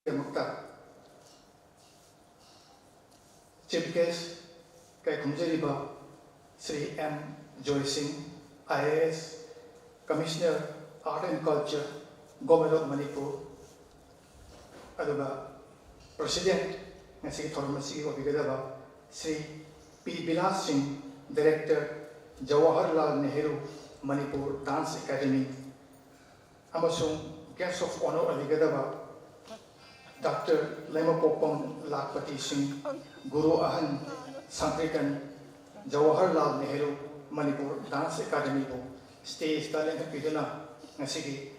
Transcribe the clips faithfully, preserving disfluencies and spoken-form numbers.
ꯗꯃꯛꯇ Chief Guest ꯀꯥꯏꯈꯨꯝꯖꯔꯤꯕ Shri M ꯖꯣꯏ ꯁꯤꯡ, I A S, Commissioner, Art and Culture, Government of Manipur, ꯑꯗꯨꯒ President, ꯉꯁꯤꯒꯤ ꯊꯧꯔꯝ ꯑꯁꯤꯒꯤ ꯑꯣꯏꯕꯤꯒꯗꯕ ꯁ꯭ꯔꯤ ꯄꯤ ꯕꯤꯂꯥꯁ ꯁꯤꯡ, Director, Jawaharlal Nehru Manipur Dance Academy, ꯑꯃꯁꯨꯡ Guest of Honour ꯑꯣꯏꯕꯤꯒꯗꯕ ꯗꯥꯛꯇꯔ ꯂꯩꯃꯄꯣꯛꯄꯝ ꯂꯥꯈꯄꯇꯤ ꯁꯤꯡ, ꯒꯨꯔꯨ ꯑꯍꯟ ꯁꯪꯀ꯭ꯔꯤꯇꯟ, ꯖꯋꯥꯍꯔꯂꯥꯜ ꯅꯦꯍꯔꯨ ꯃꯅꯤꯄꯨꯔ ꯗꯥꯟꯁ ꯑꯦꯀꯥꯗꯃꯤꯕꯨ ꯁ꯭ꯇꯦꯖꯇ ꯂꯦꯡꯈꯠꯄꯤꯗꯨꯅ ꯉꯁꯤꯒꯤ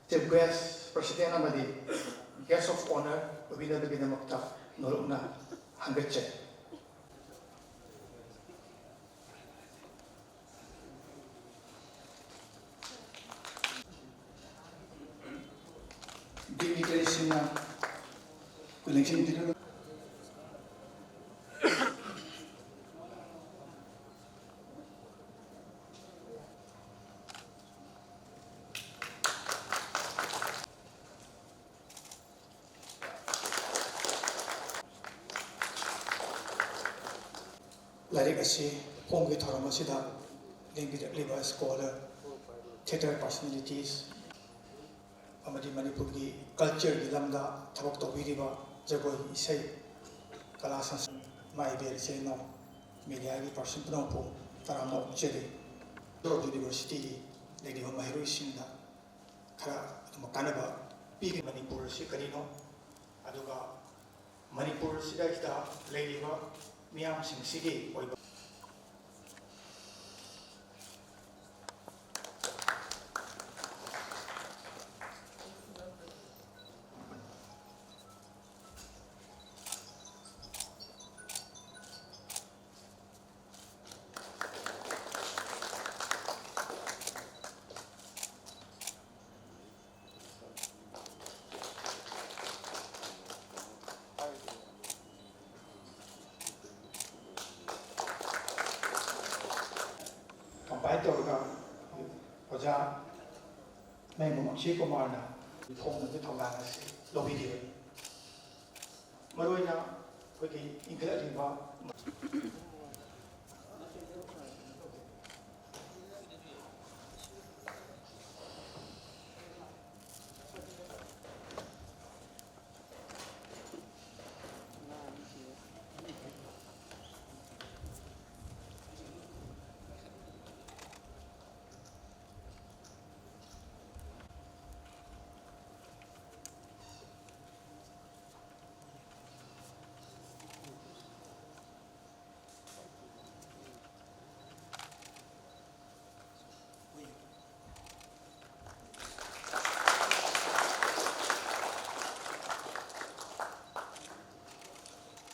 Chief Guest, President ꯑꯃꯗꯤ Guest of Honour ꯑꯣꯏꯕꯤꯅꯕꯒꯤꯗꯃꯛꯇ ꯅꯣꯂꯨꯛꯅ ꯍꯪꯒꯠꯆꯔꯤ꯫ Dignitaries ꯁꯤꯡꯅ ꯑꯩꯈꯣꯏ ꯂꯦꯡꯁꯤꯟꯕꯤꯔꯒ ꯂꯥꯏꯔꯤꯛ ꯑꯁꯤ ꯐꯣꯡꯕꯒꯤ ꯊꯧꯔꯝ ꯑꯁꯤꯗ ꯂꯦꯡꯕꯤꯔꯛꯂꯤꯕ scholar, theatre personalities ꯑꯃꯗꯤ ꯃꯅꯤꯄꯨꯔꯒꯤ culture ꯒꯤ ꯂꯝꯗ ꯊꯕꯛ ꯇꯧꯕꯤꯔꯤꯕ ꯖꯒꯣꯏ, ꯏꯁꯩ, ꯀꯂꯥ ꯁꯪꯁꯀ꯭ꯔꯤꯠ, ꯏꯃꯥ ꯏꯕꯦꯜ ꯏꯆꯤꯜ ꯏꯅꯥꯎ, media ꯒꯤ person ꯄꯨꯝꯅꯃꯛꯄꯨ ꯇꯔꯥꯝꯅ ꯑꯣꯛꯆꯔꯤ꯫ University ꯒꯤ ꯂꯩꯔꯤꯕ ꯃꯍꯩꯔꯣꯏꯁꯤꯡꯗ ꯈꯔ ꯑꯗꯨꯝ ꯀꯥꯟꯅꯕ ꯄꯤꯒꯅꯤ꯫ ꯃꯅꯤꯄꯨꯔ ꯑꯁꯤ ꯀꯔꯤꯅꯣ? ꯑꯗꯨꯒ ꯃꯅꯤꯄꯨꯔ ꯑꯁꯤꯗꯩꯁꯤꯗ ꯂꯩꯔꯤꯕ ꯃꯤꯌꯥꯝꯁꯤꯡꯁꯤꯒꯤ ꯑꯣꯏꯕ compile ꯇꯧꯔꯒ ꯑꯣꯖꯥ ꯃꯌꯥꯝꯕ ꯑꯛꯁꯦ ꯀꯨꯃꯥꯔꯅ ꯐꯣꯡꯅꯕꯒꯤ ꯊꯧꯗꯥꯡ ꯑꯁꯤ ꯂꯧꯕꯤꯈꯤꯕꯅꯤ꯫ ꯃꯔꯨꯑꯣꯏꯅ ꯑꯩꯈꯣꯏꯒꯤ ꯏꯟꯈꯠꯂꯛꯂꯤꯕ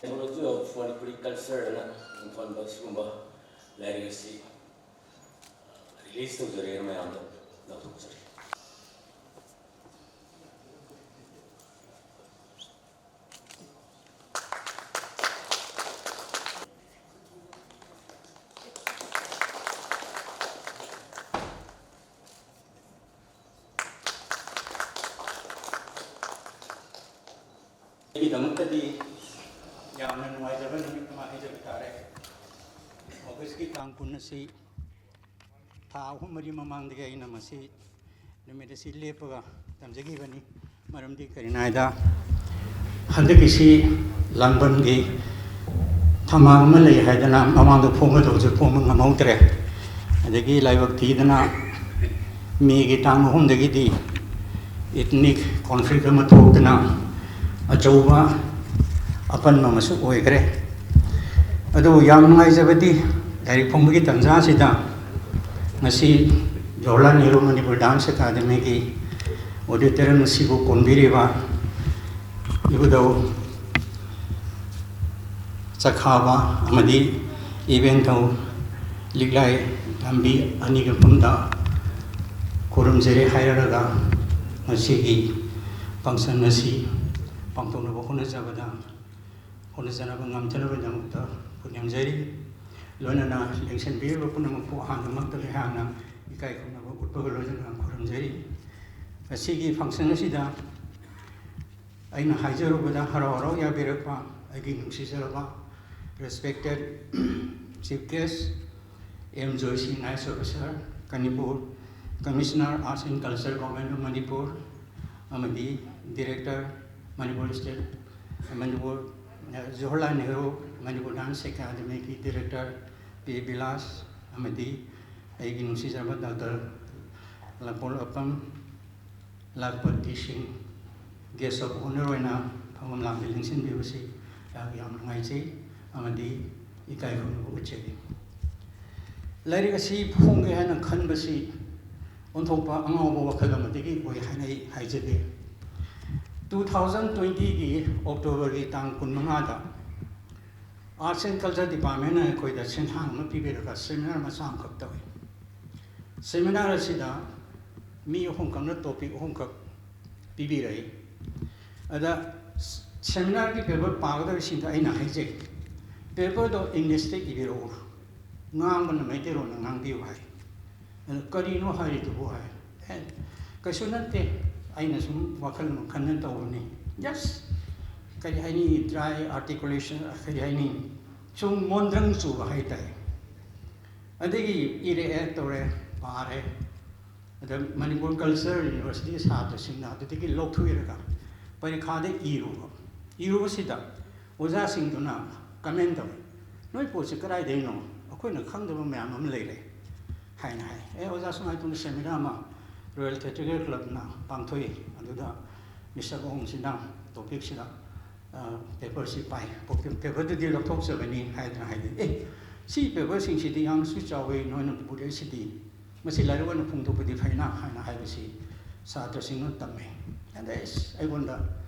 Anthology of Manipuri Culture ꯑꯅ ꯃꯤꯡꯊꯣꯟꯕ ꯁꯤꯒꯨꯝꯕ ꯂꯥꯏꯔꯤꯛ ꯑꯁꯤ ꯔꯤꯂꯤꯖ ꯇꯧꯖꯔꯦ, ꯃꯌꯥꯝꯗ ꯂꯧꯊꯣꯛꯆꯔꯤ꯫ ꯑꯩꯒꯤꯗꯃꯛꯇꯗꯤ ꯌꯥꯝꯅ ꯅꯨꯡꯉꯥꯏꯖꯕ ꯅꯨꯃꯤꯠ ꯑꯃ ꯍꯥꯏꯖꯕ ꯇꯥꯔꯦ꯫ ꯑꯣꯒꯁꯀꯤ ꯇꯥꯡ ꯀꯨꯟ ꯑꯁꯤ ꯊꯥ ꯑꯍꯨꯝ ꯃꯔꯤ ꯃꯃꯥꯡꯗꯒꯤ ꯑꯩꯅ ꯃꯁꯤ ꯅꯨꯃꯤꯠ ꯑꯁꯤ ꯂꯦꯞꯄꯒ ꯇꯝꯖꯈꯤꯕꯅꯤ꯫ ꯃꯔꯝꯗꯤ ꯀꯔꯤꯅꯣ ꯍꯥꯏꯗ, ꯍꯟꯗꯛꯀꯤꯁꯤ ꯂꯥꯟꯕꯟꯒꯤ ꯊꯧꯅꯥ ꯑꯃ ꯂꯩ ꯍꯥꯏꯗꯅ ꯃꯃꯥꯡꯗ ꯐꯣꯡꯒꯗꯧꯕꯁꯦ ꯐꯣꯡꯕ ꯉꯝꯍꯧꯗ꯭ꯔꯦ꯫ ꯑꯗꯒꯤ ꯂꯥꯏꯕꯛ ꯊꯤꯗꯅ ꯃꯦꯒꯤ ꯇꯥꯡ ꯑꯍꯨꯝꯗꯒꯤꯗꯤ ethnic conflict ꯑꯃ ꯊꯣꯛꯇꯅ ꯑꯆꯧꯕ ꯑꯄꯟꯕ ꯑꯃꯁꯨ ꯑꯣꯏꯈ꯭ꯔꯦ꯫ ꯑꯗꯨꯕꯨ ꯌꯥꯝ ꯅꯨꯡꯉꯥꯏꯖꯕꯗꯤ ꯂꯥꯏꯔꯤꯛ ꯐꯣꯡꯕꯒꯤ ꯇꯥꯟꯖꯥ ꯑꯁꯤꯗ ꯉꯁꯤ ꯖꯋꯥꯍꯔꯂꯥꯜ ꯅꯦꯍꯔꯨ ꯃꯅꯤꯄꯨꯔ ꯗꯥꯟꯁ ꯑꯦꯀꯥꯗꯃꯤꯒꯤ auditorium ꯑꯁꯤꯕꯨ ꯀꯣꯟꯕꯤꯔꯤꯕ ꯏꯕꯨꯙꯧ ꯆꯈꯥꯕ ꯑꯃꯗꯤ ꯏꯕꯦꯟꯊꯧ ꯂꯤꯛꯂꯥꯏ ꯂꯝꯕꯤ ꯑꯅꯤꯒꯤ ꯃꯐꯝꯗ ꯈꯨꯔꯨꯝꯖꯔꯤ ꯍꯥꯏꯔꯒ ꯉꯁꯤꯒꯤ function ꯑꯁꯤ ꯄꯥꯡꯊꯣꯛꯅꯕ ꯍꯣꯠꯅꯖꯕꯗ ꯍꯣꯠꯅꯖꯅꯕ ꯉꯝꯖꯅꯕꯒꯤꯗꯃꯛꯇ ꯈꯨꯔꯨꯝꯖꯔꯤ꯫ ꯂꯣꯏꯅꯅ ꯂꯦꯡꯁꯤꯟꯕꯤꯔꯤꯕ ꯄꯨꯝꯅꯃꯛꯄꯨ ꯑꯍꯥꯟꯕꯃꯛꯇ ꯑꯩꯍꯥꯛꯅ ꯏꯀꯥꯏ ꯈꯨꯝꯅꯕ ꯎꯠꯄꯒ ꯂꯣꯏꯅꯅ ꯈꯨꯔꯨꯝꯖꯔꯤ꯫ ꯉꯁꯤꯒꯤ function ꯑꯁꯤꯗ ꯑꯩꯅ ꯍꯥꯏꯖꯔꯨꯕꯗ ꯍꯔꯥꯎ ꯍꯔꯥꯎ ꯌꯥꯕꯤꯔꯛꯄ ꯑꯩꯒꯤ ꯅꯨꯡꯁꯤꯖꯔꯕ respected Chief Guest M Joyce, I A S officer, Kanchipur, Commissioner Arts and Culture, Government of Manipur, ꯑꯃꯗꯤ Director, Manipur State, Manipur, Jawaharlal Nehru Manipur Dance Academyꯒꯤ Director P Vilas, ꯑꯃꯗꯤ ꯑꯩꯒꯤ ꯅꯨꯡꯁꯤꯖꯔꯕ Doctor ꯂꯥꯡꯄꯣꯛꯂꯥꯛꯄꯝ ꯂꯥꯈꯄꯇꯤ ꯁꯤꯡ, Guest of Honour ꯑꯣꯏꯅ ꯐꯝꯐꯝ ꯂꯥꯡꯗ ꯂꯦꯡꯁꯤꯟꯕꯤꯕꯁꯤ ꯑꯩꯍꯥꯛ ꯌꯥꯝ ꯅꯨꯡꯉꯥꯏꯖꯩ ꯑꯃꯗꯤ ꯏꯀꯥꯏ ꯈꯨꯝꯅꯕ ꯎꯠꯆꯔꯤ꯫ ꯂꯥꯏꯔꯤꯛ ꯑꯁꯤ ꯐꯣꯡꯒꯦ ꯍꯥꯏꯅ ꯈꯟꯕꯁꯤ ꯑꯣꯟꯊꯣꯛꯄ ꯑꯉꯥꯎꯕ ꯋꯥꯈꯜ ꯑꯃꯗꯒꯤ ꯑꯣꯏ ꯍꯥꯏꯅ ꯑꯩ ꯍꯥꯏꯖꯒꯦ꯫ Two thousand twentyꯒꯤ Octoberꯒꯤ ꯇꯥꯡ ꯀꯨꯟꯃꯉꯥꯗ Arts and Culture Departmentꯅ ꯑꯩꯈꯣꯏꯗ ꯁꯦꯟꯊꯥꯡ ꯑꯃ ꯄꯤꯕꯤꯔꯒ seminar ꯃꯆꯥ ꯑꯃꯈꯛ ꯇꯧꯏ꯫ Seminar ꯑꯁꯤꯗ ꯃꯤ ꯑꯍꯨꯝꯈꯛꯅ topic ꯑꯍꯨꯝꯈꯛ ꯄꯤꯕꯤꯔꯛꯏ꯫ ꯑꯗ seminarꯒꯤ paper ꯄꯥꯒꯗꯧꯔꯤꯁꯤꯡꯗ ꯑꯩꯅ ꯍꯥꯏꯖꯩ, paperꯗꯣ Englishꯇ ꯏꯕꯤꯔꯛꯎ, ꯉꯥꯡꯕꯅ ꯃꯩꯇꯩꯂꯣꯟꯗ ꯉꯥꯡꯕꯤꯌꯨ ꯍꯥꯏ꯫ ꯑꯗ ꯀꯔꯤꯅꯣ ꯍꯥꯏꯔꯤꯗꯨꯕꯨ ꯍꯥꯏ꯫ ꯑꯦ, ꯀꯩꯁꯨ ꯅꯠꯇꯦ, ꯑꯩꯅ ꯁꯨꯝ ꯋꯥꯈꯜ ꯑꯃ ꯈꯟꯅ ꯇꯧꯕꯅꯤ꯫ Just ꯀꯔꯤ ꯍꯥꯏꯅꯤ, dry articulation, ꯀꯔꯤ ꯍꯥꯏꯅꯤ, ꯁꯨꯝ ꯃꯣꯟꯗ꯭ꯔꯪ ꯆꯨꯕ ꯍꯥꯏꯇꯥꯔꯦ꯫ ꯑꯗꯒꯤ ꯏꯔꯛꯑꯦ, ꯇꯧꯔꯦ, ꯄꯥꯔꯦ꯫ ꯑꯗ Manipur Culture Universityꯒꯤ ꯁꯥꯇ꯭ꯔꯁꯤꯡꯅ ꯑꯗꯨꯗꯒꯤ ꯂꯧꯊꯣꯛꯏꯔꯒ ꯄꯔꯤꯈꯥꯗ ꯏꯔꯨꯕ꯫ ꯏꯔꯨꯕꯁꯤꯗ ꯑꯣꯖꯥꯁꯤꯡꯗꯨꯅ comment ꯇꯧꯏ, "ꯅꯣꯏ ꯄꯣꯠꯁꯤ ꯀꯗꯥꯏꯗꯩꯅꯣ? ꯑꯩꯈꯣꯏꯅ ꯈꯪꯗꯕ ꯃꯌꯥꯝ ꯑꯃ ꯂꯩꯔꯦ" ꯍꯥꯏꯅ ꯍꯥꯏ꯫ "ꯑꯦ ꯑꯣꯖꯥ, ꯁꯨꯃꯥꯏꯅ ꯇꯧꯅ seminar ꯑꯃ Royal Theatrical Clubꯅ ꯄꯥꯡꯊꯣꯛꯏ, ꯑꯗꯨꯗ Mister ꯑꯣꯡꯁꯤꯅ topicꯁꯤꯗ, ꯑ, paperꯁꯤ ꯄꯥꯏ, paperꯗꯨꯗꯤ ꯂꯧꯊꯣꯛꯆꯕꯅꯤ" ꯍꯥꯏꯗꯅ ꯍꯥꯏꯗꯤ, "ꯑꯦ, ꯁꯤ paperꯁꯤꯡꯁꯤꯗꯤ ꯌꯥꯝꯅꯁꯨ ꯆꯥꯎꯋꯤ, ꯅꯣꯏꯅ ꯄꯨꯔꯛꯏꯁꯤꯗꯤ, ꯃꯁꯤ ꯂꯥꯏꯔꯤꯛ ꯑꯣꯏꯅ ꯐꯣꯡꯗꯣꯛꯄꯗꯤ ꯐꯩꯅ" ꯍꯥꯏꯅ ꯍꯥꯏꯕꯁꯤ ꯁꯥꯇ꯭ꯔꯁꯤꯡꯅ ꯇꯝꯃꯦ꯫ ꯑꯗ ꯑꯩꯁ, ꯑꯩꯉꯣꯟꯗ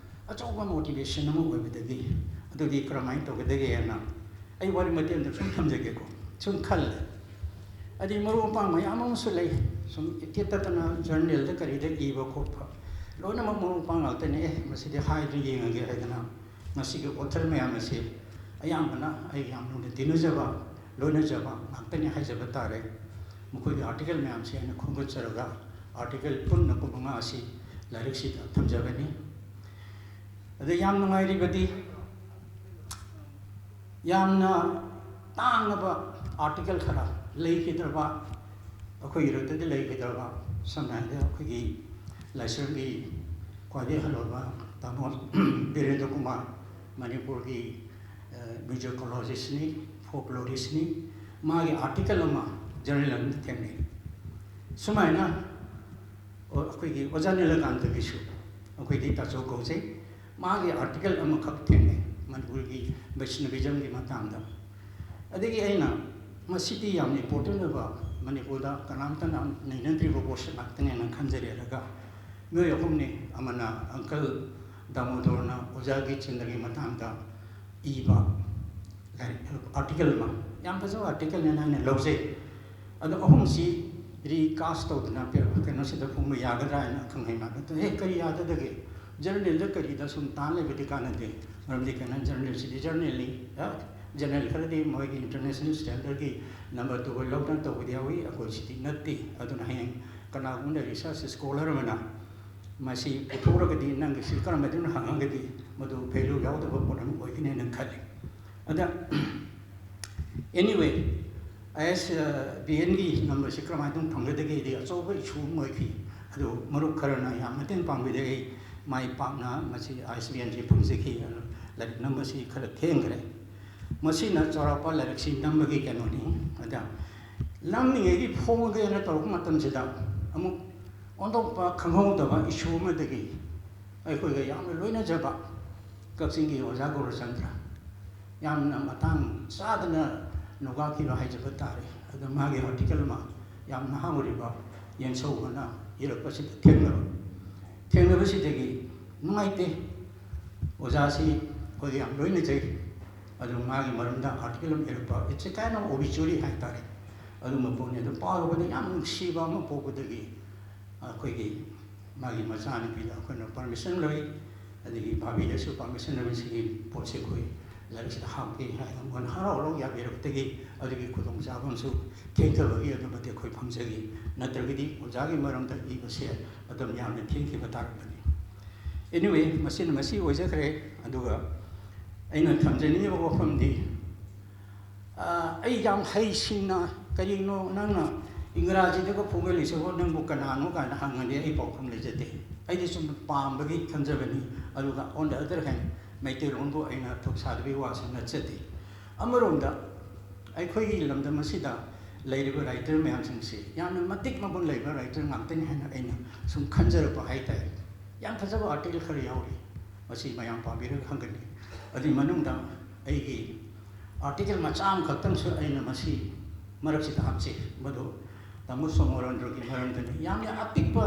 ꯑꯆꯧꯕ motivation ꯑꯃ ꯑꯣꯏꯕꯗꯒꯤ, ꯑꯗꯨꯗꯤ ꯀꯔꯝꯍꯥꯏꯅ ꯇꯧꯒꯗꯒꯦꯅ ꯑꯩ ꯋꯥꯔꯤ ꯃꯇꯦꯛ ꯑꯃꯇ ꯁꯨꯝ ꯊꯝꯖꯒꯦꯀꯣ, ꯁꯨꯝ ꯈꯜꯂꯦ꯫ ꯑꯗꯩ ꯃꯔꯨꯞ ꯃꯄꯥꯡ ꯃꯌꯥꯝ ꯑꯃꯁꯨ ꯂꯩ, ꯁꯨꯝ ꯏꯇꯦꯠ ꯇꯠꯇꯅ journalꯗ ꯀꯔꯤꯗ ꯏꯕ ꯈꯣꯠꯄ, ꯂꯣꯏꯅꯃꯛ ꯃꯔꯨꯞ ꯃꯄꯥꯡ ꯉꯥꯛꯇꯅꯤ꯫ "ꯑꯦ, ꯃꯁꯤꯗꯤ ꯍꯥꯏꯗꯨꯅ ꯌꯦꯡꯉꯒꯦ" ꯍꯥꯏꯗꯅ ꯉꯁꯤꯒꯤ author ꯃꯌꯥꯝ ꯑꯁꯤ ꯑꯌꯥꯝꯕꯅ ꯑꯩ ꯌꯥꯝ ꯂꯨꯅ ꯇꯤꯟꯅꯖꯕ, ꯂꯣꯏꯅꯖꯕ ꯉꯥꯛꯇꯅꯤ ꯍꯥꯏꯖꯕ ꯇꯥꯔꯦ꯫ ꯃꯈꯣꯏꯒꯤ article ꯃꯌꯥꯝꯁꯤ ꯑꯩꯅ ꯈꯣꯝꯒꯠꯆꯔꯒ article ꯄꯨꯟꯅ ꯀꯨꯟꯃꯉꯥ ꯑꯁꯤ ꯂꯥꯏꯔꯤꯛꯁꯤꯗ ꯊꯝꯖꯕꯅꯤ꯫ ꯑꯗ ꯌꯥꯝ ꯅꯨꯡꯉꯥꯏꯔꯤꯕꯗꯤ, ꯌꯥꯝꯅ ꯇꯥꯡꯉꯕ ꯑꯥꯔꯇꯤꯀꯜ ꯈꯔ ꯂꯩꯈꯤꯗ꯭ꯔꯕ, ꯑꯩꯈꯣꯏꯒꯤ ꯏꯔꯛꯇꯗꯤ ꯂꯩꯈꯤꯗ꯭ꯔꯕ, ꯁꯝꯅ ꯍꯥꯏꯔꯕꯗ ꯑꯩꯈꯣꯏꯒꯤ ꯂꯥꯏꯁ꯭ꯔꯝꯒꯤ ꯈ꯭ꯋꯥꯏꯗꯒꯤ ꯍꯜꯂꯕ ꯇꯥꯃꯣ ꯕꯤꯔꯦꯟꯗ꯭ꯔ ꯀꯨꯃꯥꯔ, ꯃꯅꯤꯄꯨꯔꯒꯤ ꯃ꯭ꯌꯨꯖꯤꯀꯣꯂꯣꯖꯤꯁꯅꯤ, ꯐꯣꯛꯂꯣꯔꯤꯁꯅꯤ, ꯃꯥꯒꯤ ꯑꯥꯔꯇꯤꯀꯜ ꯑꯃ ꯖꯔꯅꯦꯜ ꯑꯃꯗ ꯊꯦꯡꯅꯩ꯫ ꯁꯨꯃꯥꯏꯅ ꯑꯩꯈꯣꯏꯒꯤ ꯑꯣꯖꯥ ꯅꯤꯂꯀꯥꯟꯇꯒꯤꯁꯨ, ꯑꯩꯈꯣꯏꯗꯤ ꯇꯥꯆꯧ ꯀꯧꯖꯩ, ꯃꯥꯒꯤ ꯑꯥꯔꯇꯤꯀꯜ ꯑꯃꯈꯛ ꯊꯦꯡꯅꯩ ꯃꯅꯤꯄꯨꯔꯒꯤ ꯕꯩꯁꯅꯕꯤꯖꯝꯒꯤ ꯃꯇꯥꯡꯗ꯫ ꯑꯗꯒꯤ ꯑꯩꯅ ꯃꯁꯤꯗꯤ ꯌꯥꯝꯅ ꯏꯝꯄꯣꯔꯇꯦꯟ ꯑꯣꯏꯕ, ꯃꯅꯤꯄꯨꯔꯗ ꯀꯅꯥꯝꯇꯅ ꯅꯩꯅꯗ꯭ꯔꯤꯕ ꯄꯣꯠꯁꯛ ꯉꯥꯛꯇꯅꯦꯅ ꯈꯟꯖꯔꯦꯔꯒ, ꯃꯤꯑꯣꯏ ꯑꯍꯨꯝꯅꯤ, ꯑꯃꯅ ꯑꯪꯀꯜ ꯗꯥꯃꯣꯗꯣꯔꯅ ꯑꯣꯖꯥ ꯒꯤꯔꯆꯟꯗ꯭ꯔꯒꯤ ꯃꯇꯥꯡꯗ ꯏꯕ ꯂꯥꯏꯔꯤꯛ, ꯑꯥꯔꯇꯤꯀꯜ ꯑꯃ, ꯌꯥꯝ ꯐꯖꯕ ꯑꯥꯔꯇꯤꯀꯜꯅꯦꯅ ꯑꯩꯅ ꯂꯧꯖꯩ꯫ ꯑꯗꯣ ꯑꯍꯨꯝꯁꯤ ꯔꯤꯀꯥꯁ ꯇꯧꯗꯅ ꯄꯦ-, ꯀꯩꯅꯣꯁꯤꯗ ꯐꯣꯡꯕ ꯌꯥꯒꯗ꯭ꯔꯥ ꯍꯥꯏꯅ ꯑꯈꯪ ꯑꯍꯩ ꯃꯥꯟꯅꯗꯅ, "ꯑꯦ, ꯀꯔꯤ ꯌꯥꯗꯗꯒꯦ? ꯖꯔꯅꯦꯜꯗ ꯀꯔꯤꯗ ꯁꯨꯝ ꯇꯥ ꯂꯩꯕꯗꯤ ꯀꯥꯟꯅꯗꯦ꯫ ꯃꯔꯝꯗꯤ ꯀꯩꯅꯣ, ꯖꯔꯅꯦꯜꯁꯤꯗꯤ ꯖꯔꯅꯦꯜꯅꯤ꯫ ꯖꯔꯅꯦꯜ ꯈꯔꯗꯤ ꯃꯣꯏꯒꯤ ꯏꯟꯇꯔꯅꯦꯁꯅꯦꯜ ꯁ꯭ꯇꯦꯟꯗꯔꯒꯤ ꯅꯝꯕꯔ ꯇꯨ ꯂꯧꯗꯅ ꯇꯧꯕꯗꯤ ꯌꯥꯎꯏ, ꯑꯩꯈꯣꯏꯁꯤꯗꯤ ꯅꯠꯇꯦ꯫ ꯑꯗꯨꯅ ꯍꯌꯦꯡ ꯀꯅꯥꯒꯨꯝꯕ ꯔꯤꯁꯔꯁ ꯁ꯭ꯀꯣꯂꯔ ꯑꯃꯅ ꯃꯁꯤ ꯄꯨꯊꯣꯛꯂꯒꯗꯤ ꯅꯪꯒꯤꯁꯤ ꯀꯔꯝꯕꯗꯨꯅ ꯍꯪꯉꯒꯗꯤ ꯃꯗꯨ ꯚꯦꯂꯨ ꯌꯥꯎꯗꯕ ꯄꯣꯠ ꯑꯃ ꯑꯣꯏꯒꯅꯦꯅ ꯈꯜꯂꯤ꯫ ꯑꯗ ꯑꯦꯅꯤꯋꯦ, ꯑꯥꯏ ꯑꯦꯁ ꯕꯤ ꯑꯦꯟꯒꯤ ꯅꯝꯕꯔꯁꯤ ꯀꯔꯝꯍꯥꯏꯅ ꯑꯗꯨꯝ ꯐꯪꯒꯗꯒꯦꯗꯤ ꯑꯆꯧꯕ ꯏꯁꯨ ꯑꯃ ꯑꯣꯏꯈꯤ꯫ ꯑꯗꯨ ꯃꯔꯨꯞ ꯈꯔꯅ ꯌꯥꯝ ꯃꯇꯦꯡ ꯄꯥꯡꯕꯤꯔꯦ꯫ ꯑꯩ ꯃꯥꯏ ꯄꯥꯛꯅ ꯃꯁꯤ ꯑꯥꯏ ꯑꯦꯁ ꯕꯤ ꯑꯦꯟꯁꯤ ꯐꯪꯖꯈꯤ꯫ ꯑꯗꯨ ꯂꯥꯏꯔꯤꯛ ꯅꯝꯕꯁꯤ ꯈꯔ ꯊꯦꯡꯈ꯭ꯔꯦ꯫ ꯃꯁꯤꯅ ꯆꯥꯎꯔꯥꯛꯄ ꯂꯥꯏꯔꯤꯛꯁꯤ ꯅꯝꯕꯒꯤ ꯀꯩꯅꯣꯅꯤ꯫ ꯑꯗ ꯅꯝꯂꯤꯉꯩꯒꯤ ꯐꯣꯡꯉꯒꯦꯅ ꯇꯧꯔꯛꯄ ꯃꯇꯝꯁꯤꯗ ꯑꯃꯨꯛ ꯑꯣꯟꯊꯣꯛꯄ ꯈꯪꯍꯧꯗꯕ ꯏꯁꯨ ꯑꯃꯗꯒꯤ ꯑꯩꯈꯣꯏꯒ ꯌꯥꯝꯅ ꯂꯣꯏꯅꯖꯕ ꯀꯛꯆꯤꯡꯒꯤ ꯑꯣꯖꯥ ꯒꯧꯔꯆꯟꯗ꯭ꯔ, ꯌꯥꯝꯅ ꯃꯇꯥꯡ ꯆꯥꯗꯅ ꯅꯣꯡꯒꯥꯈꯤꯕ ꯍꯥꯏꯖꯕ ꯇꯥꯔꯦ꯫ ꯑꯗꯣ ꯃꯥꯒꯤ ꯑꯥꯔꯇꯤꯀꯜ ꯑꯃ ꯌꯥꯝ ꯅꯍꯥ ꯑꯣꯏꯔꯤꯕ ꯌꯦꯟꯁꯧꯕꯅ ꯏꯔꯛꯄꯁꯤꯗ ꯊꯦꯡꯅꯕ, ꯊꯦꯡꯅꯕꯁꯤꯗꯒꯤ ꯅꯨꯡꯉꯥꯏꯇꯦ꯫ ꯑꯣꯖꯥꯁꯤ ꯑꯩꯈꯣꯏꯒ ꯌꯥꯝ ꯂꯣꯏꯅꯖꯩ꯫ ꯑꯗꯨ ꯃꯥꯒꯤ ꯃꯔꯝꯗ ꯑꯥꯔꯇꯤꯀꯜ ꯑꯃ ꯏꯔꯛꯄ, it's a kind of obituary ꯍꯥꯏꯇꯥꯔꯦ꯫ ꯑꯗꯨꯝꯕ ꯄꯣꯠꯅꯤ꯫ ꯑꯗꯨ ꯄꯥꯔꯨꯕꯗ ꯌꯥꯝ ꯅꯨꯡꯁꯤꯕ ꯑꯃ ꯄꯣꯛꯄꯗꯒꯤ ꯑꯩꯈꯣꯏꯒꯤ ꯃꯥꯒꯤ ꯃꯆꯥꯅꯨꯄꯤꯗ ꯑꯩꯈꯣꯏꯅ ꯄꯔꯃꯤꯁꯟ ꯂꯧꯏ, ꯑꯗꯒꯤ ꯚꯥꯕꯤꯗꯁꯨ ꯄꯔꯃꯤꯁꯟ ꯂꯧꯏ꯫ ꯁꯤꯒꯤ ꯄꯣꯠꯁꯦ ꯑꯩꯈꯣꯏ ꯂꯥꯏꯔꯤꯛꯁꯤꯗ ꯍꯥꯞꯀꯦ ꯍꯥꯏꯅ ꯃꯣꯏꯅ ꯍꯔꯥꯎ ꯍꯔꯥꯎ ꯌꯥꯕꯤꯔꯛꯄꯗꯒꯤ ꯑꯗꯨꯒꯤ ꯈꯨꯗꯣꯡꯆꯥꯕ ꯑꯃꯁꯨ ꯊꯦꯡꯊꯕꯒꯤ ꯑꯗꯨꯃꯗꯤ ꯑꯩꯈꯣꯏ ꯐꯪꯖꯈꯤ꯫ ꯅꯠꯇ꯭ꯔꯒꯗꯤ ꯑꯣꯖꯥꯒꯤ ꯃꯔꯝꯗ ꯏꯕꯁꯦ ꯃꯇꯝ ꯌꯥꯝꯅ ꯊꯦꯡꯈꯤꯕ ꯇꯥꯔꯛꯄꯅꯤ꯫ Anyway, ꯃꯁꯤꯅ ꯃꯁꯤ ꯑꯣꯏꯖꯈ꯭ꯔꯦ꯫ ꯑꯗꯨꯒ ꯑꯩꯅ ꯊꯝꯖꯅꯤꯡꯉꯤꯕ ꯋꯥꯐꯝꯗꯤ, ꯑ, ꯑꯩ ꯌꯥꯝ ꯍꯩꯁꯤꯡꯅ, "ꯀꯔꯤꯒꯤꯅꯣ ꯅꯪꯅ ꯏꯪꯒ꯭ꯔꯥꯖꯤꯗꯒ ꯐꯣꯡꯒꯠꯂꯤꯁꯤꯕꯣ, ꯅꯪꯕꯨ ꯀꯅꯥꯅꯣ?" ꯀꯥꯏꯅ ꯍꯪꯉꯗꯤ ꯑꯩ ꯄꯥꯎꯈꯨꯝ ꯂꯩꯖꯗꯦ꯫ ꯑꯩꯗꯤ ꯁꯨꯝ ꯄꯥꯝꯕꯒꯤ ꯈꯟꯖꯕꯅꯤ꯫ ꯑꯗꯨꯒ on the other hand, ꯃꯩꯇꯩꯂꯣꯟꯕꯨ ꯑꯩꯅ ꯊꯧꯁꯥꯗꯕꯒꯤ ꯋꯥꯁꯨ ꯅꯠꯆꯗꯦ꯫ ꯑꯃꯔꯣꯝꯗ ꯑꯩꯈꯣꯏꯒꯤ ꯂꯝꯗꯝ ꯑꯁꯤꯗ ꯂꯩꯔꯤꯕ writer ꯃꯌꯥꯝꯁꯤꯡꯁꯤ ꯌꯥꯝꯅ ꯃꯇꯤꯛ ꯃꯒꯨꯟ ꯂꯩꯕ writer ꯉꯥꯛꯇꯅꯤ ꯍꯥꯏꯅ ꯑꯩꯅ ꯁꯨꯝ ꯈꯟꯖꯔꯛꯄ ꯍꯥꯏꯇꯥꯔꯦ꯫ ꯌꯥꯝ ꯐꯖꯕ article ꯈꯔ ꯌꯥꯎꯔꯤ, ꯃꯁꯤ ꯃꯌꯥꯝ ꯄꯥꯕꯤꯔꯒ ꯈꯪꯒꯅꯤ꯫ ꯑꯗꯨꯒꯤ ꯃꯅꯨꯡꯗ ꯑꯩꯒꯤ article ꯃꯆꯥ ꯑꯃꯈꯛꯇꯪꯁꯨ ꯑꯩꯅ ꯃꯁꯤ ꯃꯔꯛꯁꯤꯗ ꯍꯥꯞꯆꯩ, ꯃꯗꯨ ꯇꯥꯃꯣ ꯁꯣꯃꯣꯔꯟꯗ꯭ꯔꯣꯒꯤ ꯃꯔꯝꯗꯅꯤ꯫ ꯌꯥꯝꯅ ꯑꯄꯤꯛꯄ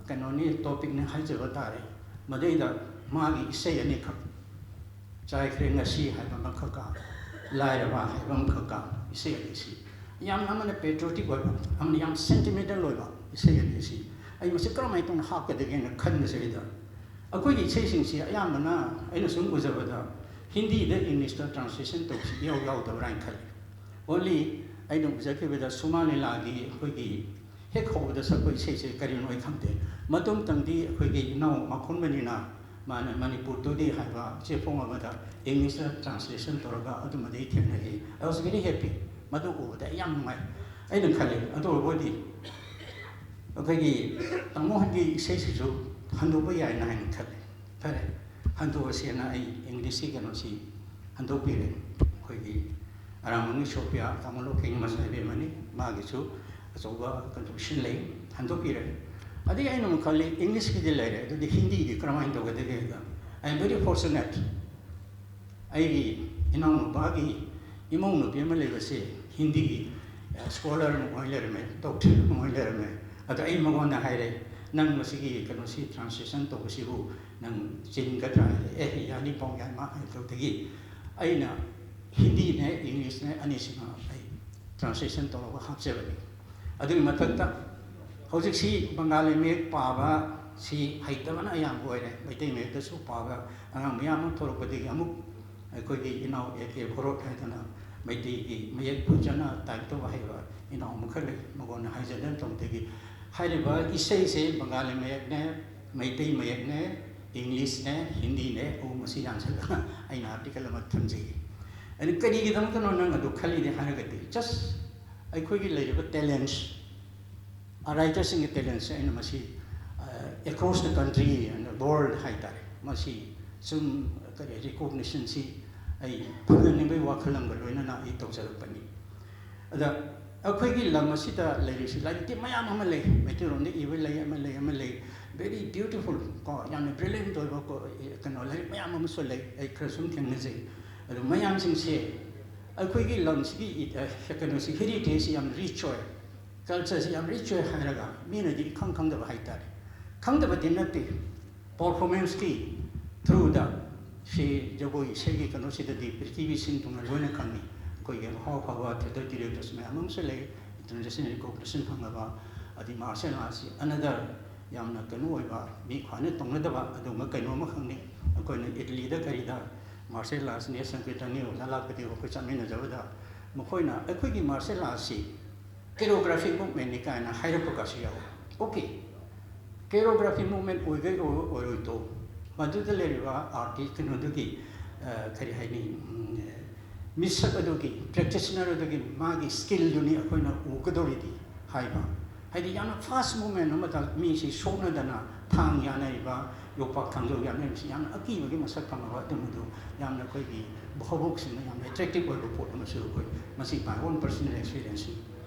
ꯀꯩꯅꯣꯅꯤ, topicꯅꯤ ꯍꯥꯏꯖꯕ ꯇꯥꯔꯦ꯫ ꯃꯗꯩꯗ ꯃꯥꯒꯤ ꯏꯁꯩ ꯑꯅꯤꯈꯛ, "ꯆꯥꯏꯈ꯭ꯔꯦ ꯉꯁꯤ" ꯍꯥꯏꯕ ꯑꯃꯈꯛꯀ, "ꯂꯥꯏꯔꯕ" ꯍꯥꯏꯕ ꯑꯃꯈꯛꯀ, ꯏꯁꯩ ꯑꯅꯤꯁꯤ ꯌꯥꯝꯅ, ꯑꯃꯅ patriotic ꯑꯣꯏꯕ, ꯑꯃꯅ ꯌꯥꯝ sentimental ꯑꯣꯏꯕ ꯏꯁꯩ ꯑꯅꯤꯁꯤ ꯑꯩ ꯃꯁꯤ ꯀꯔꯝꯍꯥꯏꯅ ꯇꯧꯅ ꯍꯥꯞꯀꯗꯒꯦꯅ ꯈꯟꯕꯁꯤꯗ, ꯑꯩꯈꯣꯏꯒꯤ ꯏꯁꯩꯁꯤꯡꯁꯤ ꯑꯌꯥꯝꯕꯅ ꯑꯩꯅ ꯁꯨꯝ ꯎꯖꯕꯗ ꯍꯤꯟꯗꯤꯗ Englishꯇ translation ꯇꯧꯕꯁꯤ ꯏꯌꯥꯎ ꯌꯥꯎꯗꯕ꯭ꯔꯥ ꯍꯥꯏꯅ ꯈꯜꯂꯤ꯫ Only ꯑꯩꯅ ꯎꯖꯈꯤꯕꯗ ꯁꯨꯃꯥ ꯂꯤꯂꯥꯒꯤ ꯑꯩꯈꯣꯏꯒꯤ ꯍꯦꯛ ꯍꯧꯕꯗ ꯁꯛꯄ ꯏꯁꯩꯁꯦ ꯀꯔꯤꯅꯣ ꯑꯩ ꯈꯪꯗꯦ꯫ ꯃꯇꯨꯡ ꯃꯇꯝꯗꯤ ꯑꯩꯈꯣꯏꯒꯤ ꯏꯅꯥꯎ ꯃꯈꯨꯟꯕꯅꯤꯅ ꯃꯥꯅ ꯃꯅꯤꯄꯨꯔ ꯇꯨꯗꯦ ꯍꯥꯏꯕ ꯆꯦꯐꯣꯡ ꯑꯃꯗ Englishꯇ translation ꯇꯧꯔꯒ ꯑꯗꯨꯃꯗꯤ ꯑꯩ ꯊꯦꯡꯅꯈꯤ꯫ I was very happy꯫ ꯃꯗꯨ ꯎꯕꯗ ꯑꯩ ꯌꯥꯝ ꯅꯨꯡꯉꯥꯏ꯫ ꯑꯩꯅ ꯈꯜꯂꯤ, ꯑꯗꯨ ꯑꯣꯏꯔꯕꯣꯏꯗꯤ ꯑꯩꯈꯣꯏꯒꯤ ꯇꯥꯃꯣ ꯍꯣꯏꯒꯤ ꯏꯁꯩꯁꯤꯁꯨ ꯍꯟꯗꯣꯛꯄ ꯌꯥꯏꯅ ꯍꯥꯏꯅ ꯈꯜꯂꯤ꯫ ꯐꯔꯦ, ꯍꯟꯗꯣꯛꯑꯁꯦꯅ ꯑꯩ Englishꯀꯤ ꯀꯩꯅꯣꯁꯤ ꯍꯟꯗꯣꯛꯄꯤꯔꯦ꯫ ꯑꯩꯈꯣꯏꯒꯤ ꯑꯔꯥꯝꯕꯝꯒꯤ ꯁꯣꯐꯤꯌꯥ, ꯇꯥꯃꯣ ꯂꯣꯀꯦꯟꯒꯤ ꯃꯆꯥꯅꯨꯄꯤ ꯑꯃꯅꯤ, ꯃꯥꯒꯤꯁꯨ ꯑꯆꯧꯕ contribution ꯂꯩ, ꯍꯟꯗꯣꯛꯄꯤꯔꯦ꯫ ꯑꯗꯒꯤ ꯑꯩꯅ ꯑꯃꯨꯛ ꯈꯜꯂꯤ, Englishꯀꯤꯗꯤ ꯂꯩꯔꯦ, ꯑꯗꯨꯗꯤ ꯍꯤꯟꯗꯤꯗꯤ ꯀꯔꯝꯍꯥꯏꯅ ꯇꯧꯒꯗꯒꯦꯗ? I am very fortunate꯫ ꯑꯩꯒꯤ ꯏꯅꯥꯎꯅꯨꯄꯥꯒꯤ ꯏꯃꯧ ꯅꯨꯄꯤ ꯑꯃ ꯂꯩꯕꯁꯦ ꯍꯤꯟꯗꯤꯒꯤ, ꯑ, scholar ꯑꯃ ꯑꯣꯏ ꯂꯩꯔꯝꯃꯦ, doctor ꯑꯃ ꯑꯣꯏ ꯂꯩꯔꯝꯃꯦ꯫ ꯑꯗꯣ ꯑꯩ ꯃꯉꯣꯟꯗ ꯍꯥꯏꯔꯦ, "ꯅꯪ ꯃꯁꯤꯒꯤ ꯀꯩꯅꯣꯁꯤ translation ꯇꯧꯕꯁꯤꯕꯨ ꯅꯪ ꯆꯤꯟꯒꯗ꯭ꯔꯥ?" ꯍꯥꯏꯔꯦ꯫ "ꯑꯦ, ꯌꯥꯅꯤ ꯄꯥꯎ ꯌꯥꯏ", ꯃꯥ ꯍꯥꯏꯕꯗꯒꯤ ꯑꯩꯅ ꯍꯤꯟꯗꯤꯅꯦ, Englishꯅꯦ ꯑꯅꯤꯁꯤꯃ ꯑꯩ translation ꯇꯧꯔꯒ ꯍꯥꯞꯆꯕꯅꯤ꯫ ꯑꯗꯨꯒꯤ ꯃꯊꯛꯇ ꯍꯧꯖꯤꯛꯁꯤ ꯕꯪꯒꯥꯂꯤ ꯃꯌꯦꯛ ꯄꯥꯕ ꯁꯤ ꯍꯩꯇꯕꯅ ꯑꯌꯥꯝꯕ ꯑꯣꯏꯔꯦ꯫ ꯃꯩꯇꯩ ꯃꯌꯦꯛꯇꯁꯨ ꯄꯥꯕ ꯑꯉꯥꯡ ꯃꯌꯥꯝ ꯑꯃ ꯊꯣꯛꯂꯛꯄꯗꯒꯤ ꯑꯃꯨꯛ ꯑꯩꯈꯣꯏꯒꯤ ꯏꯅꯥꯎ ꯑꯦ ꯀꯦ ꯈꯣꯔꯣꯠ ꯍꯥꯏꯗꯅ ꯃꯩꯇꯩꯒꯤ ꯃꯌꯦꯛ ꯐꯖꯅ type ꯇꯧꯕ ꯍꯩꯕ ꯏꯅꯥꯎ ꯑꯃꯈꯛ ꯂꯩ꯫ ꯃꯉꯣꯟꯗ ꯍꯥꯏꯖꯗꯅ ꯇꯧꯕꯗꯒꯤ ꯍꯥꯏꯔꯤꯕ ꯏꯁꯩꯁꯦ ꯕꯪꯒꯥꯂꯤ ꯃꯌꯦꯛꯅꯦ, ꯃꯩꯇꯩ ꯃꯌꯦꯛꯅꯦ, ꯏꯪꯂꯤꯁꯅꯦ, ꯍꯤꯟꯗꯤꯅꯦ, ꯑꯣ, ꯃꯁꯤ ꯌꯥꯟꯁꯤꯜꯂꯒ ꯑꯩꯅ ꯑꯥꯔꯇꯤꯀꯜ ꯑꯃ ꯊꯝꯖꯩ꯫ ꯑꯗꯨ ꯀꯔꯤꯒꯤꯗꯃꯛꯇꯅꯣ ꯅꯪ ꯑꯗꯨ ꯈꯜꯂꯤꯅꯦ ꯍꯥꯏꯔꯒꯗꯤ, ꯖꯁ ꯑꯩꯈꯣꯏꯒꯤ ꯂꯩꯔꯤꯕ ꯇꯦꯂꯦꯟꯠꯁ ꯔꯥꯏꯇꯔꯁꯤꯡꯒꯤ ꯇꯦꯂꯦꯟꯁꯦ ꯑꯩꯅ ꯃꯁꯤ across the country and the world ꯍꯥꯏꯇꯥꯔꯦ, ꯃꯁꯤ ꯁꯨꯝ ꯀꯔꯤ ꯔꯤꯀꯣꯛꯅꯤꯁꯟꯁꯤ ꯑꯩ ꯐꯪꯍꯟꯅꯤꯡꯕꯒꯤ ꯋꯥꯈꯜ ꯑꯃꯒ ꯂꯣꯏꯅꯅ ꯑꯩ ꯇꯧꯖꯔꯛꯄꯅꯤ꯫ ꯑꯗ ꯑꯩꯈꯣꯏꯒꯤ ꯂꯝ ꯑꯁꯤꯗ ꯂꯩꯔꯤꯁꯤ ꯂꯥꯏꯔꯤꯛꯇꯤ ꯃꯌꯥꯝ ꯑꯃ ꯂꯩ, ꯃꯩꯇꯩꯂꯣꯟꯗ ꯏꯕ ꯂꯩ, ꯑꯃ ꯂꯩ, ꯑꯃ ꯂꯩ, very beautiful ꯀꯣ, ꯌꯥꯝꯅ ꯕ꯭ꯔꯤꯂꯤꯌꯟꯠ ꯑꯣꯏꯕ ꯀꯣ, ꯀꯩꯅꯣ ꯂꯥꯏꯔꯤꯛ ꯃꯌꯥꯝ ꯑꯃꯁꯨ ꯂꯩ, ꯑꯩ ꯈꯔ ꯁꯨꯝ ꯊꯦꯡꯅꯖꯩ꯫ ꯑꯗꯨ ꯃꯌꯥꯝꯁꯤꯡꯁꯦ ꯑꯩꯈꯣꯏꯒꯤ ꯂꯝꯁꯤꯒꯤ ꯀꯩꯅꯣꯁꯤ, ꯍꯦꯔꯤꯇꯦꯖꯁꯤ ꯌꯥꯝ ꯔꯤꯆ ꯑꯣꯏ, ꯀꯜꯆꯔꯁꯤ ꯌꯥꯝ ꯔꯤꯆ ꯑꯣꯏ ꯍꯥꯏꯔꯒ ꯃꯤꯅꯗꯤ ꯏꯈꯪ ꯈꯪꯗꯕ ꯍꯥꯏꯇꯥꯔꯦ꯫ ꯈꯪꯗꯕꯗꯤ ꯅꯠꯇꯦ, ꯄꯔꯐꯣꯔꯃꯦꯟꯁꯀꯤ ꯊ꯭ꯔꯨꯗ ꯁꯤ ꯖꯒꯣꯏ ꯏꯁꯩꯒꯤ ꯀꯩꯅꯣꯁꯤꯗꯗꯤ ꯄ꯭ꯔꯤꯊꯤꯕꯤ ꯁꯤꯟ ꯊꯨꯡꯅ ꯂꯣꯏꯅ ꯈꯪꯉꯤ꯫ ꯑꯩꯈꯣꯏꯒꯤ ꯑꯐꯥꯎ ꯑꯐꯥꯎꯕ ꯊꯤꯌꯦꯇꯔ ꯗꯤꯔꯦꯛꯇꯔꯁ ꯃꯌꯥꯝ ꯑꯃꯁꯨ ꯂꯩ, ꯏꯟꯇꯔꯅꯦꯁꯅꯦꯜ ꯔꯤꯀꯣꯛꯅꯤꯁꯟ ꯐꯪꯉꯕ꯫ ꯑꯗꯩ ꯃꯥꯔꯁꯦꯜ ꯑꯥꯔꯠꯁꯤ ꯑꯅꯗꯔ ꯌꯥꯝꯅ ꯀꯩꯅꯣ ꯑꯣꯏꯕ, ꯃꯤ ꯈ꯭ꯋꯥꯏꯅ ꯇꯧꯅꯗꯕ ꯑꯗꯨꯒꯨꯝꯕ ꯀꯩꯅꯣ ꯑꯃꯈꯛꯅꯤ꯫ ꯑꯩꯈꯣꯏꯅ ꯏꯠꯂꯤꯗ ꯀꯔꯤꯗ ꯃꯥꯔꯁꯦꯜ ꯑꯥꯔꯠꯁꯅꯦ ꯁꯪꯀꯤꯔꯇꯟꯅꯤ ꯑꯣꯖꯥ ꯂꯥꯛꯄꯗꯤ ꯑꯩꯈꯣꯏ ꯆꯠꯃꯤꯟꯅꯖꯕꯗ ꯃꯈꯣꯏꯅ ꯑꯩꯈꯣꯏꯒꯤ ꯃꯥꯔꯁꯦꯜ ꯑꯥꯔꯠꯁꯤ ꯀꯦꯔꯣꯒ꯭ꯔꯥꯐꯤꯛ ꯃꯨꯞꯃꯦꯟꯅꯤ ꯀꯥꯏꯅ ꯍꯥꯏꯔꯛꯄꯒꯁꯨ ꯌꯥꯎꯋꯤ꯫ ꯑꯣꯀꯦ, ꯀꯦꯔꯣꯒ꯭ꯔꯥꯐꯤ ꯃꯨꯞꯃꯦꯟ ꯑꯣꯏꯒꯩ ꯑꯣꯏ-, ꯑꯣꯏꯔꯣꯏꯗꯣ, ꯃꯗꯨꯗ ꯂꯩꯔꯤꯕ ꯑꯥꯔꯇꯤꯁ ꯀꯩꯅꯣꯗꯨꯒꯤ, ꯑ, ꯀꯔꯤ ꯍꯥꯏꯅꯤ, ꯎꯝ, ꯃꯤꯁꯛ ꯑꯗꯨꯒꯤ, ꯄ꯭ꯔꯦꯛꯇꯤꯁꯅꯔ ꯑꯗꯨꯒꯤ ꯃꯥꯒꯤ ꯁ꯭ꯀꯤꯜꯗꯨꯅꯤ ꯑꯩꯈꯣꯏꯅ ꯎꯒꯗꯧꯔꯤꯗꯤ ꯍꯥꯏꯕ꯫ ꯍꯥꯏꯗꯤ ꯌꯥꯝꯅ ꯐꯥꯁ ꯃꯨꯞꯃꯦꯟ ꯑꯃꯗ ꯃꯤꯁꯤ ꯁꯣꯛꯅꯗꯅ ꯊꯥꯡ ꯌꯥꯅꯔꯤꯕ, ꯌꯣꯄꯥꯛ ꯊꯥꯡꯖꯧ ꯌꯥꯅꯔꯤꯕꯁꯤ ꯌꯥꯝꯅ ꯑꯀꯤꯕꯒꯤ ꯃꯁꯛ ꯐꯪꯉꯕ ꯑꯗꯨꯝꯕꯗꯨ ꯌꯥꯝꯅ ꯑꯩꯈꯣꯏꯒꯤ ꯚꯥꯕꯣꯛꯁꯤꯡꯅ ꯌꯥꯝꯅ ꯑꯦꯇ꯭ꯔꯦꯛꯇꯤꯞ ꯑꯣꯏꯕ ꯄꯣꯠ ꯑꯃꯁꯨ ꯑꯩꯈꯣꯏ ꯃꯁꯤ my own personal experienceꯅꯤ꯫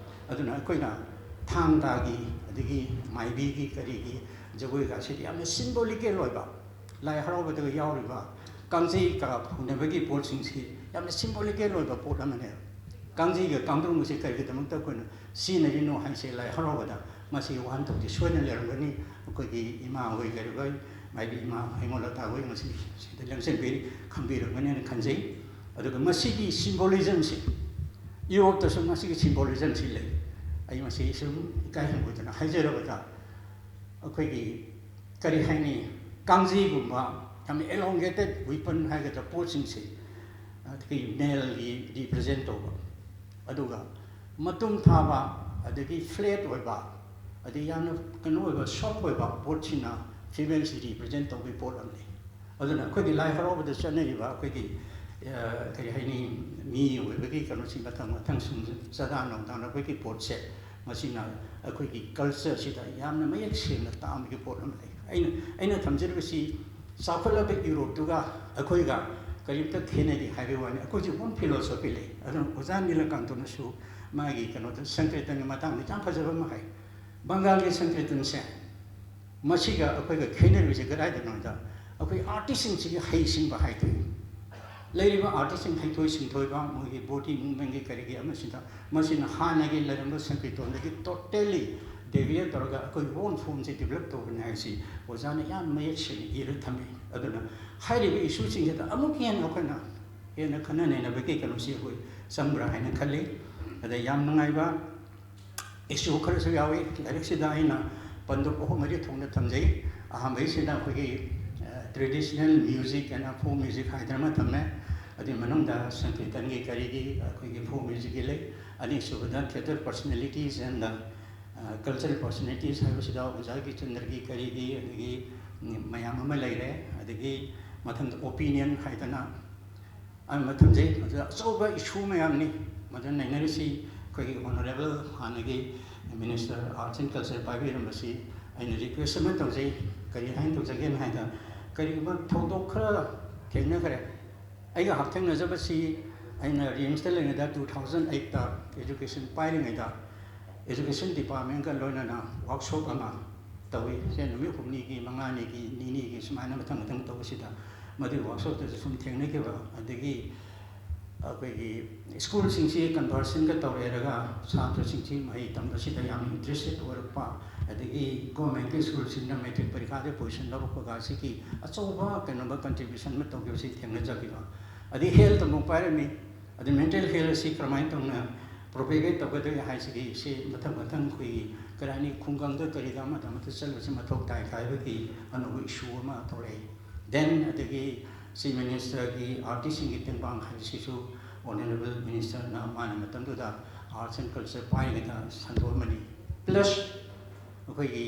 ꯑꯗꯨꯅ ꯑꯩꯈꯣꯏꯅ ꯊꯥꯡ ꯇꯥꯒꯤ, ꯑꯗꯒꯤ ꯃꯥꯏꯕꯤꯒꯤ, ꯀꯔꯤꯒꯤ ꯖꯒꯣꯏꯒꯁꯤꯗꯤ ꯌꯥꯝꯅ ꯁꯤꯝꯕꯣꯂꯤꯀꯦꯜ ꯑꯣꯏꯕ, ꯂꯥꯏ ꯍꯔꯥꯎꯕꯗꯒ ꯌꯥꯎꯔꯤꯕ ꯀꯥꯡꯖꯩꯒ ꯐꯨꯅꯕꯒꯤ ꯄꯣꯠꯁꯤꯡꯁꯤ ꯌꯥꯝꯅ ꯁꯤꯝꯕꯣꯂꯤꯀꯦꯜ ꯑꯣꯏꯕ ꯄꯣꯠ ꯑꯃꯅꯦꯕ꯫ ꯀꯥꯡꯖꯩꯒ ꯀꯥꯡꯗ꯭ꯔꯨꯝꯒꯁꯦ ꯀꯔꯤꯒꯤꯗꯃꯛꯇ ꯑꯩꯈꯣꯏꯅ ꯁꯤꯖꯤꯟꯅꯔꯤꯅꯣ ꯍꯥꯏꯁꯦ, ꯂꯥꯏ ꯍꯔꯥꯎꯕꯗ ꯃꯁꯤꯒꯤ ꯋꯥꯍꯟꯊꯣꯛꯇꯤ ꯁꯣꯏꯗꯅ ꯂꯩꯔꯝꯒꯅꯤ꯫ ꯑꯩꯈꯣꯏꯒꯤ ꯏꯃꯥ ꯍꯣꯏ ꯀꯔꯤ ꯍꯣꯏ, ꯃꯥꯏꯕꯤ ꯏꯃꯥ ꯍꯩꯉꯣꯜ ꯂꯇꯥ ꯍꯣꯏ ꯉꯁꯤ ꯁꯤꯗ ꯂꯦꯡꯁꯤꯟꯕꯤꯔꯤ, ꯈꯪꯕꯤꯔꯝꯒꯅꯤꯅ ꯈꯟꯖꯩ꯫ ꯑꯗꯨꯒ ꯃꯁꯤꯒꯤ ꯁꯤꯝꯕꯣꯂꯤꯖꯝꯁꯤ, ꯌꯨꯔꯣꯞꯇꯁꯨ ꯃꯁꯤꯒꯤ ꯁꯤꯝꯕꯣꯂꯤꯖꯝꯁꯤ ꯂꯩ꯫ ꯑꯩ ꯃꯁꯤ ꯁꯨꯝ ꯏꯀꯥꯏ ꯍꯪꯒꯣꯏꯗꯅ ꯍꯥꯏꯖꯔꯕꯗ, ꯑꯩꯈꯣꯏꯒꯤ ꯀꯔꯤ ꯍꯥꯏꯅꯤ, ꯀꯥꯡꯖꯩꯒꯨꯝꯕ ꯌꯥꯝꯅ ꯑꯦꯂꯣꯡꯒꯦꯇꯦꯠ ꯋꯤꯄꯟ ꯍꯥꯏꯒꯗ꯭ꯔꯥ, ꯄꯣꯠꯁꯤꯡꯁꯦ ꯑꯩꯈꯣꯏꯒꯤ ꯃꯦꯜꯒꯤ ꯔꯤꯄ꯭ꯔꯖꯦꯟ ꯇꯧꯕ, ꯑꯗꯨꯒ ꯃꯇꯨꯝ ꯊꯥꯕ, ꯑꯗꯒꯤ ꯐ꯭ꯂꯦꯠ ꯑꯣꯏꯕ, ꯑꯗꯩ ꯌꯥꯝꯅ ꯀꯩꯅꯣ ꯑꯣꯏꯕ, ꯁꯣꯐ ꯑꯣꯏꯕ ꯄꯣꯠꯁꯤꯅ ꯐꯤꯃꯦꯜꯁꯤ ꯔꯤꯄ꯭ꯔꯖꯦꯟ ꯇꯧꯕꯒꯤ ꯄꯣꯠ ꯑꯃꯅꯤ꯫ ꯑꯗꯨꯅ ꯑꯩꯈꯣꯏꯒꯤ ꯂꯥꯏ ꯍꯔꯥꯎꯕꯗ ꯆꯠꯅꯔꯤꯕ ꯑꯩꯈꯣꯏꯒꯤ, ꯑ, ꯀꯔꯤ ꯍꯥꯏꯅꯤ, ꯃꯤ ꯑꯣꯏꯕꯒꯤ ꯀꯩꯅꯣꯁꯤ ꯃꯊꯪ ꯃꯊꯪ ꯁꯨꯝ ꯆꯥꯗꯥ ꯅꯧꯗꯥꯅꯕꯒꯤ ꯄꯣꯠꯁꯦ, ꯃꯁꯤꯅ ꯑꯩꯈꯣꯏꯒꯤ ꯀꯜꯆꯔꯁꯤꯗ ꯌꯥꯝꯅ ꯃꯌꯦꯛ ꯁꯦꯡꯅ ꯇꯥꯛꯑꯝꯕꯒꯤ ꯄꯣꯠ ꯑꯃ ꯂꯩ꯫ ꯑꯩꯅ, ꯑꯩꯅ ꯊꯝꯖꯔꯤꯕꯁꯤ ꯆꯥꯎꯈꯠꯂꯕ ꯌꯨꯔꯣꯞꯇꯨꯒ ꯑꯩꯈꯣꯏꯒ ꯀꯔꯤꯝꯇ ꯈꯦꯠꯅꯗꯦ ꯍꯥꯏꯕꯒꯤ ꯋꯥꯅꯤ꯫ ꯑꯩꯈꯣꯏꯁꯦ one philosophy ꯂꯩ꯫ ꯑꯗꯨꯅ ꯑꯣꯖꯥ ꯅꯤꯂꯀꯥꯟꯇꯅꯁꯨ ꯃꯥꯒꯤ ꯀꯩꯅꯣꯗ ꯁꯪꯀ꯭ꯔꯤꯇꯟꯒꯤ ꯃꯇꯥꯡꯗ ꯌꯥꯝ ꯐꯖꯕ ꯑꯃ ꯍꯥꯏ꯫ ꯕꯪꯒꯥꯜꯒꯤ ꯁꯪꯀ꯭ꯔꯤꯇꯟꯁꯦ ꯃꯁꯤꯒ ꯑꯩꯈꯣꯏꯒ ꯈꯦꯠꯅꯔꯤꯕꯁꯦ ꯀꯗꯥꯏꯗꯅꯣ ꯍꯥꯏꯗ, ꯑꯩꯈꯣꯏ ꯑꯥꯔꯇꯤꯁꯁꯤꯡꯁꯤꯒꯤ ꯍꯩꯁꯤꯡꯕ ꯍꯥꯏꯗꯣꯏꯅꯤ꯫ ꯂꯩꯔꯤꯕ ꯑꯥꯔꯇꯤꯁꯁꯤꯡ ꯍꯩꯊꯣꯏ ꯁꯤꯡꯊꯣꯏꯕ, ꯃꯣꯏꯒꯤ ꯕꯣꯗꯤ ꯃꯨꯞꯃꯦꯟꯒꯤ ꯀꯔꯤꯒꯤ ꯑꯃꯁꯤꯗ, ꯃꯁꯤꯅ ꯍꯥꯟꯅꯒꯤ ꯂꯩꯔꯝꯕ ꯁꯪꯀ꯭ꯔꯤꯇꯣꯟꯗꯒꯤ ꯇꯣꯇꯦꯂꯤ ꯗꯦꯚꯤꯌꯦꯠ ꯇꯧꯔꯒ ꯑꯩꯈꯣꯏ ꯑꯣꯟ ꯐꯣꯝꯁꯦ ꯗꯤꯕꯂꯞ ꯇꯧꯕꯅꯤ ꯍꯥꯏꯕꯁꯤ ꯑꯣꯖꯥꯅ ꯌꯥꯝ ꯃꯌꯦꯛ ꯁꯦꯡꯅ ꯏꯔ ꯊꯝꯃꯤ꯫ ꯑꯗꯨꯅ ꯍꯥꯏꯔꯤꯕ ꯏꯁꯨꯁꯤꯡꯁꯤꯗ ꯑꯃꯨꯛꯀ ꯍꯦꯟꯅ ꯑꯩꯈꯣꯏꯅ ꯍꯦꯟꯅ ꯈꯟꯅ ꯅꯩꯅꯕꯒꯤ ꯀꯩꯅꯣꯁꯤ ꯑꯩꯈꯣꯏ ꯆꯪꯕ꯭ꯔꯥ ꯍꯥꯏꯅ ꯈꯜꯂꯤ꯫ ꯑꯗ ꯌꯥꯝ ꯅꯨꯡꯉꯥꯏꯕ ꯏꯁꯨ ꯈꯔꯁꯨ ꯌꯥꯎꯏ꯫ ꯂꯥꯏꯔꯤꯛꯁꯤꯗ ꯑꯩꯅ ꯄꯟꯗꯨꯞ ꯑꯍꯨꯝ ꯃꯔꯤ ꯊꯣꯛꯅ ꯊꯝꯖꯩ꯫ ꯑꯍꯥꯟꯕꯩꯁꯤꯅ ꯑꯩꯈꯣꯏꯒꯤ, ꯑ, traditional music and folk music ꯍꯥꯏꯗꯅ ꯑꯃ ꯊꯝꯃꯦ꯫ ꯑꯗꯨꯒꯤ ꯃꯅꯨꯡꯗ ꯁꯪꯀ꯭ꯔꯤꯇꯟꯒꯤ ꯀꯔꯤꯒꯤ ꯑꯩꯈꯣꯏꯒꯤ folk musicꯀꯤ ꯂꯩ꯫ ꯑꯅꯤꯁꯨꯕꯗ theatre personalities and the, ꯑ, cultural personalities ꯍꯥꯏꯕꯁꯤꯗ ꯑꯣꯖꯥ ꯕꯤꯆꯟꯗ꯭ꯔꯒꯤ ꯀꯔꯤꯒꯤ ꯑꯗꯒꯤ, ꯎꯝ, ꯃꯌꯥꯝ ꯑꯃ ꯂꯩꯔꯦ꯫ ꯑꯗꯒꯤ ꯃꯊꯪꯗ opinion ꯍꯥꯏꯗꯅ ꯑꯃ ꯊꯝꯖꯩ꯫ ꯃꯗꯨꯗ ꯑꯆꯧꯕ ꯏꯁꯨ ꯃꯌꯥꯝꯅꯤ ꯃꯗꯨ ꯅꯩꯅꯔꯤꯁꯤ꯫ ꯑꯩꯈꯣꯏꯒꯤ honourable ꯍꯥꯟꯅꯒꯤ Minister Arts and Culture ꯄꯥꯏꯕꯤꯔꯝꯕꯁꯤ ꯑꯩꯅ request ꯑꯃ ꯇꯧꯖꯩ꯫ ꯀꯔꯤ ꯍꯥꯏꯅ ꯇꯧꯖꯒꯦꯅ ꯍꯥꯏꯗ, ꯀꯔꯤꯒꯨꯝꯕ ꯊꯧꯗꯣꯛ ꯈꯔ ꯊꯦꯡꯅꯈ꯭ꯔꯦ꯫ ꯑꯩꯒ ꯍꯛꯊꯦꯡꯅꯖꯕꯁꯤ ꯑꯩꯅ ꯔꯤꯝꯁꯇ ꯂꯩꯔꯤꯉꯩꯗ two thousand eightꯇ education ꯄꯥꯏꯔꯤꯉꯩꯗ education departmentꯀ ꯂꯣꯏꯅꯅ workshop ꯑꯃ ꯇꯧꯏ꯫ ꯁꯦ ꯅꯨꯃꯤꯠ ꯍꯨꯝꯅꯤꯒꯤ, ꯃꯉꯥꯅꯤꯒꯤ, ꯅꯤꯅꯤꯒꯤ ꯁꯨꯃꯥꯏꯅ ꯃꯊꯪ ꯃꯊꯪ ꯇꯧꯕꯁꯤꯗ ꯃꯗꯨꯒꯤ workshopꯇꯁꯨ ꯁꯨꯝ ꯊꯦꯡꯅꯈꯤꯕ꯫ ꯑꯗꯒꯤ ꯑꯩꯈꯣꯏꯒꯤ ꯁ꯭ꯀꯨꯜꯁꯤꯡꯁꯤ conversionꯒ ꯇꯧꯔꯦꯔꯒ ꯁꯥꯇ꯭ꯔꯁꯤꯡꯁꯤ ꯃꯍꯩ ꯇꯝꯕꯁꯤꯗ ꯌꯥꯝ interested ꯑꯣꯏꯔꯛꯄ, ꯑꯗꯒꯤ governmentꯀꯤ ꯁ꯭ꯀꯨꯜꯁꯤꯡꯅ matric ꯄꯔꯤꯈꯥꯗ position ꯂꯧꯔꯛꯄꯒ ꯑꯁꯤꯒꯤ ꯑꯆꯧꯕ ꯀꯩꯅꯣꯝꯃ contribution ꯑꯃ ꯇꯧꯈꯤꯕꯁꯤ ꯊꯦꯡꯅꯖꯈꯤꯕ꯫ ꯑꯗꯒꯤ health ꯑꯃꯨꯛ ꯄꯥꯏꯔꯝꯃꯤ꯫ ꯑꯗꯩ mental health ꯑꯁꯤ ꯀꯔꯝꯍꯥꯏꯅ ꯇꯧꯅ propagate ꯇꯧꯒꯗꯒꯦ ꯍꯥꯏꯁꯤꯒꯤ ꯁꯤ ꯃꯊꯪ ꯃꯊꯪ ꯑꯩꯈꯣꯏꯒꯤ ꯀꯔꯤ ꯍꯥꯏꯅꯤ, ꯈꯨꯡꯒꯪꯗ ꯀꯔꯤꯗ ꯑꯃꯗ ꯑꯃꯗ ꯆꯠꯂꯁꯤ ꯃꯊꯧ ꯇꯥꯏ ꯍꯥꯏꯕꯒꯤ ꯑꯅꯧꯕ issue ꯑꯃ ꯊꯣꯛꯂꯛꯏ꯫ Then ꯑꯗꯒꯤ Chief Ministerꯒꯤ artistꯁꯤꯡꯒꯤ ꯇꯦꯡꯕꯥꯡ ꯍꯥꯏꯕꯁꯤꯁꯨ honourable ministerꯅ ꯃꯥꯅ ꯃꯇꯝꯗꯨꯗ arts and culture ꯄꯥꯏꯔꯤꯉꯩꯗ ꯁꯟꯗꯣꯛꯑꯝꯕꯅꯤ꯫ Plus ꯑꯩꯈꯣꯏꯒꯤ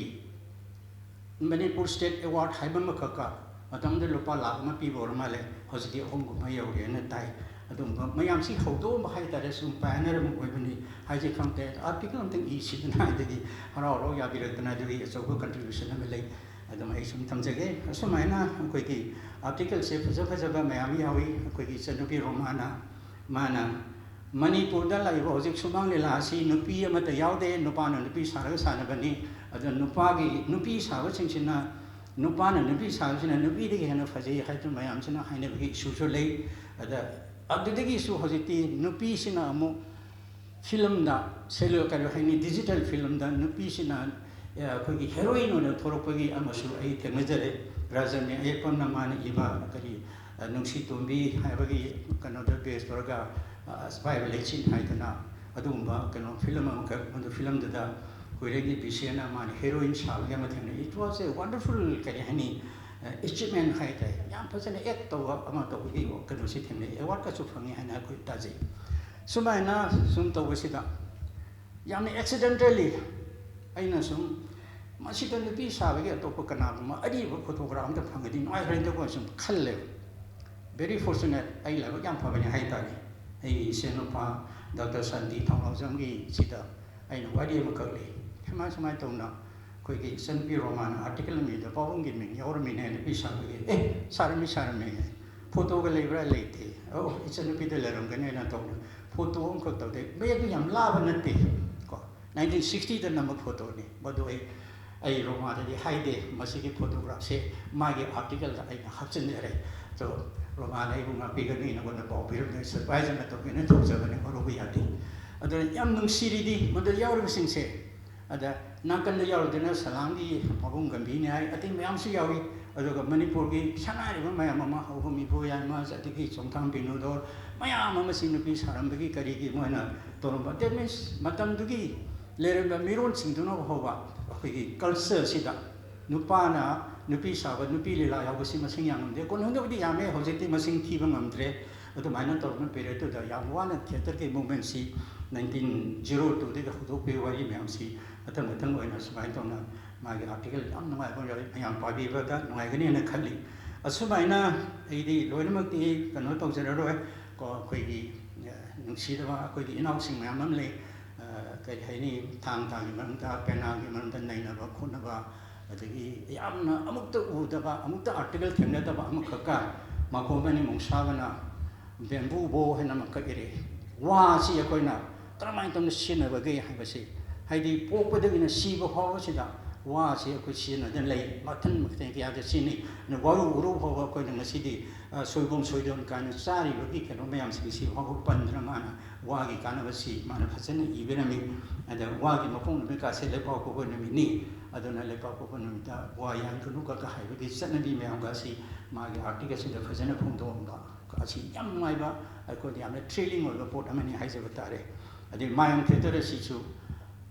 ꯃꯅꯤꯄꯨꯔ ꯁ꯭ꯇꯦꯠ ꯑꯦꯋꯥꯔꯗ ꯍꯥꯏꯕ ꯑꯃꯈꯛꯀ, ꯃꯇꯝꯗꯨꯗ ꯂꯨꯄꯥ ꯂꯥꯈ ꯑꯃ ꯄꯤꯕ ꯑꯣꯏꯔ ꯃꯥꯜꯂꯦ, ꯍꯧꯖꯤꯛꯇꯤ ꯑꯍꯨꯝꯒꯨꯝꯕ ꯌꯧꯔꯦꯅ ꯇꯥꯏ꯫ ꯑꯗꯨꯒꯨꯝꯕ ꯃꯌꯥꯝꯁꯤ ꯍꯧꯗꯣꯛꯑꯝꯕ ꯍꯥꯏ ꯇꯥꯔꯦ, ꯁꯨꯝ ꯄꯥꯏꯑꯣꯅꯤꯌꯔ ꯑꯃ ꯑꯣꯏꯕꯅꯤ ꯍꯥꯏꯁꯦ ꯈꯪꯗꯦ꯫ ꯑꯥꯔꯇꯤꯀꯜ ꯑꯝꯇꯪ ꯏꯁꯤꯗꯅ ꯍꯥꯏꯗꯒꯤ ꯍꯔꯥꯎ ꯍꯔꯥꯎ ꯌꯥꯕꯤꯔꯛꯇꯅ ꯑꯗꯨꯒꯤ ꯑꯆꯧꯕ ꯀꯟꯇ꯭ꯔꯤꯕ꯭ꯌꯨꯁꯟ ꯑꯃ ꯂꯩ꯫ ꯑꯗꯨꯝ ꯑꯩ ꯁꯨꯝ ꯊꯝꯖꯒꯦ꯫ ꯑꯁꯨꯃꯥꯏꯅ ꯑꯩꯈꯣꯏꯒꯤ ꯑꯥꯔꯇꯤꯀꯜꯁꯦ ꯐꯖ ꯐꯖꯕ ꯃꯌꯥꯝ ꯌꯥꯎꯏ꯫ ꯑꯩꯈꯣꯏꯒꯤ ꯏꯆꯟꯅꯨꯄꯤ ꯔꯣꯃꯥꯅ, ꯃꯥꯅ ꯃꯅꯤꯄꯨꯔꯗ ꯂꯩꯕ ꯍꯧꯖꯤꯛ ꯁꯨꯃꯥꯡ ꯂꯤꯂꯥ ꯑꯁꯤ ꯅꯨꯄꯤ ꯑꯃꯠꯇ ꯌꯥꯎꯗꯦ, ꯅꯨꯄꯥꯅ ꯅꯨꯄꯤ ꯁꯥꯔꯒ ꯁꯥꯟꯅꯕꯅꯤ꯫ ꯑꯗꯨꯅ ꯅꯨꯄꯥꯒꯤ, ꯅꯨꯄꯤ ꯁꯥꯕꯁꯤꯡꯁꯤꯅ, ꯅꯨꯄꯥꯅ ꯅꯨꯄꯤ ꯁꯥꯕꯁꯤꯅ ꯅꯨꯄꯤꯗꯒꯤ ꯍꯦꯟꯅ ꯐꯖꯩ ꯍꯥꯏꯗꯨꯅ ꯃꯌꯥꯝꯁꯤꯅ ꯍꯥꯏꯅꯕꯒꯤ ꯏꯁꯨꯁꯨ ꯂꯩ꯫ ꯑꯗ ꯑꯗꯨꯗꯒꯤꯁꯨ ꯍꯧꯖꯤꯛꯇꯤ ꯅꯨꯄꯤꯁꯤꯅ ꯑꯃꯨꯛ ꯐꯤꯂꯝꯗ, ꯁꯦꯂꯨ-, ꯀꯔꯤ ꯍꯥꯏꯅꯤ, ꯗꯤꯖꯤꯇꯦꯜ ꯐꯤꯂꯝꯗ ꯅꯨꯄꯤꯁꯤꯅ, ꯑ, ꯑꯩꯈꯣꯏꯒꯤ ꯍꯦꯔꯣꯏꯟ ꯑꯣꯏꯅ ꯊꯣꯛꯂꯛꯄꯒꯤ ꯑꯃꯁꯨ ꯑꯩ ꯊꯦꯡꯅꯖꯔꯦ꯫ ꯔꯥꯖꯟ ꯃꯌꯥꯏꯄꯝꯅ ꯃꯥꯅ ꯏꯕ ꯀꯔꯤ, ꯑ, ꯅꯨꯡꯁꯤ ꯇꯣꯝꯕꯤ ꯍꯥꯏꯕꯒꯤ ꯀꯩꯅꯣꯗ ꯕꯦꯁ ꯇꯧꯔꯒ, ꯑ, ꯁꯤꯐꯥꯏ ꯂꯩꯆꯤꯟ ꯍꯥꯏꯗꯅ ꯑꯗꯨꯒꯨꯝꯕ ꯀꯩꯅꯣ ꯐꯤꯂꯝ ꯑꯃꯈꯛ, ꯃꯗꯨ ꯐꯤꯂꯝꯗꯨꯗ ꯀꯣꯏꯔꯦꯡꯒꯤ ꯕꯤꯁꯦꯟꯅ ꯃꯥꯅ ꯍꯦꯔꯣꯏꯟ ꯁꯥꯕꯒꯤ ꯑꯃ ꯊꯦꯡꯅꯩ꯫ It was a wonderful, ꯀꯔꯤ ꯍꯥꯏꯅꯤ, ꯑ, achievement ꯍꯥꯏ ꯇꯥꯏ꯫ ꯌꯥꯝ ꯐꯖꯅ ꯑꯦꯛ ꯇꯧꯕ ꯑꯃ ꯇꯧꯕꯒꯤ ꯀꯩꯅꯣꯁꯤ ꯊꯦꯡꯅꯩ꯫ ꯑꯦꯋꯥꯔꯗꯀꯁꯨ ꯐꯪꯉꯤ ꯍꯥꯏꯅ ꯑꯩꯈꯣꯏ ꯇꯥꯖꯩ꯫ ꯁꯨꯃꯥꯏꯅ ꯁꯨꯝ ꯇꯧꯕꯁꯤꯗ ꯌꯥꯝꯅ accidentally ꯑꯩꯅ ꯁꯨꯝ ꯃꯁꯤꯗ ꯅꯨꯄꯤ ꯁꯥꯕꯒꯤ ꯑꯇꯣꯞꯄ ꯀꯅꯥꯒꯨꯝꯕ ꯑꯔꯤꯕ ꯐꯣꯇꯣꯒ꯭ꯔꯥꯐ ꯑꯝꯇ ꯐꯪꯉꯗꯤ ꯅꯨꯡꯉꯥꯏꯈ꯭ꯔꯅꯤꯗꯀꯣ ꯁꯨꯝ ꯈꯜꯂꯦꯕ꯫ Very fortunate, ꯑꯩ ꯂꯥꯏꯕꯛ ꯌꯥꯝ ꯐꯕꯅꯤ ꯍꯥꯏ ꯇꯥꯔꯦ꯫ ꯑꯩꯒꯤ ꯏꯆꯦ ꯅꯨꯄꯥ ꯗꯣꯛꯇꯔ ꯁꯥꯟꯇꯤ ꯊꯧꯅꯥꯎꯖꯝꯒꯤ ꯁꯤꯗ ꯑꯩꯅ ꯋꯥꯔꯤ ꯑꯃꯈꯛ ꯂꯤ꯫ ꯁꯨꯃꯥꯏ ꯁꯨꯃꯥꯏꯅ ꯇꯧꯅ ꯑꯩꯈꯣꯏꯒꯤ ꯏꯆꯟꯅꯨꯄꯤ ꯔꯣꯃꯥꯅ ꯑꯥꯔꯇꯤꯀꯜ ꯑꯃ ꯏꯕꯗ ꯄꯥꯕꯨꯡꯒꯤ ꯃꯤꯡ ꯌꯥꯎꯔꯝꯃꯤꯅꯦ, ꯅꯨꯄꯤ ꯁꯥꯕꯒꯤ꯫ "ꯑꯦ, ꯁꯥꯔꯝꯃꯤ, ꯁꯥꯔꯝꯃꯤ꯫ ꯐꯣꯇꯣꯒ ꯂꯩꯕ꯭ꯔꯥ?" "ꯂꯩꯇꯦ"꯫ "ꯑꯣ, ꯏꯆꯟꯅꯨꯄꯤꯗ ꯂꯩꯔꯝꯒꯅꯦꯅ" ꯇꯧꯅ ꯐꯣꯇꯣ ꯑꯃꯈꯛ ꯇꯧꯗꯦ꯫ ꯃꯌꯦꯛꯇꯨ ꯌꯥꯝ ꯂꯥꯕ ꯅꯠꯇꯦ ꯀꯣ, ꯅꯥꯏꯟꯇꯤꯟ ꯁꯤꯛꯁꯇꯤꯗ ꯅꯝꯕ ꯐꯣꯇꯣꯅꯤ꯫ ꯃꯗꯨ ꯑꯩ, ꯑꯩ ꯔꯣꯃꯥꯗꯗꯤ ꯍꯥꯏꯗꯦ, ꯃꯁꯤꯒꯤ ꯐꯣꯇꯣꯒ꯭ꯔꯥꯐꯁꯦ ꯃꯥꯒꯤ ꯑꯥꯔꯇꯤꯀꯜꯗ ꯑꯩꯅ ꯍꯥꯞꯆꯤꯟꯖꯔꯦ꯫ ꯑꯗꯣ ꯔꯣꯃꯥꯅ ꯑꯩꯕꯨ ꯉꯥꯛꯄꯤꯒꯅꯤ, ꯅꯉꯣꯟꯗ ꯄꯥꯎ ꯄꯤꯔꯝꯗꯥꯏ ꯁꯔꯄ꯭ꯔꯥꯏꯖ ꯑꯃ ꯇꯧꯒꯦꯅ ꯇꯧꯖꯕꯅꯤ, ꯋꯥꯔꯧꯕ ꯌꯥꯗꯦ꯫ ꯑꯗꯨꯅ ꯌꯥꯝ ꯅꯨꯡꯁꯤꯔꯤꯗꯤ ꯃꯗꯨ ꯌꯥꯎꯔꯤꯕꯁꯤꯡꯁꯦ꯫ ꯑꯗ ꯅꯥꯀꯟꯗ ꯌꯥꯎꯔꯤꯗꯨꯅ ꯁꯂꯥꯝꯒꯤ ꯄꯥꯕꯨꯡ ꯒꯝꯚꯤꯔꯅꯤ ꯍꯥꯏ, ꯑꯇꯩ ꯃꯌꯥꯝꯁꯨ ꯌꯥꯎꯏ꯫ ꯑꯗꯨꯒ ꯃꯅꯤꯄꯨꯔꯒꯤ ꯁꯅꯥꯔꯤꯕ ꯃꯌꯥꯝ ꯑꯃ, ꯍꯧꯕ ꯃꯤꯕꯨ ꯌꯥꯏꯃ, ꯑꯗꯒꯤ ꯆꯣꯡꯊꯥꯝ ꯕꯤꯅꯣꯗꯣ, ꯃꯌꯥꯝ ꯑꯃꯁꯤ ꯅꯨꯄꯤ ꯁꯥꯔꯝꯕꯒꯤ ꯀꯔꯤꯒꯤ ꯃꯣꯏꯅ ꯇꯧꯔꯝꯕ꯫ That means ꯃꯇꯝꯗꯨꯒꯤ ꯂꯩꯔꯝꯕ ꯃꯤꯔꯣꯟꯁꯤꯡꯗꯨꯅ ꯐꯥꯎꯕ ꯑꯩꯈꯣꯏꯒꯤ ꯀꯜꯆꯔꯁꯤꯗ ꯅꯨꯄꯥꯅ ꯅꯨꯄꯤ ꯁꯥꯕ, ꯅꯨꯄꯤ ꯂꯤꯂꯥ ꯌꯥꯎꯕꯁꯤ ꯃꯁꯤꯡ ꯌꯥꯝꯂꯝꯗꯦ꯫ ꯀꯣꯟꯅꯗꯕꯨꯗꯤ ꯌꯥꯝꯃꯦ, ꯍꯧꯖꯤꯛꯇꯤ ꯃꯁꯤꯡ ꯊꯤꯕ ꯉꯝꯗ꯭ꯔꯦ꯫ ꯑꯗꯨꯃꯥꯏꯅ ꯇꯧꯔꯝꯕ ꯄꯤꯔꯤꯌꯠꯇꯨꯗ ꯌꯥꯝ ꯋꯥꯅ ꯊꯤꯌꯦꯇꯔꯒꯤ ꯃꯨꯞꯃꯦꯟꯁꯤ ꯅꯥꯏꯟꯇꯤꯟ ꯖꯤꯔꯣ ꯇꯨꯗꯒꯤ ꯍꯧꯗꯣꯛꯄꯤꯕ ꯋꯥꯔꯤ ꯃꯌꯥꯝꯁꯤ ꯃꯊꯪ ꯃꯊꯪ ꯑꯣꯏꯅ ꯁꯨꯃꯥꯏꯅ ꯇꯧꯅ ꯃꯥꯒꯤ ꯑꯥꯔꯇꯤꯀꯜ ꯌꯥꯝ ꯅꯨꯡꯉꯥꯏꯕ ꯑꯃ ꯌꯥꯎꯏ, ꯃꯌꯥꯝ ꯄꯥꯕꯤꯕꯗ ꯅꯨꯡꯉꯥꯏꯒꯅꯤ ꯍꯥꯏꯅ ꯈꯜꯂꯤ꯫ ꯑꯁꯨꯃꯥꯏꯅ ꯑꯩꯗꯤ ꯂꯣꯏꯅꯃꯛꯇꯤ ꯀꯩꯅꯣ ꯇꯧꯖꯔꯔꯣꯏ ꯀꯣ, ꯑꯩꯈꯣꯏꯒꯤ, ꯑ, ꯅꯨꯡꯁꯤꯗꯕ ꯑꯩꯈꯣꯏꯒꯤ ꯏꯅꯥꯎꯁꯤꯡ ꯃꯌꯥꯝ ꯑꯃ ꯂꯩ, ꯑ, ꯀꯔꯤ ꯍꯥꯏꯅꯤ, ꯊꯥꯡ ꯇꯥꯒꯤ ꯃꯔꯝꯗ, ꯄꯦꯅꯥꯒꯤ ꯃꯔꯝꯗ ꯅꯩꯅꯕ ꯈꯣꯠꯅꯕ, ꯑꯗꯒꯤ ꯌꯥꯝꯅ ꯑꯃꯨꯛꯇ ꯎꯗꯕ, ꯑꯃꯨꯛꯇ ꯑꯥꯔꯇꯤꯀꯜ ꯊꯦꯡꯅꯗꯕ ꯑꯃꯈꯛꯀ ꯃꯈꯣꯡ ꯑꯅꯤ ꯃꯣꯡꯁꯥꯕꯅ ꯕꯦꯝꯕꯨ ꯕꯣ ꯍꯥꯏꯅ ꯑꯃꯈꯛ ꯏꯔꯛꯏ꯫ ꯋꯥꯁꯤ ꯑꯩꯈꯣꯏꯅ ꯀꯔꯝꯍꯥꯏꯅ ꯇꯧꯅ ꯁꯤꯖꯤꯟꯅꯕꯒꯦ ꯍꯥꯏꯕꯁꯤ, ꯍꯥꯏꯗꯤ ꯄꯣꯛꯄꯗꯒꯤꯅ ꯁꯤꯕ ꯐꯥꯎꯕꯁꯤꯗ ꯋꯥꯁꯤ ꯑꯩꯈꯣꯏ ꯁꯤꯖꯤꯟꯅꯗꯅ ꯂꯩ꯫ ꯃꯈꯜ ꯃꯊꯦꯜ ꯀꯌꯥꯗ ꯁꯤꯖꯤꯟꯅꯩ꯫ ꯑꯗꯨꯅ ꯋꯥꯔꯨ ꯎꯔꯨ ꯐꯥꯎꯕ ꯑꯩꯈꯣꯏꯅ ꯉꯁꯤꯗꯤ, ꯑ, ꯁꯣꯏꯕꯨꯝ ꯁꯣꯏꯗꯣꯟ ꯀꯥꯏꯅ ꯆꯥꯔꯤꯕꯒꯤ ꯀꯩꯅꯣ ꯃꯌꯥꯝꯁꯤꯡꯁꯤ ꯐꯥꯎꯕ ꯄꯟꯗꯅ ꯃꯥꯅ ꯋꯥꯒꯤ ꯀꯥꯟꯅꯕꯁꯤ ꯃꯥꯅ ꯐꯖꯅ ꯏꯕꯤꯔꯝꯃꯤ꯫ ꯑꯗ ꯋꯥꯒꯤ ꯃꯄꯣꯛ ꯅꯨꯃꯤꯠꯀꯥꯁꯦ ꯂꯩꯄꯥꯛꯄꯣꯛꯄ ꯅꯨꯃꯤꯠꯅꯤ, ꯑꯗꯨꯅ ꯂꯩꯄꯥꯛꯄꯣꯛꯄ ꯅꯨꯃꯤꯠꯇ ꯋꯥ ꯌꯥꯟꯒꯅꯨ ꯀꯛꯀ ꯍꯥꯏꯕꯒꯤ ꯆꯠꯅꯕꯤ ꯃꯌꯥꯝꯒꯁꯤ ꯃꯥꯒꯤ ꯑꯥꯔꯇꯤꯀꯜꯁꯤꯗ ꯐꯖꯅ ꯐꯣꯡꯗꯣꯛꯑꯝꯕ ꯑꯁꯤ ꯌꯥꯝ ꯅꯨꯡꯉꯥꯏꯕ, ꯑꯩꯈꯣꯏꯗ ꯌꯥꯝꯅ ꯊ꯭ꯔꯤꯂꯤꯡ ꯑꯣꯏꯕ ꯄꯣꯠ ꯑꯃꯅꯤ ꯍꯥꯏꯖꯕ ꯇꯥꯔꯦ꯫ ꯑꯗꯩ ꯃꯥꯌꯣꯡ ꯊꯤꯌꯦꯇꯔ ꯑꯁꯤꯁꯨ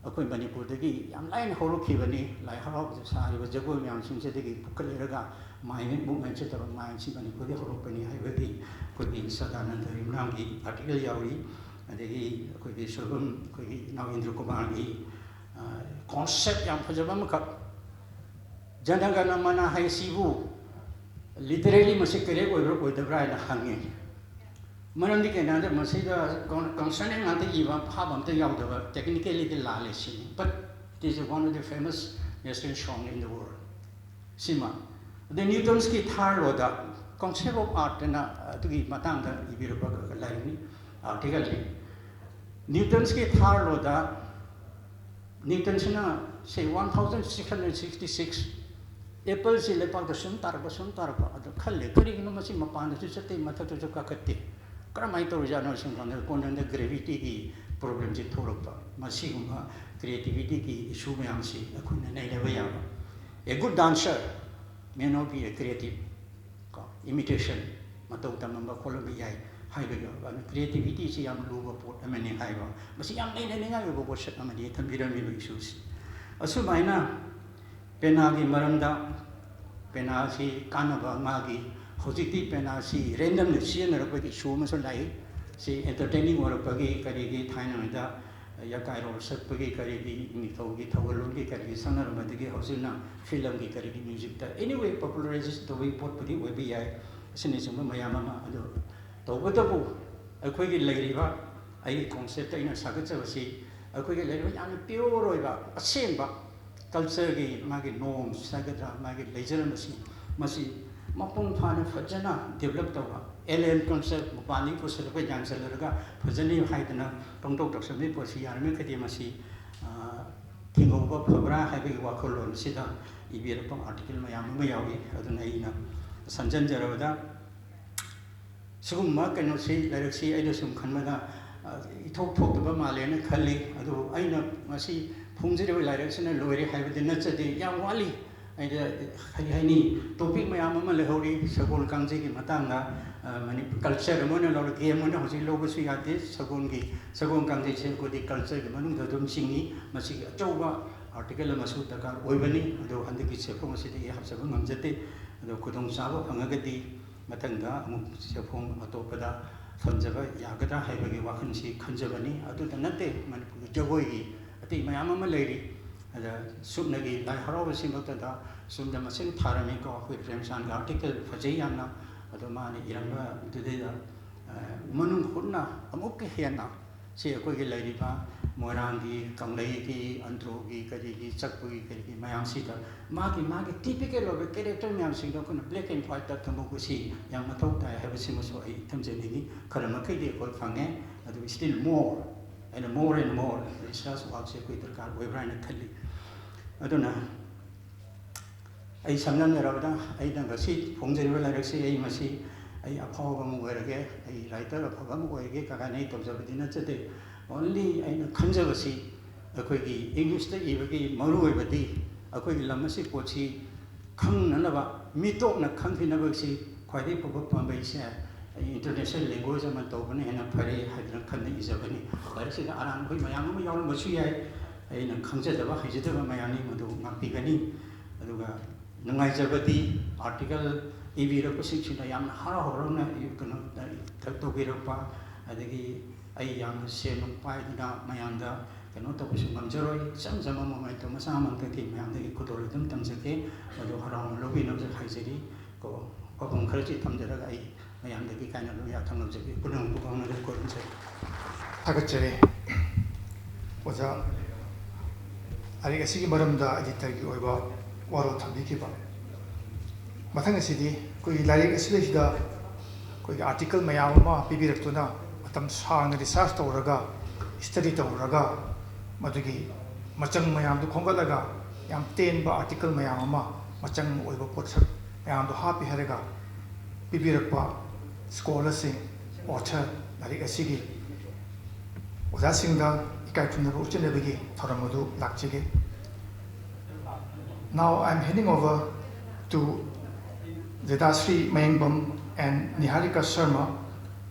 ꯑꯩꯈꯣꯏ ꯃꯅꯤꯄꯨꯔꯗꯒꯤ ꯌꯥꯝ ꯂꯥꯏꯅ ꯍꯧꯔꯛꯈꯤꯕꯅꯤ꯫ ꯂꯥꯏ ꯍꯔꯥꯎꯕꯗ ꯁꯥꯔꯤꯕ ꯖꯒꯣꯏ ꯃꯌꯥꯝꯁꯤꯡꯁꯤꯗꯒꯤ ꯄꯨꯈꯠꯂꯛꯂꯒ ꯃꯥꯌꯣꯡ ꯃꯨꯞꯃꯦꯟꯁꯤ ꯇꯧꯔꯒ ꯃꯥꯌꯣꯡꯁꯤ ꯃꯅꯤꯄꯨꯔꯗꯒꯤ ꯍꯧꯔꯛꯄꯅꯤ ꯍꯥꯏꯕꯒꯤ ꯑꯩꯈꯣꯏꯒꯤ ꯁꯗꯥꯅꯟꯗ ꯍꯔꯤꯝꯔꯥꯝꯒꯤ ꯑꯥꯔꯇꯤꯀꯜ ꯌꯥꯎꯔꯤ꯫ ꯑꯗꯒꯤ ꯑꯩꯈꯣꯏꯒꯤ ꯁꯣꯏꯕꯝ, ꯑꯩꯈꯣꯏꯒꯤ ꯏꯅꯥꯎ ꯏꯟꯗ꯭ꯔ ꯀꯨꯃꯥꯔꯒꯤ, ꯑ, ꯀꯣꯟꯁꯦꯞ ꯌꯥꯝ ꯐꯖꯕ ꯑꯃꯈꯛ, ꯖꯅꯒꯅ ꯃꯅ ꯍꯥꯏꯁꯤꯕꯨ ꯂꯤꯇꯔꯦꯂꯤ ꯃꯁꯤ ꯀꯔꯦꯛ ꯑꯣꯏꯕ꯭ꯔꯥ ꯑꯣꯏꯗꯕ꯭ꯔꯥ ꯍꯥꯏꯅ ꯍꯪꯉꯤ꯫ ꯃꯔꯝꯗꯤ ꯀꯩꯅꯣ ꯍꯥꯏꯗ ꯃꯁꯤꯗ ꯀꯣꯟ-, ꯀꯣꯟꯁꯅꯦꯟ ꯉꯥꯛꯇ ꯏꯕ ꯍꯥꯞ ꯑꯝꯇ ꯌꯥꯎꯗꯕ, ꯇꯦꯛꯅꯤꯀꯦꯂꯤꯗꯤ ꯂꯥꯜꯂꯦ ꯁꯤꯅꯤ꯫ But it is one of the famous Western song in the world꯫ ꯁꯤꯃ꯫ ꯑꯗꯩ ꯅ꯭ꯌꯨꯇꯟꯁꯀꯤ third load, concept of art ꯑꯅ ꯑꯗꯨꯒꯤ ꯃꯇꯥꯡꯗ ꯏꯕꯤꯔꯛꯄ ꯂꯥꯏꯔꯤꯛꯅꯤ, ꯑꯥꯔꯇꯤꯀꯜꯅꯤ꯫ ꯅ꯭ꯌꯨꯇꯟꯁꯀꯤ ꯊꯥꯔ ꯂꯣꯗ, ꯅ꯭ꯌꯨꯇꯟꯁꯤꯅ, say, one thousand six hundred sixty six, ꯑꯦꯄꯜꯁꯤ ꯂꯩꯄꯥꯛꯇ ꯁꯨꯝ ꯇꯥꯔꯛꯄ, ꯁꯨꯝ ꯇꯥꯔꯛꯄ꯫ ꯑꯗꯣ ꯈꯜꯂꯦ, "ꯀꯔꯤꯒꯤꯅꯣ ꯃꯁꯤ ꯃꯄꯥꯟꯗꯁꯨ ꯆꯠꯇꯦ, ꯃꯊꯛꯇꯁꯨ ꯀꯥꯈꯠꯇꯦ? ꯀꯔꯝꯍꯥꯏꯅ ꯇꯧꯔꯤꯖꯥꯠꯅꯣ?" ꯁꯨꯝ ꯈꯟꯕꯗ ꯀꯣꯟꯅꯨꯡꯗ ꯒ꯭ꯔꯦꯚꯤꯇꯤꯒꯤ ꯄ꯭ꯔꯣꯕ꯭ꯂꯦꯝꯁꯤ ꯊꯣꯛꯂꯛꯄ꯫ ꯃꯁꯤꯒꯨꯝꯕ ꯀ꯭ꯔꯤꯌꯦꯇꯤꯚꯤꯇꯤꯒꯤ ꯏꯁꯨ ꯃꯌꯥꯝꯁꯤ ꯑꯩꯈꯣꯏꯅ ꯅꯩꯅꯕ ꯌꯥꯕ꯫ A good dancer may not be a creative, ꯀꯣ, imitation, ꯃꯇꯧ ꯇꯝꯃꯝꯕ ꯈꯣꯠꯂꯝꯕ ꯌꯥꯏ ꯍꯥꯏꯕꯒꯤ ꯑꯣꯏꯕ꯫ ꯑꯗꯨꯅ ꯀ꯭ꯔꯤꯌꯦꯇꯤꯚꯤꯇꯤꯁꯤ ꯌꯥꯝ ꯂꯨꯕ ꯄꯣꯠ ꯑꯃꯅꯤ ꯍꯥꯏꯕ, ꯃꯁꯤ ꯌꯥꯝ ꯅꯩꯅꯅꯤꯡꯉꯥꯏ ꯑꯣꯏꯕ ꯋꯥꯁꯛ ꯑꯃꯅꯤ ꯊꯝꯕꯤꯔꯝꯃꯤꯕ ꯏꯁꯨꯁꯤ꯫ ꯑꯁꯨꯃꯥꯏꯅ ꯄꯦꯅꯥꯒꯤ ꯃꯔꯝꯗ, ꯄꯦꯅꯥꯁꯤ ꯀꯥꯟꯅꯕ ꯃꯥꯒꯤ, ꯍꯧꯖꯤꯛꯇꯤ ꯄꯦꯅꯥꯁꯤ ꯔꯦꯟꯗꯝꯂꯤ ꯁꯤꯖꯤꯟꯅꯔꯛꯄꯒꯤ ꯏꯁꯨ ꯑꯃꯁꯨ ꯂꯥꯛꯏ꯫ ꯁꯤ ꯑꯦꯟꯇꯔꯇꯦꯅꯤꯡ ꯑꯣꯏꯔꯛꯄꯒꯤ ꯀꯔꯤꯒꯤ ꯊꯥꯏꯅꯉꯩꯗ ꯌꯥꯀꯥꯏꯔꯣꯜ ꯁꯛꯄꯒꯤ ꯀꯔꯤꯒꯤ ꯅꯤꯡꯊꯧꯒꯤ ꯊꯧꯒꯜꯂꯣꯟꯒꯤ ꯀꯔꯤꯒꯤ ꯁꯛꯅꯔꯝꯕꯗꯒꯤ ꯍꯧꯖꯤꯛꯅ ꯐꯤꯂꯝꯒꯤ ꯀꯔꯤꯒꯤ ꯃ꯭ꯌꯨꯖꯤꯛꯇ, anyway, ꯄꯣꯄꯨꯂꯔꯥꯏꯖꯦꯁꯟ ꯇꯧꯕꯒꯤ ꯄꯣꯠꯄꯨꯗꯤ ꯑꯣꯏꯕ ꯌꯥꯏ꯫ ꯑꯁꯤꯅꯆꯤꯡꯕ ꯃꯌꯥꯝ ꯑꯃ꯫ ꯑꯗꯨ ꯇꯧꯕꯇꯕꯨ ꯑꯩꯈꯣꯏꯒꯤ ꯂꯩꯔꯤꯕ, ꯑꯩꯒꯤ ꯀꯣꯟꯁꯦꯞꯇ ꯑꯩꯅ ꯁꯥꯒꯠꯆꯕꯁꯤ, ꯑꯩꯈꯣꯏꯒꯤ ꯂꯩꯔꯤꯕ ꯌꯥꯝꯅ ꯄꯤꯌꯣꯔ ꯑꯣꯏꯕ ꯑꯁꯦꯡꯕ ꯀꯜꯆꯔꯒꯤ ꯃꯥꯒꯤ ꯅꯣꯔꯝꯁ ꯍꯥꯏꯒꯗ꯭ꯔꯥ, ꯃꯥꯒꯤ ꯂꯩꯖꯔꯝꯕꯁꯤ, ꯃꯁꯤ ꯃꯄꯨꯡ ꯐꯥꯅ ꯐꯖꯅ ꯗꯤꯕꯂꯞ ꯇꯧꯕ, ꯑꯦꯂꯤꯌꯟ ꯀꯜꯆꯔ ꯃꯄꯥꯟꯗꯒꯤ ꯄꯨꯁꯤꯜꯂꯛꯄ ꯌꯥꯟꯁꯤꯜꯂꯔꯒ ꯐꯖꯅꯤ ꯍꯥꯏꯗꯅ ꯄꯪꯇꯧ ꯇꯧꯁꯟꯕꯒꯤ ꯄꯣꯠꯁꯤ ꯌꯥꯔꯤꯃꯈꯩꯗꯤ ꯃꯁꯤ, ꯑ, ꯊꯤꯡꯍꯧꯕ ꯐꯕ꯭ꯔꯥ ꯍꯥꯏꯕꯒꯤ ꯋꯥꯈꯜꯂꯣꯟ ꯑꯁꯤꯗ ꯏꯕꯤꯔꯛꯄ ꯑꯥꯔꯇꯤꯀꯜ ꯃꯌꯥꯝ ꯑꯃ ꯌꯥꯎꯏ꯫ ꯑꯗꯨꯅ ꯑꯩꯅ ꯁꯝꯖꯤꯟꯖꯔꯕꯗ, ꯁꯤꯒꯨꯝꯕ ꯀꯩꯅꯣꯁꯤ, ꯂꯥꯏꯔꯤꯛꯁꯤ ꯑꯩꯅ ꯁꯨꯝ ꯈꯟꯕꯗ, ꯑ, ꯏꯊꯣꯛ ꯊꯣꯛꯇꯕ ꯃꯥꯜꯂꯦꯅ ꯈꯜꯂꯤ꯫ ꯑꯗꯨꯕꯨ ꯑꯩꯅ ꯉꯁꯤ ꯐꯣꯡꯖꯔꯤꯕ ꯂꯥꯏꯔꯤꯛꯁꯤꯅ ꯂꯣꯏꯔꯦ ꯍꯥꯏꯕꯗꯤ ꯅꯠꯆꯗꯦ, ꯌꯥꯝ ꯋꯥꯠꯂꯤ꯫ ꯑꯩꯗ ꯀꯔꯤ ꯍꯥꯏꯅꯤ, ꯇꯣꯄꯤꯛ ꯃꯌꯥꯝ ꯑꯃ ꯂꯩꯍꯧꯔꯤ ꯁꯒꯣꯜ ꯀꯥꯡꯖꯩꯒꯤ ꯃꯇꯥꯡꯗ꯫ ꯑ, ꯃꯅꯤꯄꯨꯔ ꯀꯜꯆꯔ ꯑꯃ ꯑꯣꯏꯅ ꯂꯧꯔ, ꯒꯦꯝ ꯑꯣꯏꯅ ꯍꯧꯖꯤꯛ ꯂꯧꯕꯁꯨ ꯌꯥꯗꯦ꯫ ꯁꯒꯣꯜꯒꯤ, ꯁꯒꯣꯜ ꯀꯥꯡꯖꯩꯁꯦ ꯑꯩꯈꯣꯏꯗꯤ ꯀꯜꯆꯔꯒꯤ ꯃꯅꯨꯡꯗ ꯑꯗꯨꯝ ꯆꯤꯡꯏ꯫ ꯃꯁꯤꯒꯤ ꯑꯆꯧꯕ ꯑꯥꯔꯇꯤꯀꯜ ꯑꯃꯁꯨ ꯗꯔꯀꯥꯔ ꯑꯣꯏꯕꯅꯤ꯫ ꯑꯗꯣ ꯍꯟꯗꯛꯀꯤ ꯆꯦꯐꯣꯡ ꯑꯁꯤꯗ ꯑꯩ ꯍꯥꯞꯆꯕ ꯉꯝꯖꯗꯦ꯫ ꯑꯗꯣ ꯈꯨꯗꯣꯡꯆꯥꯕ ꯐꯪꯉꯒꯗꯤ ꯃꯊꯪꯗ ꯑꯃꯨꯛ ꯆꯦꯐꯣꯡ ꯑꯇꯣꯞꯄꯗ ꯊꯝꯖꯕ ꯌꯥꯒꯗ꯭ꯔꯥ ꯍꯥꯏꯕꯒꯤ ꯋꯥꯈꯜꯁꯤ ꯈꯟꯖꯕꯅꯤ꯫ ꯑꯗꯨꯇ ꯅꯠꯇꯦ, ꯃꯅꯤꯄꯨꯔꯒꯤ ꯖꯒꯣꯏꯒꯤ ꯑꯇꯩ ꯃꯌꯥꯝ ꯑꯃ ꯂꯩꯔꯤ꯫ ꯑꯗ ꯁꯨꯞꯅꯒꯤ ꯂꯥꯏ ꯍꯔꯥꯎꯕꯁꯤꯃꯛꯇꯗ ꯁꯣꯝꯗ ꯃꯁꯤꯡ ꯊꯥꯔꯝꯃꯤꯀꯣ, ꯑꯩꯈꯣꯏ ꯄ꯭ꯔꯦꯝꯆꯥꯟꯒꯤ ꯑꯥꯔꯇꯤꯀꯜ ꯐꯖꯩ ꯌꯥꯝꯅ꯫ ꯑꯗꯣ ꯃꯥꯅ ꯏꯔꯝꯕꯗꯨꯗꯩꯗ, ꯑ, ꯃꯅꯨꯡ ꯍꯨꯠꯅ ꯑꯃꯨꯛꯀ ꯍꯦꯟꯅ ꯁꯤ ꯑꯩꯈꯣꯏꯒꯤ ꯂꯩꯔꯤꯕ ꯃꯣꯏꯔꯥꯡꯒꯤ, ꯀꯪꯂꯩꯒꯤ, ꯑꯟꯗ꯭ꯔꯣꯒꯤ, ꯀꯔꯤꯒꯤ, ꯆꯛꯄꯒꯤ, ꯀꯔꯤꯒꯤ ꯃꯌꯥꯝꯁꯤꯗ ꯃꯥꯒꯤ, ꯃꯥꯒꯤ ꯇꯤꯄꯤꯀꯦꯜ ꯑꯣꯏꯕ ꯀꯦꯔꯦꯛꯇꯔ ꯃꯌꯥꯝꯁꯤꯡꯗꯣ ꯑꯩꯈꯣꯏꯅ ꯕ꯭ꯂꯦꯛ ꯑꯦꯟ ꯋꯥꯏꯠꯇ ꯊꯝꯍꯧꯕꯁꯤ ꯌꯥꯝ ꯃꯊꯧ ꯇꯥꯏ ꯍꯥꯏꯕꯁꯤꯃꯁꯨ ꯑꯩ ꯊꯝꯖꯅꯤꯡꯉꯤ꯫ ꯈꯔ ꯃꯈꯩꯗꯤ ꯑꯩꯈꯣꯏ ꯐꯪꯉꯦ, ꯑꯗꯨ still more, and more and more research workꯁꯦ ꯑꯩꯈꯣꯏ ꯗꯔꯀꯥꯔ ꯑꯣꯏꯕ꯭ꯔꯥ ꯍꯥꯏꯅ ꯈꯜꯂꯤ꯫ ꯑꯗꯨꯅ ꯑꯩ ꯁꯝꯂꯞꯅꯔꯕꯗ, ꯑꯩꯅ ꯉꯁꯤ ꯐꯣꯡꯖꯔꯤꯕ ꯂꯥꯏꯔꯤꯛꯁꯤ ꯑꯩ ꯃꯁꯤ ꯑꯩ ꯑꯐꯥꯎꯕ ꯑꯃ ꯑꯣꯏꯔꯒꯦ, ꯑꯩ ꯔꯥꯏꯇꯔ ꯑꯐꯕ ꯑꯃ ꯑꯣꯏꯔꯒꯦ ꯀꯥꯏꯅ ꯑꯩ ꯇꯧꯖꯕꯗꯤ ꯅꯠꯆꯗꯦ꯫ Only ꯑꯩꯅ ꯈꯟꯖꯕꯁꯤ, ꯑꯩꯈꯣꯏꯒꯤ ꯏꯪꯂꯤꯁꯇ ꯏꯕꯒꯤ ꯃꯔꯨꯑꯣꯏꯕꯗꯤ ꯑꯩꯈꯣꯏꯒꯤ ꯂꯝ ꯑꯁꯤ ꯄꯣꯠꯁꯤ ꯈꯪꯅꯅꯕ, ꯃꯤꯇꯣꯞꯅ ꯈꯪꯈꯤꯅꯕꯁꯤ ꯈ꯭ꯋꯥꯏꯗꯒꯤ ꯐꯕ ꯄꯥꯝꯕꯩꯁꯦ ꯑꯩ international language ꯑꯃ ꯇꯧꯕꯅ ꯍꯦꯟꯅ ꯐꯔꯦ ꯍꯥꯏꯗꯅ ꯈꯟꯅ ꯏꯖꯕꯅꯤ꯫ ꯂꯥꯏꯔꯤꯛꯁꯤꯗ ꯑꯔꯥꯟꯕ ꯃꯌꯥꯝ ꯑꯃ ꯌꯥꯎꯔꯝꯕꯁꯨ ꯌꯥꯏ, ꯑꯩꯅ ꯈꯪꯖꯗꯕ ꯍꯩꯖꯗꯕ ꯃꯌꯥꯝꯅꯤ, ꯃꯗꯨ ꯉꯥꯛꯄꯤꯒꯅꯤ꯫ ꯑꯗꯨꯒ ꯅꯨꯡꯉꯥꯏꯖꯕꯗꯤ ꯑꯥꯔꯇꯤꯀꯜ ꯏꯕꯤꯔꯛꯄꯁꯤꯡꯁꯤꯅ ꯌꯥꯝꯅ ꯍꯔꯥꯎ ꯍꯔꯥꯎꯅ ꯀꯩꯅꯣ ꯇꯧꯕꯤꯔꯛꯄ, ꯑꯗꯒꯤ ꯑꯩ ꯌꯥꯝꯅ ꯁꯦꯟ ꯅꯨꯡ ꯄꯥꯏꯗꯅ ꯃꯌꯥꯝꯗ ꯀꯩꯅꯣ ꯇꯧꯕꯁꯨ ꯉꯝꯖꯔꯣꯏ꯫ ꯏꯆꯝ ꯆꯝꯕ ꯃꯣꯃꯦꯟꯇꯣ ꯃꯆꯥ ꯑꯃꯗꯒꯤ ꯃꯌꯥꯝꯗꯒꯤ ꯈꯨꯗꯣꯜ ꯑꯗꯨꯝ ꯇꯝꯖꯒꯦ꯫ ꯃꯗꯨ ꯍꯔꯥꯎꯅ ꯂꯧꯕꯤꯅꯕꯁꯨ ꯍꯥꯏꯖꯔꯤ꯫ ꯀꯣ, ꯋꯥꯐꯝ ꯈꯔꯁꯤ ꯊꯝꯖꯔꯒ ꯑꯩ ꯃꯌꯥꯝꯗꯒꯤ ꯀꯥꯏꯅꯕ ꯌꯥꯊꯪ ꯂꯧꯖꯒꯦ꯫ ꯄꯨꯝꯅꯃꯛꯄꯨ ꯈꯪꯅꯗꯨꯅ ꯈꯨꯔꯨꯝꯖꯔꯤ꯫ ꯊꯥꯒꯠꯆꯔꯤ꯫ ꯑꯣꯖꯥ, ꯂꯥꯏꯔꯤꯛ ꯑꯁꯤꯒꯤ ꯃꯔꯝꯗ ꯏꯗꯤꯇꯔꯒꯤ ꯑꯣꯏꯕ ꯋꯥꯔꯣꯜ ꯊꯝꯕꯤꯈꯤꯕ꯫ ꯃꯊꯪ ꯑꯁꯤꯗꯤ ꯑꯩꯈꯣꯏꯒꯤ ꯂꯥꯏꯔꯤꯛ ꯑꯁꯤꯗꯩꯁꯤꯗ ꯑꯩꯈꯣꯏꯒꯤ ꯑꯥꯔꯇꯤꯀꯜ ꯃꯌꯥꯝ ꯑꯃ ꯄꯤꯕꯤꯔꯛꯇꯨꯅ ꯃꯇꯝ ꯁꯥꯡꯅ ꯔꯤꯁꯥꯔꯁ ꯇꯧꯔꯒ, ꯁ꯭ꯇꯗꯤ ꯇꯧꯔꯒ, ꯃꯗꯨꯒꯤ ꯃꯆꯪ ꯃꯌꯥꯝꯗꯨ ꯈꯣꯝꯒꯠꯂꯒ ꯌꯥꯝ ꯇꯦꯟꯕ ꯑꯥꯔꯇꯤꯀꯜ ꯃꯌꯥꯝ ꯑꯃ ꯃꯆꯪ ꯑꯣꯏꯕ ꯄꯣꯠꯁꯛ ꯃꯌꯥꯝꯗꯣ ꯍꯥꯞꯄꯤ ꯍꯥꯏꯔꯒ ꯄꯤꯕꯤꯔꯛꯄ ꯁ꯭ꯀꯣꯂꯔꯁꯤꯡ, ꯑꯣꯊꯔ, ꯂꯥꯏꯔꯤꯛ ꯑꯁꯤꯒꯤ ꯑꯣꯖꯥꯁꯤꯡꯗ ꯏꯀꯥꯏ ꯈꯨꯝꯅꯕ ꯎꯠꯆꯅꯕꯒꯤ ꯊꯧꯔꯝ ꯑꯗꯨ ꯂꯥꯛꯆꯒꯦ꯫ Now I am handing over to Vedasri Mayambam and Niharika Sharma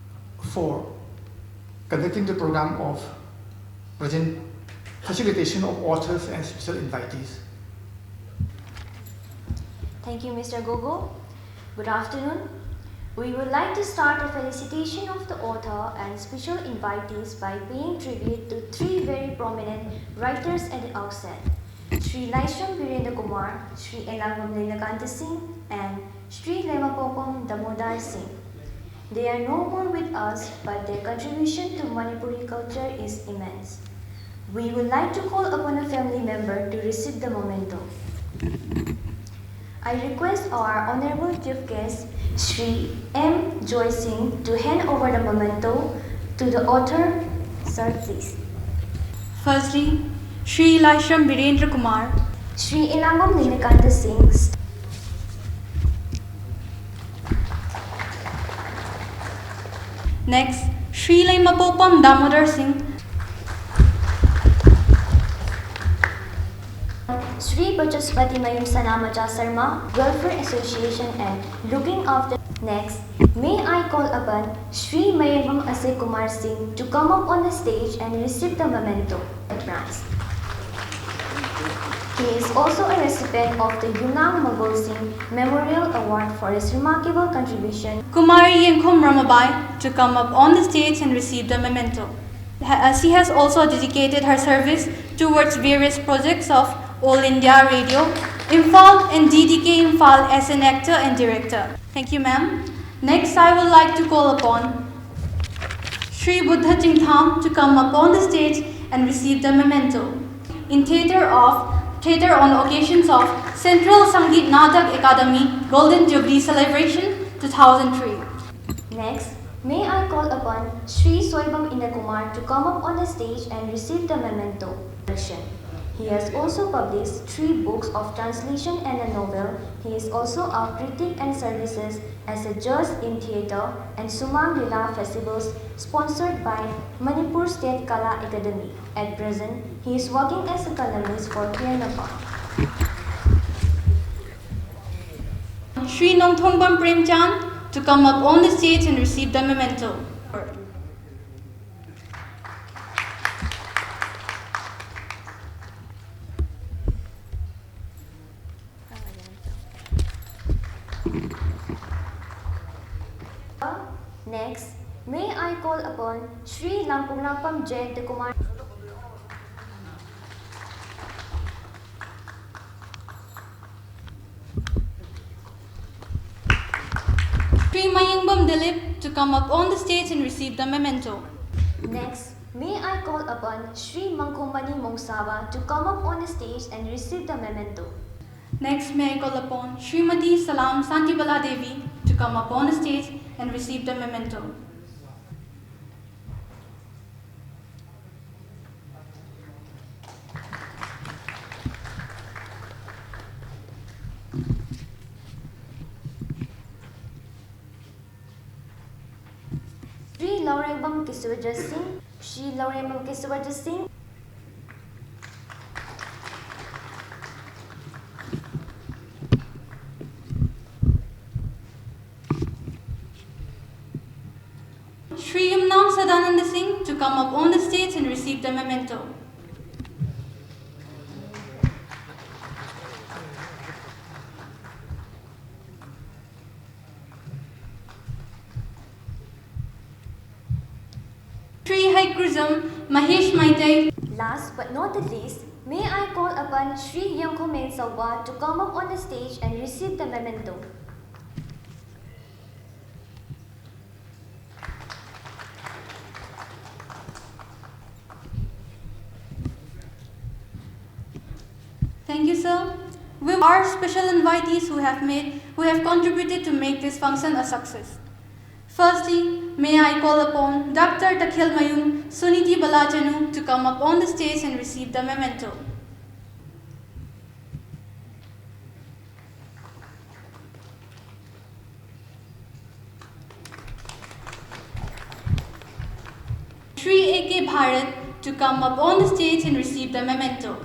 for conducting the program of present facilitation of authors and special invitees. Thank you, Mister Gogo. Good afternoon. We would like to start a felicitation of the author and special invitees by paying tribute to three very prominent writers at the outset. Shri Laishram Virendra Kumar, Shri Elangam Neelakanta Singh, and Shri Lemapopam Damodar Singh. They are no more with us, but their contribution to Manipuri culture is immense. We would like to call upon a family member to receive the memento. I request our honorable chief guest, Shri M Joy Singh, to hand over the memento to the author. Sir, please. Firstly, Shri Laishram Virendra Kumar. Shri Elangam Neelakanta Singh. Next, Shri Lemapopam Damodar Singh. Shri Pachaspati Mayum Sanamacha Sarma, Welfare Association and looking after. Next, may I call upon Shri Mayambam Asay Kumar Singh to come up on the stage and receive the memento. Advance. He is also a recipient of the Yumnam Mangal Singh Memorial Award for his remarkable contribution. Kumari Yengkhum Ramabai to come up on the stage and receive the memento. Ha- uh, she has also dedicated her service towards various projects of All India Radio, Imphal and D D K Imphal as an actor and director. Thank you, ma'am. Next, I would like to call upon Shri Buddha Chingtham to come up on the stage and receive the memento. In theatre of theatre on occasions of Central Sangeet Natak Academy Golden Jubilee Celebration two thousand three. Next, may I call upon Shri Soibam Indakumar to come up on the stage and receive the memento. He has also published three books of translation and a novel. He is also a critic and services as a judge in theatre and Sumang Lila festivals sponsored by Manipur State Kala Academy. At present, he is working as a columnist for Pianapa. Shri Nongthombam Premchand to come up on the stage and receive the memento. Next, may I call upon Shri Langkung Langpam Jayantakumar. Shri Mayingbam Dilip to come up on the stage and receive the memento. Next, may I call upon Shri Mangkumani Mongsaba to come up on the stage and receive the memento. Next, may I call upon Srimati Salam Santibala Devi to come up on the stage and receive the memento. Shri Laurengam Kiswajit Singh, Shri Laurengam Kiswajit Singh. Shri Yumnam Sadananda Singh to come up on the stage and receive the memento. Krism, Mahesh Maitai. Last but not the least, may I call upon Shri Yangkhomeng Sawa to come up on the stage and receive the memento. Thank you, sir. We our special invitees who have made, who have contributed to make this function a success. Firstly, may I call upon Doctor Takhilmayum Suniti Balachanu to come up on the stage and receive the memento. Shri A K Bharat to come up on the stage and receive the memento.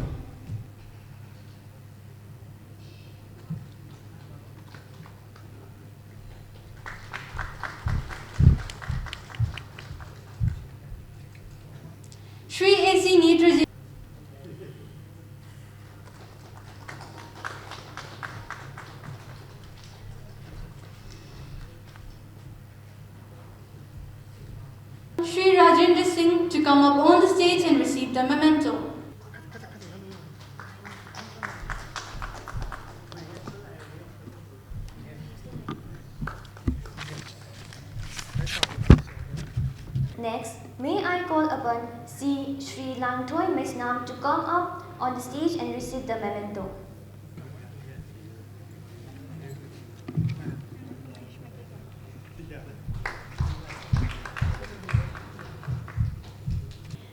Shri A C Netraji. Shri Rajendra Singh to come up on the stage and receive the memento. Next, may I call upon C Shri Langthoi Mesnam to come up on the stage and receive the memento.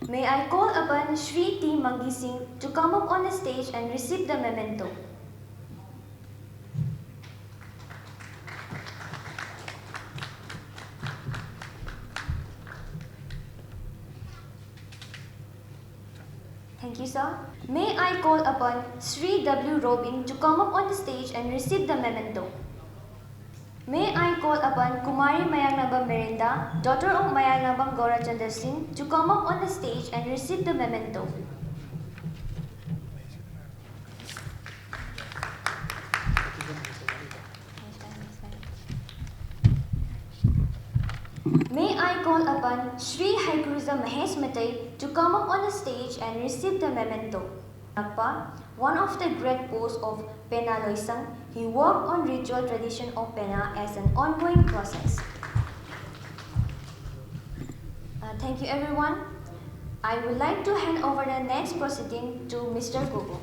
May I call upon Shri T Mangi Singh to come up on the stage and receive the memento. Thank you, sir. May I call upon Shri W Robin to come up on the stage and receive the memento. May I call upon Kumari Mayangnabam Merinda, daughter of Mayangnabam Gaurachandra Singh, to come up on the stage and receive the memento. May I call upon Shri Haikuruza Mahesh Matei to come up on the stage and receive the memento. Appa, one of the great poets of Penna Loisang, he worked on ritual tradition of Penna as an ongoing process. Uh, thank you, everyone. I would like to hand over the next proceeding to Mister Gogo.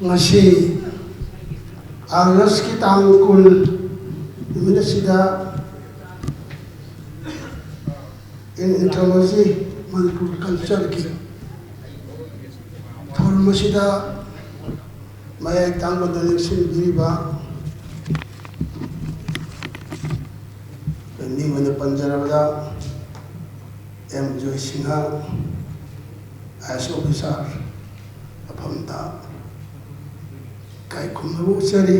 ꯉꯁꯤ ꯑꯥꯒꯁꯀꯤ ꯇꯥꯡ ꯀꯨꯟ ꯅꯨꯃꯤꯠ ꯑꯁꯤꯗ in anthropology Manipur ꯀꯜꯆꯔꯒꯤ ꯊꯧꯔꯝ ꯑꯁꯤꯗ ꯃꯌꯥꯏ ꯇꯥꯡꯕꯗ ꯂꯦꯡꯁꯤꯟꯕꯤꯔꯤꯕ ꯃꯤꯡ ꯑꯣꯏꯅ ꯄꯟꯖꯔꯕꯗ ꯑꯦꯝ ꯖꯣꯏꯁꯤꯡꯍ, ꯑꯥꯏ ꯑꯦꯁ ꯑꯣꯐꯤꯁꯥꯔ, ꯃꯐꯝꯗ ꯏꯀꯥꯏ ꯈꯨꯝꯅꯕ ꯎꯠꯆꯔꯤ,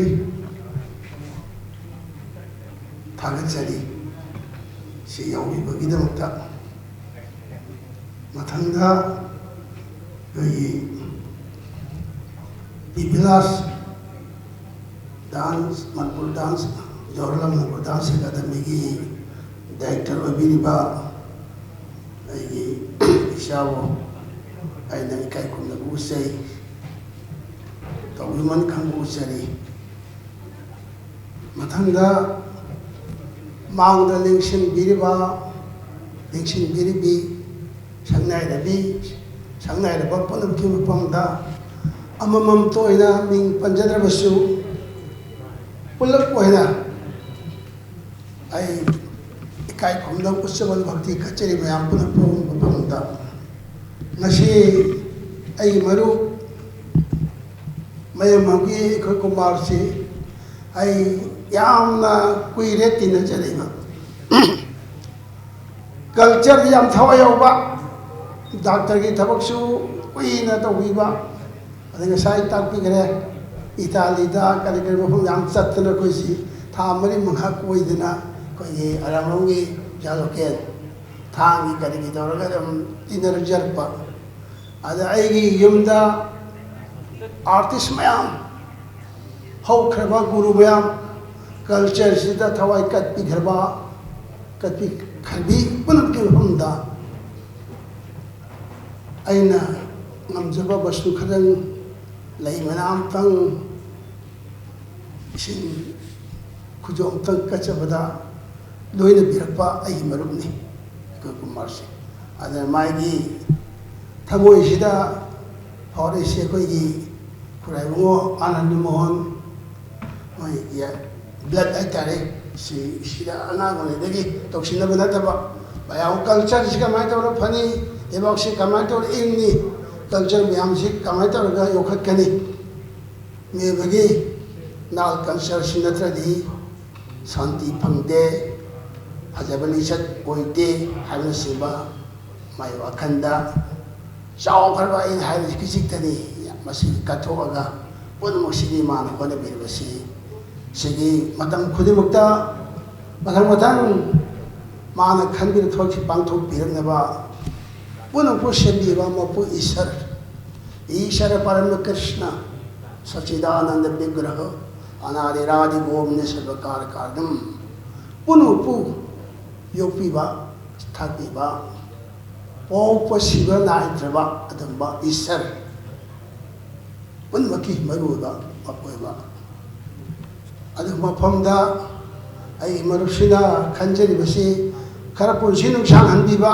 ꯊꯥꯒꯠꯆꯔꯤ꯫ ꯁꯤ ꯌꯥꯎꯕꯤꯕꯒꯤꯗꯃꯛꯇ꯫ ꯃꯊꯪꯗ ꯑꯩꯈꯣꯏꯒꯤ Bibilas dance, Manipur dance, Jawaharlal Manipur dance ꯑꯦꯀꯥꯗꯃꯤꯒꯤ ꯗꯥꯏꯔꯦꯛꯇꯔ ꯑꯣꯏꯕꯤꯔꯤꯕ ꯑꯩꯒꯤ ꯏꯆꯥꯕꯨ ꯑꯩꯅ ꯏꯀꯥꯏ ꯈꯨꯝꯅꯕ ꯎꯠꯆꯩ, ꯇꯧꯕꯤꯃꯜ ꯈꯪꯕ ꯎꯠꯆꯔꯤ꯫ ꯃꯊꯪꯗ ꯃꯥꯡꯗ ꯂꯦꯡꯁꯤꯟꯕꯤꯔꯤꯕ, ꯂꯦꯡꯁꯤꯟꯕꯤꯔꯤꯕꯤ ꯁꯛꯅꯥꯏꯔꯕꯤ, ꯁꯛꯅꯥꯏꯔꯕ ꯄꯨꯝꯅꯃꯛꯀꯤ ꯃꯐꯝꯗ ꯑꯃꯃꯝꯇ ꯑꯣꯏꯅ ꯃꯤꯡ ꯄꯟꯖꯗ꯭ꯔꯕꯁꯨ ꯄꯨꯂꯞ ꯑꯣꯏꯅ ꯑꯩ ꯏꯀꯥꯏ ꯈꯨꯝꯅꯕ ꯎꯠꯆꯕ ꯚꯛꯇꯤ ꯀꯠꯆꯔꯤ ꯃꯌꯥꯝ ꯄꯨꯂꯞ ꯐꯝꯕ ꯃꯐꯝꯗ꯫ ꯉꯁꯤ ꯑꯩꯒꯤ ꯃꯔꯨꯞ ꯃꯌꯥꯝꯒꯤ ꯑꯩꯈꯣꯏ ꯀꯨꯃꯥꯔꯁꯤ ꯑꯩ ꯌꯥꯝꯅ ꯀꯨꯏꯔꯦ ꯇꯤꯟꯅꯖꯔꯛꯏꯕ꯫ ꯀꯜꯆꯔꯗ ꯌꯥꯝ ꯊꯋꯥꯏ ꯌꯥꯎꯕ, ꯗꯥꯛꯇꯔꯒꯤ ꯊꯕꯛꯁꯨ ꯀꯨꯏꯅ ꯇꯧꯕꯤꯕ, ꯑꯗꯩ ꯉꯁꯥꯏ ꯇꯥꯛꯄꯤꯈ꯭ꯔꯦ, ꯏꯇꯥꯂꯤꯗ ꯀꯔꯤ ꯀꯔꯤ ꯃꯐꯝ ꯌꯥꯝ ꯆꯠꯇꯅ ꯑꯩꯈꯣꯏꯁꯤ ꯊꯥ ꯃꯔꯤ ꯃꯉꯥ ꯀꯣꯏꯗꯅ ꯑꯩꯈꯣꯏꯒꯤ ꯑꯔꯥꯝꯕꯝꯒꯤ ꯖꯥꯂꯣꯀꯦꯟ ꯊꯥꯡꯒꯤ ꯀꯔꯤꯒꯤ ꯇꯧꯔꯒ ꯑꯗꯨꯝ ꯇꯤꯟꯅꯖꯔꯛꯄ꯫ ꯑꯗ ꯑꯩꯒꯤ ꯌꯨꯝꯗ ꯑꯥꯔꯇꯤꯁ ꯃꯌꯥꯝ, ꯍꯧꯈ꯭ꯔꯕ ꯒꯨꯔꯨ ꯃꯌꯥꯝ, ꯀꯜꯆꯔꯁꯤꯗ ꯊꯋꯥꯏ ꯀꯠꯄꯤꯈ꯭ꯔꯕ, ꯀꯠꯄꯤꯈ꯭ꯔꯕꯤ ꯄꯨꯝꯅꯃꯛꯀꯤ ꯃꯐꯝꯗ ꯑꯩꯅ ꯉꯝꯖꯕ ꯕꯁꯇꯨ ꯈꯔꯪ, ꯂꯩ ꯃꯅꯥ ꯑꯃꯇꯪ, ꯏꯁꯤꯡ ꯈꯨꯖꯣꯞ ꯑꯃꯇꯪ ꯀꯠꯆꯕꯗ ꯂꯣꯏꯅꯕꯤꯔꯛꯄ ꯑꯩꯒꯤ ꯃꯔꯨꯞꯅꯤ ꯑꯩꯈꯣꯏ ꯀꯨꯃꯥꯔꯁꯦ꯫ ꯑꯗꯨꯅ ꯃꯥꯒꯤ ꯊꯃꯣꯏꯁꯤꯗ ꯐꯥꯎꯔꯛꯏꯁꯦ ꯑꯩꯈꯣꯏꯒꯤ ꯈꯨꯔꯥꯏꯕꯨꯡꯉꯣ ꯑꯥꯅꯟꯗ ꯃꯣꯍꯟ, ꯃꯣꯏꯒꯤ ꯕ꯭ꯂꯠ ꯍꯥꯏꯇꯥꯔꯦ꯫ ꯁꯤ, ꯁꯤꯗ ꯑꯉꯥꯡ ꯑꯣꯏꯔꯤꯉꯩꯗꯒꯤ ꯇꯧꯁꯤꯟꯅꯕ ꯅꯠꯇꯕ, ꯃꯌꯥꯝ ꯀꯜꯆꯔꯁꯤ ꯀꯃꯥꯏꯅ ꯇꯧꯔꯒ ꯐꯅꯤ, ꯂꯩꯕꯥꯛꯁꯤ ꯀꯃꯥꯏꯅ ꯇꯧꯔꯒ ꯏꯪꯅꯤ, ꯀꯜꯆꯔ ꯃꯌꯥꯝꯁꯤ ꯀꯃꯥꯏꯅ ꯇꯧꯔꯒ ꯌꯣꯛꯈꯠꯀꯅꯤ, ꯃꯤꯑꯣꯏꯕꯒꯤ ꯅꯥꯠ ꯀꯜꯆꯔꯁꯤ ꯅꯠꯇ꯭ꯔꯗꯤ ꯁꯥꯟꯇꯤ ꯐꯪꯗꯦ, ꯐꯖꯕ ꯂꯤꯆꯠ ꯑꯣꯏꯗꯦ ꯍꯥꯏꯕꯅꯆꯤꯡꯕ ꯃꯥꯒꯤ ꯋꯥꯈꯜꯗ ꯆꯥꯎꯈ꯭ꯔꯕ ꯑꯩꯅ ꯍꯥꯏꯔꯤꯁꯤ ꯈꯖꯤꯛꯇꯅꯤ꯫ ꯃꯁꯤ ꯀꯠꯊꯣꯛꯑꯒ ꯄꯨꯝꯅꯃꯛꯁꯤꯒꯤ ꯃꯥꯅ ꯍꯣꯠꯅꯕꯤꯔꯤꯕꯁꯤ, ꯁꯤꯒꯤ ꯃꯇꯝ ꯈꯨꯗꯤꯡꯃꯛꯇ ꯃꯊꯪ ꯃꯊꯪ ꯃꯥꯅ ꯈꯟꯕꯤꯕ ꯊꯕꯛꯁꯤ ꯄꯥꯡꯊꯣꯛꯄꯤꯔꯛꯅꯕ ꯄꯨꯝꯅꯃꯛꯄꯨ ꯁꯦꯝꯕꯤꯕ ꯃꯄꯨ ꯏꯁꯔ, ꯏꯁꯔ ꯄꯔꯝ ꯀ꯭ꯔꯤꯁꯅ, ꯁꯆꯤꯗꯥꯅꯟꯗ ꯕꯤꯒ꯭ꯔꯍ, ꯑꯅꯥꯗꯤꯔꯥꯗꯤ ꯒꯣꯕꯤꯟꯗ ꯁꯔꯕ ꯀꯥꯔ ꯀꯥꯔꯗꯝ, ꯄꯨꯝꯅꯃꯛꯄꯨ ꯌꯣꯛꯄꯤꯕ, ꯊꯥꯛꯄꯤꯕ, ꯄꯣꯛꯄ ꯁꯤꯕ ꯅꯥꯏꯗ꯭ꯔꯕ ꯑꯗꯨꯒꯨꯝꯕ ꯏꯁꯔ ꯄꯨꯝꯅꯃꯛꯀꯤ ꯃꯔꯨꯑꯣꯏꯕ ꯃꯄꯨ ꯑꯣꯏꯕ꯫ ꯑꯗꯨꯒ ꯃꯐꯝꯗ ꯑꯩꯒꯤ ꯃꯔꯨꯞꯁꯤꯅ ꯈꯟꯖꯔꯤꯕꯁꯤ ꯈꯔ ꯄꯨꯟꯁꯤ ꯅꯨꯡꯁꯥꯡꯍꯟꯕꯤꯕ,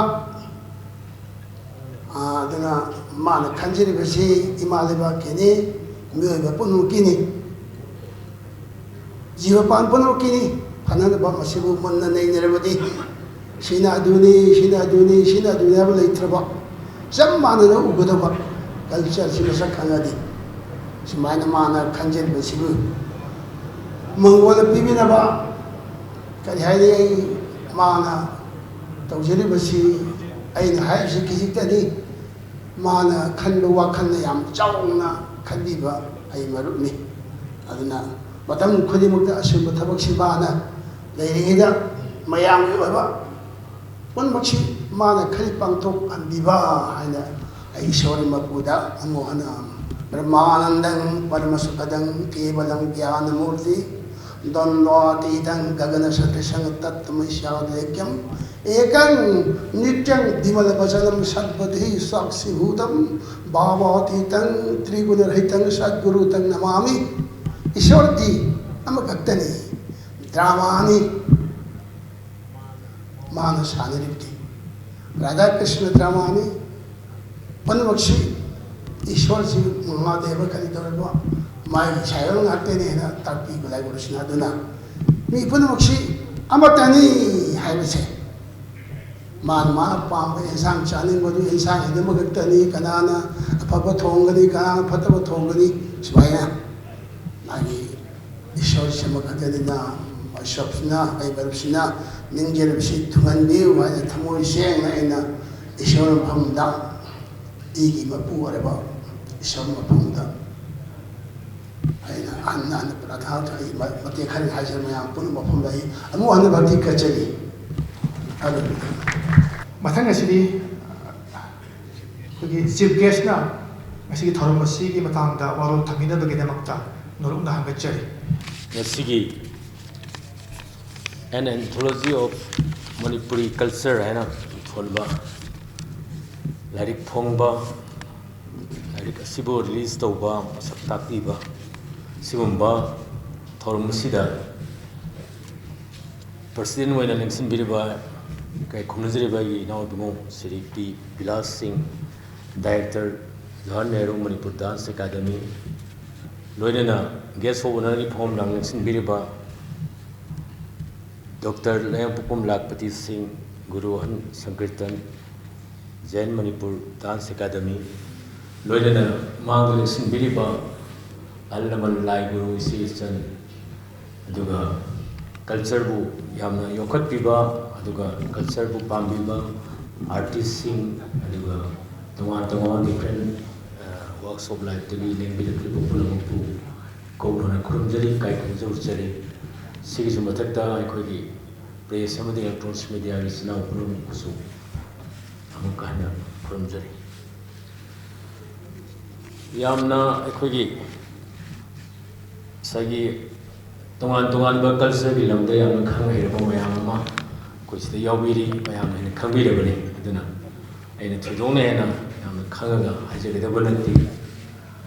ꯑꯥ, ꯑꯗꯨꯅ ꯃꯥꯅ ꯈꯟꯖꯔꯤꯕꯁꯤ ꯏꯃꯥ ꯂꯩꯕꯥꯛꯀꯤꯅꯤ, ꯃꯤꯑꯣꯏꯕ ꯄꯨꯝꯅꯃꯛꯀꯤꯅꯤ꯫ ꯖꯤꯕ ꯄꯥꯟ ꯄꯨꯝꯅꯃꯛꯀꯤꯅꯤ꯫ ꯐꯅꯅꯕ ꯃꯁꯤꯕꯨ ꯃꯨꯟꯅ ꯅꯩꯅꯔꯕꯗꯤ ꯁꯤꯅ ꯑꯗꯨꯅꯤ, ꯁꯤꯅ ꯑꯗꯨꯅꯤ, ꯁꯤꯅ ꯑꯗꯨꯅꯤ ꯍꯥꯏꯕ ꯂꯩꯇ꯭ꯔꯕ, ꯆꯞ ꯃꯥꯟꯅꯅ ꯎꯒꯗꯕ ꯀꯜꯆꯔꯁꯤ ꯃꯁꯛ ꯈꯪꯉꯗꯤ, ꯁꯨꯃꯥꯏꯅ ꯃꯥꯅ ꯈꯟꯖꯔꯤꯕꯁꯤꯕꯨ ꯃꯉꯣꯟꯗ ꯄꯤꯕꯤꯅꯕ, ꯀꯔꯤ ꯍꯥꯏꯅꯤ, ꯑꯩ, ꯃꯥꯅ ꯇꯧꯖꯔꯤꯕꯁꯤ ꯑꯩꯅ ꯍꯥꯏꯔꯤꯕꯁꯤ ꯈꯤꯖꯤꯛꯇꯅꯤ꯫ ꯃꯥꯅ ꯈꯟꯕ ꯋꯥꯈꯜꯅ ꯌꯥꯝ ꯆꯥꯎꯅ ꯈꯟꯕꯤꯕ ꯑꯩ ꯃꯔꯨꯞꯅꯤ꯫ ꯑꯗꯨꯅ ꯃꯇꯝ ꯈꯨꯗꯤꯡꯃꯛꯇ ꯑꯁꯤꯒꯨꯝꯕ ꯊꯕꯛꯁꯤ ꯃꯥꯅ ꯂꯩꯔꯤꯉꯩꯗ ꯃꯌꯥꯝꯒꯤ ꯑꯣꯏꯕ ꯄꯨꯝꯅꯃꯛꯁꯤ ꯃꯥꯅ ꯈꯔꯤ ꯄꯥꯡꯊꯣꯛꯍꯟꯕꯤꯕ ꯍꯥꯏꯅ ꯏꯁꯣꯔ ꯃꯄꯨꯗ ꯑꯃꯨꯛ ꯍꯟꯅ ꯕ꯭ꯔꯍ꯭ꯃꯥꯅꯟꯗꯪ ꯄꯔꯃꯁꯨꯈꯗꯪ ꯀꯦꯕꯂꯪ ꯒ꯭ꯌꯥꯅꯃꯨꯔꯇꯤ ꯗ꯭ꯋꯟꯗ꯭ꯋꯥꯇꯤꯇꯪ ꯒꯒꯅꯁꯗ꯭ꯔꯤꯁꯪ ꯇꯠꯇꯃꯩꯁ꯭ꯌꯥꯗ꯭ꯔꯦꯛꯌꯝ ꯅꯤꯇ꯭ꯌꯪ ꯕꯤꯃꯂ ꯕꯆꯅꯝ ꯁꯠꯕꯗꯤ ꯁꯥꯛꯁꯤꯚꯨꯇꯝ ꯚꯥꯋꯥꯇꯤꯇꯪ ꯇ꯭ꯔꯤꯒꯨꯅꯔꯍꯤꯇꯪ ꯁꯠꯒꯨꯔꯨꯇꯪ ꯅꯃꯥꯃꯤ꯫ ꯏꯁꯣꯔꯗꯤ ꯑꯃꯈꯛꯇꯅꯤ꯫ ꯗ꯭ꯔꯥꯃꯥꯅꯤ ꯃꯥꯅ ꯁꯥꯟꯅꯔꯤꯕꯗꯤ꯫ ꯔꯥꯙꯥ ꯀ꯭ꯔꯤꯁꯅ ꯗ꯭ꯔꯥꯃꯥꯅꯤ꯫ ꯄꯨꯝꯅꯃꯛꯁꯤ ꯏꯁꯣꯔꯁꯤ ꯃꯍꯥꯗꯦꯕ ꯀꯔꯤ ꯇꯧꯔꯤꯕ ꯃꯥꯒꯤ ꯁꯥꯏꯑꯣꯟ ꯉꯥꯛꯇꯅꯤ ꯍꯥꯏꯅ ꯇꯥꯛꯄꯤꯕ ꯂꯥꯏꯒꯨꯔꯨꯁꯤꯅ꯫ ꯑꯗꯨꯅ ꯃꯤ ꯄꯨꯝꯅꯃꯛꯁꯤ ꯑꯃꯠꯇꯅꯤ ꯍꯥꯏꯕꯁꯦ꯫ ꯃꯥꯅ ꯃꯥꯅ ꯄꯥꯝꯕ ꯑꯦꯟꯁꯥꯡ ꯆꯥꯅꯤꯡꯕꯗꯨ ꯑꯦꯟꯁꯥꯡ ꯍꯥꯏꯗꯤ ꯑꯃꯈꯛꯇꯅꯤ꯫ ꯀꯅꯥꯅ ꯑꯐꯕ ꯊꯣꯡꯒꯅꯤ, ꯀꯅꯥꯅ ꯐꯠꯇꯕ ꯊꯣꯡꯒꯅꯤ, ꯁꯨꯃꯥꯏꯅ ꯃꯥꯒꯤ ꯏꯁꯣꯔꯁꯤ ꯑꯃꯈꯛꯇꯅꯤꯅ ꯕꯤꯁꯣꯞꯁꯤꯅ, ꯑꯩ ꯃꯔꯨꯞꯁꯤꯅ ꯅꯤꯡꯖꯔꯤꯕꯁꯤ ꯊꯨꯡꯍꯟꯕꯤꯌꯨ ꯍꯥꯏꯅ ꯊꯃꯣꯏ ꯁꯦꯡꯅ ꯑꯩꯅ ꯏꯁꯣꯔ ꯃꯐꯝꯗ, ꯑꯩꯒꯤ ꯃꯄꯨ ꯑꯣꯏꯔꯕ ꯏꯁꯣꯔ ꯃꯐꯝꯗ ꯑꯩꯅ ꯍꯟꯅ ꯍꯟꯅ ꯄ꯭ꯔꯥꯊꯅꯥ ꯇꯧ-, ꯑꯩ ꯃ-, ꯃꯇꯦꯛ ꯈꯔ ꯍꯥꯏꯖꯔ ꯃꯌꯥꯝ ꯄꯨꯝꯅꯃꯛ ꯃꯐꯝꯗ ꯑꯩ ꯑꯃꯨꯛ ꯍꯟꯅ ꯚꯛꯇꯤ ꯀꯠꯆꯔꯤ꯫ ꯍꯜꯂꯦꯂꯨꯌꯥ꯫ ꯃꯊꯪ ꯑꯁꯤꯗꯤ ꯑꯩꯈꯣꯏꯒꯤ ꯆꯤꯐ ꯒꯦꯁꯅ ꯉꯁꯤꯒꯤ ꯊꯧꯔꯝ ꯑꯁꯤꯒꯤ ꯃꯇꯥꯡꯗ ꯋꯥꯔꯣꯜ ꯊꯝꯕꯤꯅꯕꯒꯤꯗꯃꯛꯇ ꯅꯣꯂꯨꯛꯅ ꯍꯪꯒꯠꯆꯔꯤ꯫ ꯉꯁꯤꯒꯤ An Anthology of Manipuri Culture ꯍꯥꯏꯅ ꯊꯣꯟꯕ ꯂꯥꯏꯔꯤꯛ ꯐꯣꯡꯕ, ꯂꯥꯏꯔꯤꯛ ꯑꯁꯤꯕꯨ ꯔꯤꯂꯤꯖ ꯇꯧꯕ, ꯃꯁꯛ ꯇꯥꯛꯄꯤꯕ, ꯁꯤꯒꯨꯝꯕ ꯊꯧꯔꯝ ꯑꯁꯤꯗ ꯄ꯭ꯔꯁꯤꯗꯦꯟ ꯑꯣꯏꯅ ꯂꯦꯡꯁꯤꯟꯕꯤꯔꯤꯕ, ꯏꯀꯥꯏ ꯈꯨꯝꯅꯖꯔꯤꯕ ꯑꯩꯒꯤ ꯏꯅꯥꯎ ꯏꯕꯨꯡꯉꯣ ꯁ꯭ꯔꯤ ꯄꯤ ꯕꯤꯂꯥꯁ ꯁꯤꯡ, director, Jawahar Nehru Manipur dance academy, ꯂꯣꯏꯅꯅ ꯒꯦꯁ ꯑꯣꯐ ꯑꯣꯅꯔꯒꯤ ꯐꯝꯐꯝ ꯂꯥꯡ ꯂꯦꯡꯁꯤꯟꯕꯤꯔꯤꯕ ꯗꯣꯛꯇꯔ ꯂꯩꯉꯥꯛꯄꯣꯛꯄꯝ ꯂꯥꯈꯄꯇꯤ ꯁꯤꯡ, ꯒꯨꯔꯨ ꯑꯍꯟ ꯁꯪꯀꯤꯔꯇꯟ, ꯖꯦꯟ ꯃꯅꯤꯄꯨꯔ ꯗꯥꯟꯁ ꯑꯦꯀꯥꯗꯃꯤ, ꯂꯣꯏꯅꯅ ꯃꯥꯡꯗ ꯂꯦꯡꯁꯤꯟꯕꯤꯔꯤꯕ ꯑꯍꯜ ꯂꯃꯟ ꯂꯥꯏ ꯒꯨꯔꯨ ꯏꯆꯦ ꯏꯆꯟ, ꯑꯗꯨꯒ ꯀꯜꯆꯔꯕꯨ ꯌꯥꯝꯅ ꯌꯣꯛꯈꯠꯄꯤꯕ, ꯑꯗꯨꯒ ꯀꯜꯆꯔꯕꯨ ꯄꯥꯝꯕꯤꯕ ꯑꯥꯔꯇꯤꯁꯁꯤꯡ, ꯑꯗꯨꯒ ꯇꯣꯉꯥꯟ ꯇꯣꯉꯥꯟꯕ ꯗꯤꯐ꯭ꯔꯦꯟ ꯋꯥꯛꯁ ꯑꯣꯐ ꯂꯥꯏꯐꯇꯒꯤ ꯂꯦꯡꯕꯤꯔꯛꯂꯤꯕ ꯄꯨꯝꯅꯃꯛꯄꯨ ꯀꯧꯅꯅ ꯈꯨꯔꯨꯝꯖꯔꯤ, ꯏꯀꯥꯏ ꯈꯨꯝꯖꯧꯖꯔꯤ꯫ ꯁꯤꯒꯤꯁꯨ ꯃꯊꯛꯇ ꯑꯩꯈꯣꯏꯒꯤ ꯄ꯭ꯔꯦꯁ ꯑꯃꯗꯤ ꯏꯂꯦꯛꯇ꯭ꯔꯣꯅꯤꯛꯁ ꯃꯦꯗꯤꯌꯥꯒꯤ ꯏꯆꯤꯟ ꯏꯅꯥꯎ ꯄꯨꯝꯅꯃꯛꯄꯨꯁꯨ ꯑꯃꯨꯛꯀ ꯍꯟꯅ ꯈꯨꯔꯨꯝꯖꯔꯤ꯫ ꯌꯥꯝꯅ ꯑꯩꯈꯣꯏꯒꯤ ꯉꯁꯥꯏꯒꯤ ꯇꯣꯉꯥꯟ ꯇꯣꯉꯥꯟꯕ ꯀꯜꯆꯔꯒꯤ ꯂꯝꯗ ꯌꯥꯝꯅ ꯈꯪ ꯍꯩꯔꯕ ꯃꯌꯥꯝ ꯑꯃ ꯑꯩꯈꯣꯏ ꯁꯤꯗ ꯌꯥꯎꯕꯤꯔꯤ, ꯃꯌꯥꯝꯅ ꯍꯦꯟꯅ ꯈꯪꯕꯤꯔꯕꯅꯤ꯫ ꯑꯗꯨꯅ ꯑꯩꯅ ꯊꯣꯏꯗꯣꯛꯅ ꯍꯦꯟꯅ ꯌꯥꯝꯅ ꯈꯪꯉꯒ ꯍꯥꯏꯖꯒꯗꯕ ꯅꯠꯇꯦ꯫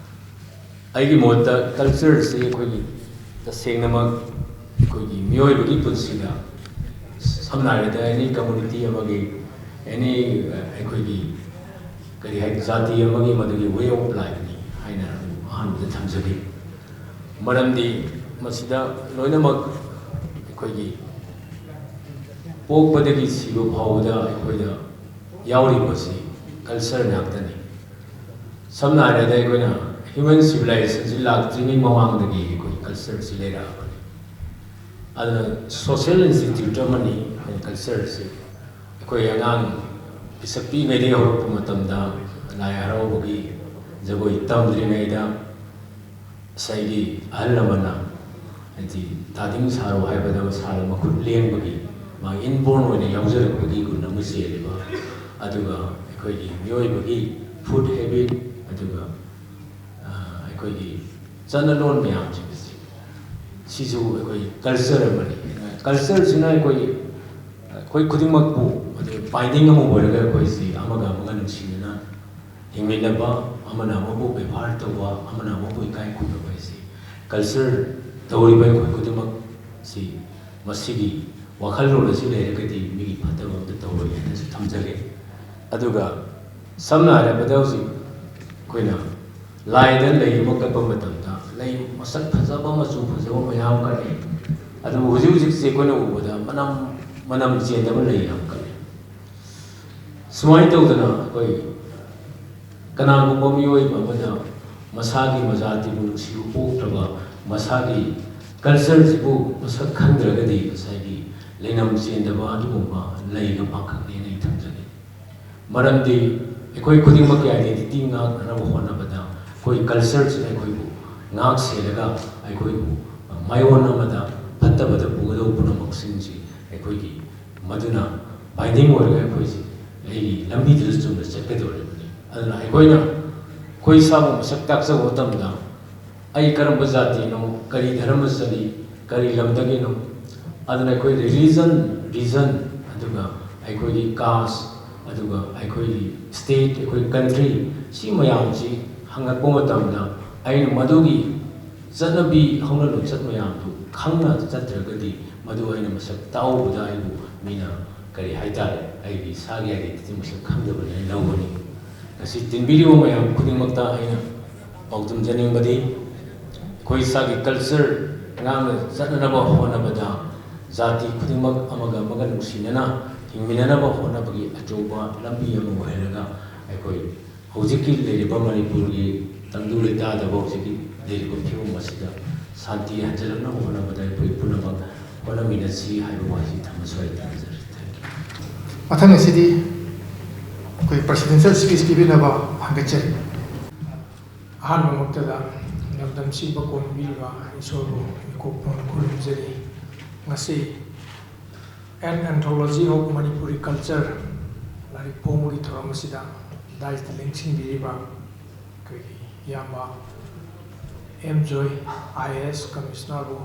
ꯑꯩꯒꯤ ꯃꯣꯠꯇ ꯀꯜꯆꯔꯁꯤ ꯑꯩꯈꯣꯏꯒꯤ ꯇꯁꯦꯡꯅꯃꯛ ꯑꯩꯈꯣꯏꯒꯤ ꯃꯤꯑꯣꯏꯕꯒꯤ ꯄꯨꯟꯁꯤꯗ, ꯁꯝꯅ ꯍꯥꯏꯔꯕꯗ ꯑꯦꯅꯤ ꯀꯝꯃꯨꯅꯤꯇꯤ ꯑꯃꯒꯤ, ꯑꯦꯅꯤ ꯑꯩꯈꯣꯏꯒꯤ ꯀꯔꯤ ꯍꯥꯏ, ꯖꯥꯇꯤ ꯑꯃꯒꯤ ꯃꯗꯨꯒꯤ ꯋꯦ ꯑꯣꯐ ꯂꯥꯏꯐꯅꯤ ꯍꯥꯏꯅ ꯑꯍꯥꯟꯕꯗ ꯊꯝꯖꯒꯦ꯫ ꯃꯔꯝꯗꯤ ꯃꯁꯤꯗ ꯂꯣꯏꯅꯃꯛ ꯑꯩꯈꯣꯏꯒꯤ ꯄꯣꯛꯄꯗꯒꯤ ꯁꯤꯕ ꯐꯥꯎꯕꯗ ꯑꯩꯈꯣꯏꯗ ꯌꯥꯎꯔꯤꯕꯁꯤ ꯀꯜꯆꯔ ꯉꯥꯛꯇꯅꯤ꯫ ꯁꯝꯅ ꯍꯥꯏꯔꯕꯗ ꯑꯩꯈꯣꯏꯅ ꯍ꯭ꯌꯨꯃꯦꯟ ꯁꯤꯚꯤꯂꯥꯏꯖꯦꯁꯟꯁꯤ ꯂꯥꯛꯇ꯭ꯔꯤꯉꯩ ꯃꯃꯥꯡꯗꯒꯤ ꯑꯩꯈꯣꯏ ꯀꯜꯆꯔꯁꯤ ꯂꯩꯔꯛꯑꯕꯅꯤ꯫ ꯑꯗꯨꯅ ꯁꯣꯁꯤꯌꯦꯜ ꯏꯟꯁꯇꯤꯇ꯭ꯌꯨꯠ ꯑꯃꯅꯤ ꯀꯜꯆꯔꯁꯤ꯫ ꯑꯩꯈꯣꯏ ꯑꯉꯥꯡ ꯄꯤꯁꯛ ꯄꯤꯛꯏꯉꯩꯗꯒꯤ ꯍꯧꯔꯛꯄ ꯃꯇꯝꯗ ꯂꯥꯏ ꯍꯔꯥꯎꯕꯒꯤ ꯖꯒꯣꯏ ꯇꯝꯗ꯭ꯔꯤꯉꯩꯗ ꯉꯁꯥꯏꯒꯤ ꯑꯍꯜ ꯂꯃꯟꯅ, ꯍꯥꯏꯗꯤ, ꯇꯥꯗꯤꯡ ꯁꯥꯔꯣ ꯍꯥꯏꯕꯗ ꯁꯥꯔ ꯃꯈꯨꯠ ꯂꯦꯡꯕꯒꯤ, ꯃꯥꯒꯤ ꯏꯟꯕꯣꯔꯟ ꯑꯣꯏꯅ ꯌꯥꯎꯖꯔꯛꯄꯒꯤ ꯒꯨꯟ ꯑꯃ ꯆꯦꯜꯂꯤꯕ, ꯑꯗꯨꯒ ꯑꯩꯈꯣꯏꯒꯤ ꯃꯤꯑꯣꯏꯕꯒꯤ ꯐꯨꯗ ꯍꯦꯕꯤꯠ, ꯑꯗꯨꯒ ꯑꯩꯈꯣꯏꯒꯤ ꯆꯠꯅꯂꯣꯟ ꯃꯌꯥꯝꯁꯤꯡ ꯑꯁꯤ, ꯁꯤꯁꯨ ꯑꯩꯈꯣꯏ ꯀꯜꯆꯔ ꯑꯃꯅꯤ꯫ ꯀꯜꯆꯔꯁꯤꯅ ꯑꯩꯈꯣꯏ, ꯑꯩꯈꯣꯏ ꯈꯨꯗꯤꯡꯃꯛꯄꯨ, ꯑꯗꯨ ꯕꯥꯏꯟꯗꯤꯡ ꯑꯃ ꯑꯣꯏꯔꯒ ꯑꯩꯈꯣꯏꯁꯤ ꯑꯃꯒ ꯑꯃꯒ ꯅꯨꯡꯁꯤꯅꯅ ꯍꯤꯡꯃꯤꯟꯅꯕ, ꯑꯃꯅ ꯑꯃꯕꯨ ꯕꯦꯕꯥꯔ ꯇꯧꯕ, ꯑꯃꯅ ꯑꯃꯕꯨ ꯏꯀꯥꯏ ꯈꯨꯝꯅꯕ ꯍꯥꯏꯁꯤ ꯀꯜꯆꯔ ꯇꯧꯔꯤꯕ ꯑꯩꯈꯣꯏ ꯈꯨꯗꯤꯡꯃꯛꯁꯤ ꯃꯁꯤꯒꯤ ꯋꯥꯈꯜꯂꯣꯟ ꯑꯁꯤ ꯂꯩꯔꯒꯗꯤ ꯃꯤꯒꯤ ꯐꯠꯇꯕ ꯑꯝꯇ ꯇꯧꯔꯣꯏ ꯍꯥꯏꯅꯁꯨ ꯊꯝꯖꯒꯦ꯫ ꯑꯗꯨꯒ ꯁꯝꯅ ꯍꯥꯏꯔꯕꯗ ꯍꯧꯖꯤꯛ ꯑꯩꯈꯣꯏꯅ ꯂꯥꯏꯗ ꯂꯩ ꯑꯃ ꯀꯠꯄ ꯃꯇꯝꯗ ꯂꯩ ꯃꯁꯛ ꯐꯖꯕ, ꯃꯆꯨ ꯐꯖꯕ ꯃꯌꯥꯝ ꯀꯠꯂꯤ꯫ ꯑꯗꯨꯕꯨ ꯍꯧꯖꯤꯛ ꯍꯧꯖꯤꯛꯁꯦ ꯑꯩꯈꯣꯏꯅ ꯎꯕꯗ ꯃꯅꯝ, ꯃꯅꯝ ꯆꯦꯟꯗꯕ ꯂꯩ ꯌꯥꯝ ꯀꯠꯂꯤ꯫ ꯁꯨꯃꯥꯏꯅ ꯇꯧꯗꯅ ꯑꯩꯈꯣꯏ ꯀꯅꯥꯒꯨꯝꯕ ꯃꯤꯑꯣꯏꯕ ꯑꯃꯗ ꯃꯁꯥꯒꯤ ꯃꯖꯥꯇꯤꯕꯨ ꯅꯨꯡꯁꯤꯕ ꯄꯣꯛꯇ꯭ꯔꯕ, ꯃꯁꯥꯒꯤ ꯀꯜꯆꯔꯁꯤꯕꯨ ꯃꯁꯛ ꯈꯪꯗ꯭ꯔꯒꯗꯤ ꯉꯁꯥꯏꯒꯤ ꯂꯩꯅꯝ ꯆꯦꯟꯗꯕ ꯑꯗꯨꯒꯨꯝꯕ ꯂꯩꯒ ꯄꯥꯡꯈꯛꯅꯦꯅ ꯑꯩ ꯊꯝꯖꯒꯦ꯫ ꯃꯔꯝꯗꯤ ꯑꯩꯈꯣꯏ ꯈꯨꯗꯤꯡꯃꯛꯀꯤ ꯑꯥꯏꯗꯦꯟꯇꯤꯇꯤ ꯉꯥꯛꯅꯅꯕ ꯍꯣꯠꯅꯕꯗ ꯑꯩꯈꯣꯏ ꯀꯜꯆꯔꯁꯤꯅ ꯑꯩꯈꯣꯏꯕꯨ ꯉꯥꯛ ꯁꯦꯜꯂꯒ ꯑꯩꯈꯣꯏꯕꯨ ꯃꯥꯏꯑꯣꯟ ꯑꯃꯗ ꯐꯠꯇꯕꯗ ꯄꯨꯒꯗꯧꯕ ꯄꯨꯝꯅꯃꯛꯁꯤꯡꯁꯤ ꯑꯩꯈꯣꯏꯒꯤ ꯃꯗꯨꯅ ꯕꯥꯏꯟꯗꯤꯡ ꯑꯣꯏꯔꯒ ꯑꯩꯈꯣꯏꯁꯤ ꯑꯩꯒꯤ ꯂꯝꯕꯤꯗꯨꯗ ꯆꯨꯝꯅ ꯆꯠꯀꯗꯧꯔꯤꯕꯅꯤ꯫ ꯑꯗꯨꯅ ꯑꯩꯈꯣꯏꯅ ꯑꯩꯈꯣꯏ ꯏꯁꯥꯕꯨ ꯃꯁꯛ ꯇꯥꯛꯆꯕ ꯃꯇꯝꯗ ꯑꯩ ꯀꯔꯝꯕ ꯖꯥꯇꯤꯅꯣ, ꯀꯔꯤ ꯙꯔꯃ ꯆꯠꯂꯤ, ꯀꯔꯤ ꯂꯝꯗꯒꯤꯅꯣ, ꯑꯗꯨꯅ ꯑꯩꯈꯣꯏ religion, region, ꯑꯗꯨꯒ ꯑꯩꯈꯣꯏꯒꯤ caste, ꯑꯗꯨꯒ ꯑꯩꯈꯣꯏꯒꯤ state, ꯑꯩꯈꯣꯏ country, ꯁꯤ ꯃꯌꯥꯝꯁꯤ ꯍꯪꯉꯛꯄ ꯃꯇꯝꯗ ꯑꯩꯅ ꯃꯗꯨꯒꯤ ꯆꯠꯅꯕꯤ ꯍꯧꯅ ꯂꯣꯟꯆꯠ ꯃꯌꯥꯝꯗꯨ ꯈꯪꯅ ꯆꯠꯇ꯭ꯔꯒꯗꯤ ꯃꯗꯨ ꯑꯩꯅ ꯃꯁꯛ ꯇꯥꯛꯎꯕꯗ ꯑꯩꯕꯨ ꯃꯤꯅ ꯀꯔꯤ ꯍꯥꯏꯇꯥꯔꯦ, ꯑꯩꯒꯤ ꯏꯁꯥꯒꯤ identity ꯃꯁꯛ ꯈꯪꯗꯕꯅꯦꯅ ꯂꯧꯒꯅꯤ꯫ ꯉꯁꯤ ꯇꯤꯟꯕꯤꯔꯤꯕ ꯃꯌꯥꯝ ꯈꯨꯗꯤꯡꯃꯛꯇ ꯑꯩꯅ ꯄꯥꯎꯗꯝꯖꯅꯤꯡꯕꯗꯤ ꯑꯩꯈꯣꯏ ꯏꯁꯥꯒꯤ culture ꯉꯥꯛꯅ ꯆꯠꯅꯅꯕ ꯍꯣꯠꯅꯕꯗ ꯖꯥꯇꯤ ꯈꯨꯗꯤꯡꯃꯛ ꯑꯃꯒ ꯑꯃꯒ ꯅꯨꯡꯁꯤꯅꯅ ꯍꯤꯡꯃꯤꯟꯅꯅꯕ ꯍꯣꯠꯅꯕꯒꯤ ꯑꯆꯧꯕ ꯂꯝꯕꯤ ꯑꯃ ꯑꯣꯏꯍꯜꯂꯒ ꯑꯩꯈꯣꯏ ꯍꯧꯖꯤꯛꯀꯤ ꯂꯩꯔꯤꯕ ꯃꯅꯤꯄꯨꯔꯒꯤ ꯇꯪꯗꯨ ꯂꯩꯇꯥꯗꯕ ꯍꯧꯖꯤꯛꯀꯤ ꯂꯩꯔꯤꯕ ꯐꯤꯕꯝ ꯑꯁꯤꯗ ꯁꯥꯟꯇꯤ ꯍꯟꯖꯤꯜꯂꯛꯅꯕ ꯍꯣꯠꯅꯕꯗ ꯑꯩꯈꯣꯏ ꯄꯨꯝꯅꯃꯛ ꯍꯣꯠꯅꯃꯤꯟꯅꯁꯤ ꯍꯥꯏꯕ ꯋꯥꯍꯩꯁꯤ ꯊꯝꯕ ꯁ꯭ꯋꯥꯏꯗ ꯇꯥꯖꯔꯦ꯫ Thank you꯫ ꯃꯊꯪ ꯑꯁꯤꯗꯤ ꯑꯩꯈꯣꯏ presidential speech ꯄꯤꯕꯤꯅꯕ ꯍꯪꯒꯠꯆꯔꯤ꯫ ꯑꯍꯥꯟꯕꯃꯛꯇꯗ ꯂꯝꯗꯝꯁꯤꯕ ꯀꯣꯟꯕꯤꯔꯤꯕ ꯏꯁꯣꯔꯕꯨ ꯏꯀꯣꯛ ꯐꯣꯡꯅ ꯈꯨꯔꯨꯝꯖꯔꯤ꯫ ꯉꯁꯤ An Anthology of Manipuri Culture ꯂꯥꯏꯔꯤꯛ ꯐꯣꯡꯕꯒꯤ ꯊꯧꯔꯝ ꯑꯁꯤꯗ dais ꯇ ꯂꯦꯡꯁꯤꯟꯕꯤꯔꯤꯕ ꯑꯩꯈꯣꯏꯒꯤ ꯏꯌꯥꯝꯕ M joy, I A S commissioner ꯕꯨ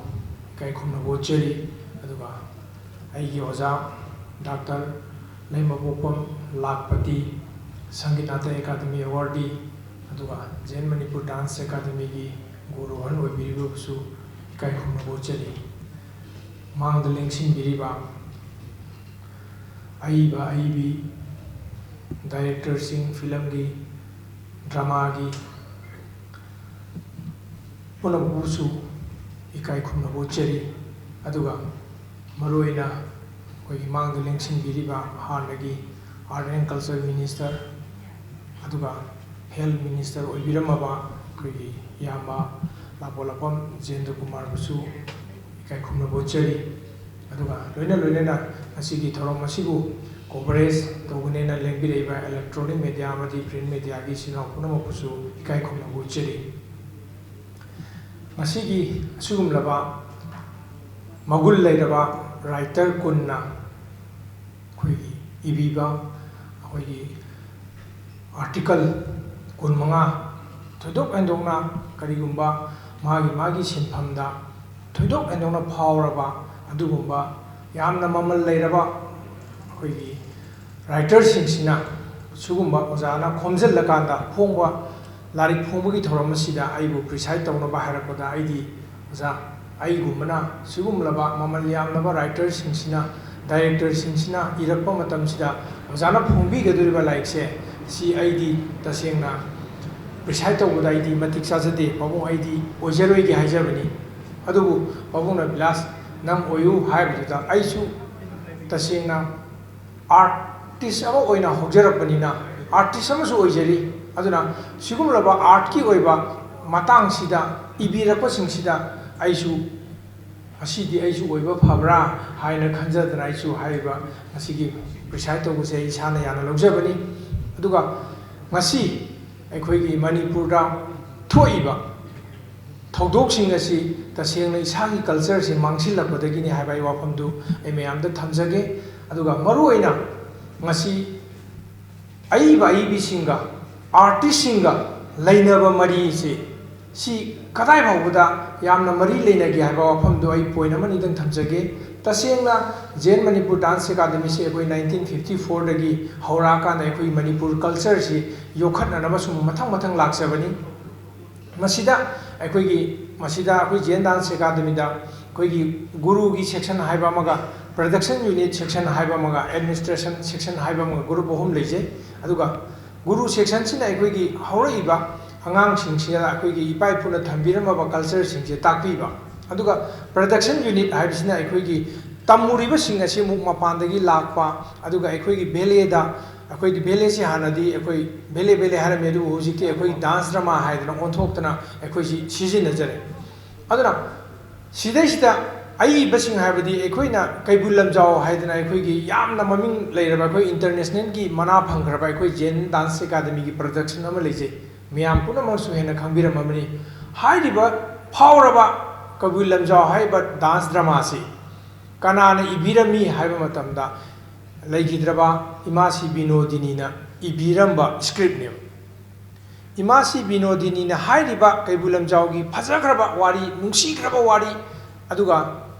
ꯏꯀꯥꯏ ꯈꯨꯝꯅꯕ ꯎꯠꯆꯔꯤ꯫ ꯑꯗꯨꯒ ꯑꯩꯒꯤ ꯑꯣꯖꯥ doctor ꯂꯩꯃꯄꯣꯛꯄꯝ ꯂꯥꯈꯄꯇꯤ, Sangeet Natak academy awardee, ꯑꯗꯨꯒ ꯖꯦꯟ ꯃꯅꯤꯄꯨꯔ dance academy ꯒꯤ ꯒꯨꯔꯨ ꯑꯍꯜ ꯑꯣꯏꯕꯤꯔꯤꯕꯕꯨꯁꯨ ꯏꯀꯥꯏ ꯈꯨꯝꯅꯕ ꯎꯠꯆꯔꯤ꯫ ꯃꯥꯡꯗ ꯂꯦꯡꯁꯤꯟꯕꯤꯔꯤꯕ ꯑꯏꯕ ꯑꯏꯕꯤ, director ꯁꯤꯡ, film ꯒꯤ, drama ꯒꯤ ꯄꯨꯝꯅꯃꯛꯄꯨꯁꯨ ꯏꯀꯥꯏ ꯈꯨꯝꯅꯕ ꯎꯠꯆꯔꯤ꯫ ꯑꯗꯨꯒ ꯃꯔꯨꯑꯣꯏꯅ ꯑꯩꯈꯣꯏꯒꯤ ꯃꯥꯡꯗ ꯂꯦꯡꯁꯤꯟꯕꯤꯔꯤꯕ ꯍꯥꯟꯅꯒꯤ Art and Culture minister ꯑꯗꯨꯒ health minister ꯑꯣꯏꯕꯤꯔꯝꯃꯕ ꯑꯩꯈꯣꯏꯒꯤ ꯏꯌꯥꯝꯕ ꯂꯥꯛꯄꯣꯛꯂꯥꯛꯄꯝ ꯖꯦꯟꯗ꯭ꯔ ꯀꯨꯃꯥꯔꯕꯨꯁꯨ ꯏꯀꯥꯏ ꯈꯨꯝꯅꯕ ꯎꯠꯆꯔꯤ꯫ ꯑꯗꯨꯒ ꯂꯣꯏꯅ ꯂꯣꯏꯅꯅ ꯉꯁꯤꯒꯤ ꯊꯧꯔꯝ ꯑꯁꯤꯕꯨ coverage ꯇꯧꯒꯅꯦꯅ ꯂꯦꯡꯕꯤꯔꯛꯏꯕ electronic media ꯑꯃꯗꯤ print media ꯒꯤ ꯏꯆꯤꯟ ꯏꯅꯥꯎ ꯄꯨꯝꯅꯃꯛꯄꯨꯁꯨ ꯏꯀꯥꯏ ꯈꯨꯝꯅꯕ ꯎꯠꯆꯔꯤ꯫ ꯉꯁꯤꯒꯤ ꯑꯁꯤꯒꯨꯝꯂꯕ ꯃꯒꯨꯟ ꯂꯩꯔꯕ writer ꯀꯨꯟꯅ ꯑꯩꯈꯣꯏꯒꯤ ꯏꯕꯤꯕ ꯑꯩꯈꯣꯏꯒꯤ article ꯀꯨꯟꯃꯉꯥ ꯊꯣꯏꯗꯣꯛ ꯍꯦꯟꯗꯣꯛꯅ ꯀꯔꯤꯒꯨꯝꯕ ꯃꯥꯒꯤ ꯃꯥꯒꯤ ꯁꯤꯟꯐꯝꯗ ꯊꯣꯏꯗꯣꯛ ꯍꯦꯟꯗꯣꯛꯅ ꯐꯥꯎꯔꯕ ꯑꯗꯨꯒꯨꯝꯕ ꯌꯥꯝꯅ ꯃꯃꯜ ꯂꯩꯔꯕ ꯑꯩꯈꯣꯏꯒꯤ ꯔꯥꯏꯇꯔꯁꯤꯡꯁꯤꯅ ꯁꯤꯒꯨꯝꯕ ꯑꯣꯖꯥꯅ ꯈꯣꯝꯖꯤꯜꯂꯀꯥꯟꯗ ꯐꯣꯡꯕ ꯂꯥꯏꯔꯤꯛ ꯐꯣꯡꯕꯒꯤ ꯊꯧꯔꯝ ꯑꯁꯤꯗ ꯑꯩꯕꯨ ꯄ꯭ꯔꯤꯁꯥꯏꯠ ꯇꯧꯅꯕ ꯍꯥꯏꯔꯛꯄꯗ ꯑꯩꯗꯤ ꯑꯣꯖꯥ, ꯑꯩꯒꯨꯝꯕꯅ ꯁꯤꯒꯨꯝꯂꯕ ꯃꯃꯜ ꯌꯥꯝꯂꯕ ꯔꯥꯏꯇꯔꯁꯤꯡꯁꯤꯅ, ꯗꯥꯏꯔꯦꯛꯇꯔꯁꯤꯡꯁꯤꯅ ꯏꯔꯛꯄ ꯃꯇꯝꯁꯤꯗ ꯑꯣꯖꯥꯅ ꯐꯣꯡꯕꯤꯒꯗꯧꯔꯤꯕ ꯂꯥꯏꯔꯤꯛꯁꯦ ꯁꯤ ꯑꯩꯗꯤ ꯇꯁꯦꯡꯅ ꯄ꯭ꯔꯤꯁꯥꯏꯠ ꯇꯧꯕꯗ ꯑꯩꯗꯤ ꯃꯇꯤꯛ ꯆꯥꯖꯗꯦ ꯄꯥꯕꯨꯡ, ꯑꯩꯗꯤ ꯑꯣꯏꯖꯔꯣꯏꯒꯦ ꯍꯥꯏꯖꯕꯅꯤ꯫ ꯑꯗꯨꯕꯨ ꯄꯥꯕꯨꯡꯅ "ꯕꯤꯂꯥꯁ, ꯅꯪ ꯑꯣꯏꯌꯨ" ꯍꯥꯏꯕꯗꯨꯗ ꯑꯩꯁꯨ ꯇꯁꯦꯡꯅ ꯑꯥꯔꯇꯤꯁ ꯑꯃ ꯑꯣꯏꯅ ꯍꯧꯖꯔꯛꯄꯅꯤꯅ ꯑꯥꯔꯇꯤꯁ ꯑꯃꯁꯨ ꯑꯣꯏꯖꯔꯤ꯫ ꯑꯗꯨꯅ ꯁꯤꯒꯨꯝꯂꯕ ꯑꯥꯔꯠꯀꯤ ꯑꯣꯏꯕ ꯃꯇꯥꯡꯁꯤꯗ ꯏꯕꯤꯔꯛꯄꯁꯤꯡꯁꯤꯗ ꯑꯩꯁꯨ ꯉꯁꯤꯗꯤ ꯑꯩꯁꯨ ꯑꯣꯏꯕ ꯐꯕ꯭ꯔꯥ ꯍꯥꯏꯅ ꯈꯟꯖꯗꯅ ꯑꯩꯁꯨ ꯍꯥꯏꯔꯤꯕ ꯉꯁꯤꯒꯤ ꯄ꯭ꯔꯤꯁꯥꯏꯠ ꯇꯧꯕꯁꯦ ꯑꯩ ꯏꯁꯥꯅ ꯌꯥꯅ ꯂꯧꯖꯕꯅꯤ꯫ ꯑꯗꯨꯒ ꯉꯁꯤ ꯑꯩꯈꯣꯏꯒꯤ ꯃꯅꯤꯄꯨꯔꯗ ꯊꯣꯛꯏꯕ ꯊꯧꯗꯣꯛꯁꯤꯡ ꯑꯁꯤ ꯇꯁꯦꯡꯅ ꯏꯁꯥꯒꯤ ꯀꯜꯆꯔꯁꯤ ꯃꯥꯡꯁꯤꯜꯂꯛꯄꯗꯒꯤꯅꯤ ꯍꯥꯏꯕ ꯑꯩ ꯋꯥꯐꯝꯗꯨ ꯑꯩ ꯃꯌꯥꯝꯗ ꯊꯝꯖꯒꯦ꯫ ꯑꯗꯨꯒ ꯃꯔꯨꯑꯣꯏꯅ ꯉꯁꯤ ꯑꯏꯕ ꯑꯏꯕꯤꯁꯤꯡꯒ ꯑꯥꯔꯇꯤꯁꯁꯤꯡꯒ ꯂꯩꯅꯕ ꯃꯔꯤꯁꯤ ꯁꯤ ꯀꯗꯥꯏ ꯐꯥꯎꯕꯗ ꯌꯥꯝꯅ ꯃꯔꯤ ꯂꯩꯅꯒꯦ ꯍꯥꯏꯕ ꯋꯥꯐꯝꯗꯨ ꯑꯩ ꯄꯣꯏꯟ ꯑꯃꯅꯤꯗꯪ ꯊꯝꯖꯒꯦ꯫ ꯇꯁꯦꯡꯅ ꯖꯦꯟ ꯃꯅꯤꯄꯨꯔ ꯗꯥꯟꯁ ꯑꯦꯀꯥꯗꯃꯤꯁꯤ ꯑꯩꯈꯣꯏ ꯅꯥꯏꯟꯇꯤꯟ ꯐꯤꯐꯇꯤ ꯐꯣꯔꯗꯒꯤ ꯍꯧꯔꯛꯑꯀꯥꯟꯗ ꯑꯩꯈꯣꯏ ꯃꯅꯤꯄꯨꯔ ꯀꯜꯆꯔꯁꯤ ꯌꯣꯛꯈꯠꯅꯅꯕ ꯁꯨꯝ ꯃꯊꯪ ꯃꯊꯪ ꯂꯥꯛꯆꯕꯅꯤ꯫ ꯃꯁꯤꯗ ꯑꯩꯈꯣꯏꯒꯤ, ꯃꯁꯤꯗ ꯑꯩꯈꯣꯏ ꯖꯦꯟ ꯗꯥꯟꯁ ꯑꯦꯀꯥꯗꯃꯤꯗ ꯑꯩꯈꯣꯏꯒꯤ ꯒꯨꯔꯨꯒꯤ ꯁꯦꯛꯁꯟ ꯍꯥꯏꯕ ꯑꯃꯒ, ꯄ꯭ꯔꯗꯛꯁꯟ ꯌꯨꯅꯤꯠ ꯁꯦꯛꯁꯟ ꯍꯥꯏꯕ ꯑꯃꯒ, ꯑꯦꯗꯃꯤꯅꯤꯁꯇ꯭ꯔꯦꯁꯟ ꯁꯦꯛꯁꯟ ꯍꯥꯏꯕ ꯑꯃꯒ, ꯒ꯭ꯔꯨꯞ ꯑꯍꯨꯝ ꯂꯩꯖꯩ꯫ ꯑꯗꯨꯒ ꯒꯨꯔꯨ ꯁꯦꯛꯁꯟꯁꯤꯅ ꯑꯩꯈꯣꯏꯒꯤ ꯍꯧꯔꯛꯏꯕ ꯑꯉꯥꯡꯁꯤꯡꯁꯤꯗ ꯑꯩꯈꯣꯏꯒꯤ ꯏꯄꯥ ꯏꯄꯨꯅ ꯊꯝꯕꯤꯔꯝꯃꯕ ꯀꯜꯆꯔꯁꯤꯡꯁꯦ ꯇꯥꯛꯄꯤꯕ꯫ ꯑꯗꯨꯒ ꯄ꯭ꯔꯗꯛꯁꯟ ꯌꯨꯅꯤꯠ ꯍꯥꯏꯕꯁꯤꯅ ꯑꯩꯈꯣꯏꯒꯤ ꯇꯝꯃꯨꯔꯤꯕꯁꯤꯡ ꯑꯁꯤ ꯑꯃꯨꯛ ꯃꯄꯥꯟꯗꯒꯤ ꯂꯥꯛꯄ, ꯑꯗꯨꯒ ꯑꯩꯈꯣꯏꯒꯤ ꯕꯦꯂꯦꯗ, ꯑꯩꯈꯣꯏꯗꯤ ꯕꯦꯂꯦꯁꯤ ꯍꯥꯟꯅꯗꯤ ꯑꯩꯈꯣꯏ ꯕꯦꯂꯦ ꯕꯦꯂꯦ ꯍꯥꯏꯔꯝꯃꯤ, ꯑꯗꯨꯕꯨ ꯍꯧꯖꯤꯛꯇꯤ ꯑꯩꯈꯣꯏ ꯗꯥꯟꯁ ꯗ꯭ꯔꯃꯥ ꯍꯥꯏꯗꯅ ꯑꯣꯟꯊꯣꯛꯇꯅ ꯑꯩꯈꯣꯏꯁꯤ ꯁꯤꯖꯤꯟꯅꯖꯔꯦ꯫ ꯑꯗꯨꯅ ꯁꯤꯗꯩꯁꯤꯗ ꯑꯏꯕꯁꯤꯡ ꯍꯥꯏꯕꯗꯤ ꯑꯩꯈꯣꯏꯅ ꯀꯩꯕꯨꯜ ꯂꯝꯖꯥꯎ ꯍꯥꯏꯗꯅ ꯑꯩꯈꯣꯏꯒꯤ ꯌꯥꯝꯅ ꯃꯃꯤꯡ ꯂꯩꯔꯕ ꯑꯩꯈꯣꯏ ꯏꯟꯇꯔꯅꯦꯁꯅꯦꯜꯒꯤ ꯃꯅꯥ ꯐꯪꯈ꯭ꯔꯕ ꯑꯩꯈꯣꯏ ꯖꯦꯟ ꯗꯥꯟꯁ ꯑꯦꯀꯥꯗꯃꯤꯒꯤ ꯄ꯭ꯔꯗꯛꯁꯟ ꯑꯃ ꯂꯩꯖꯩ, ꯃꯌꯥꯝ ꯄꯨꯝꯅꯃꯛꯁꯨ ꯍꯦꯟꯅ ꯈꯪꯕꯤꯔꯝꯃꯕꯅꯤ꯫ ꯍꯥꯏꯔꯤꯕ ꯐꯥꯎꯔꯕ ꯀꯩꯕꯨꯜ ꯂꯝꯖꯥꯎ ꯍꯥꯏꯔꯤꯕ ꯗꯥꯟꯁ ꯗ꯭ꯔꯃꯥꯁꯤ ꯀꯅꯥꯅ ꯏꯕꯤꯔꯝꯃꯤ ꯍꯥꯏꯕ ꯃꯇꯝꯗ ꯂꯩꯈꯤꯗ꯭ꯔꯕ ꯏꯃꯥꯁꯤ ꯕꯤꯅꯣꯗꯤꯅꯤꯅ ꯏꯕꯤꯔꯝꯕ ꯁ꯭ꯀ꯭ꯔꯤꯞꯅꯦꯕ꯫ ꯏꯃꯥꯁꯤ ꯕꯤꯅꯣꯗꯤꯅꯤꯅ ꯍꯥꯏꯔꯤꯕ ꯀꯩꯕꯨꯜ ꯂꯝꯖꯥꯎꯒꯤ ꯐꯖꯈ꯭ꯔꯕ ꯋꯥꯔꯤ, ꯅꯨꯡꯁꯤꯈ꯭ꯔꯕ ꯋꯥꯔꯤ, ꯑꯗꯨꯒ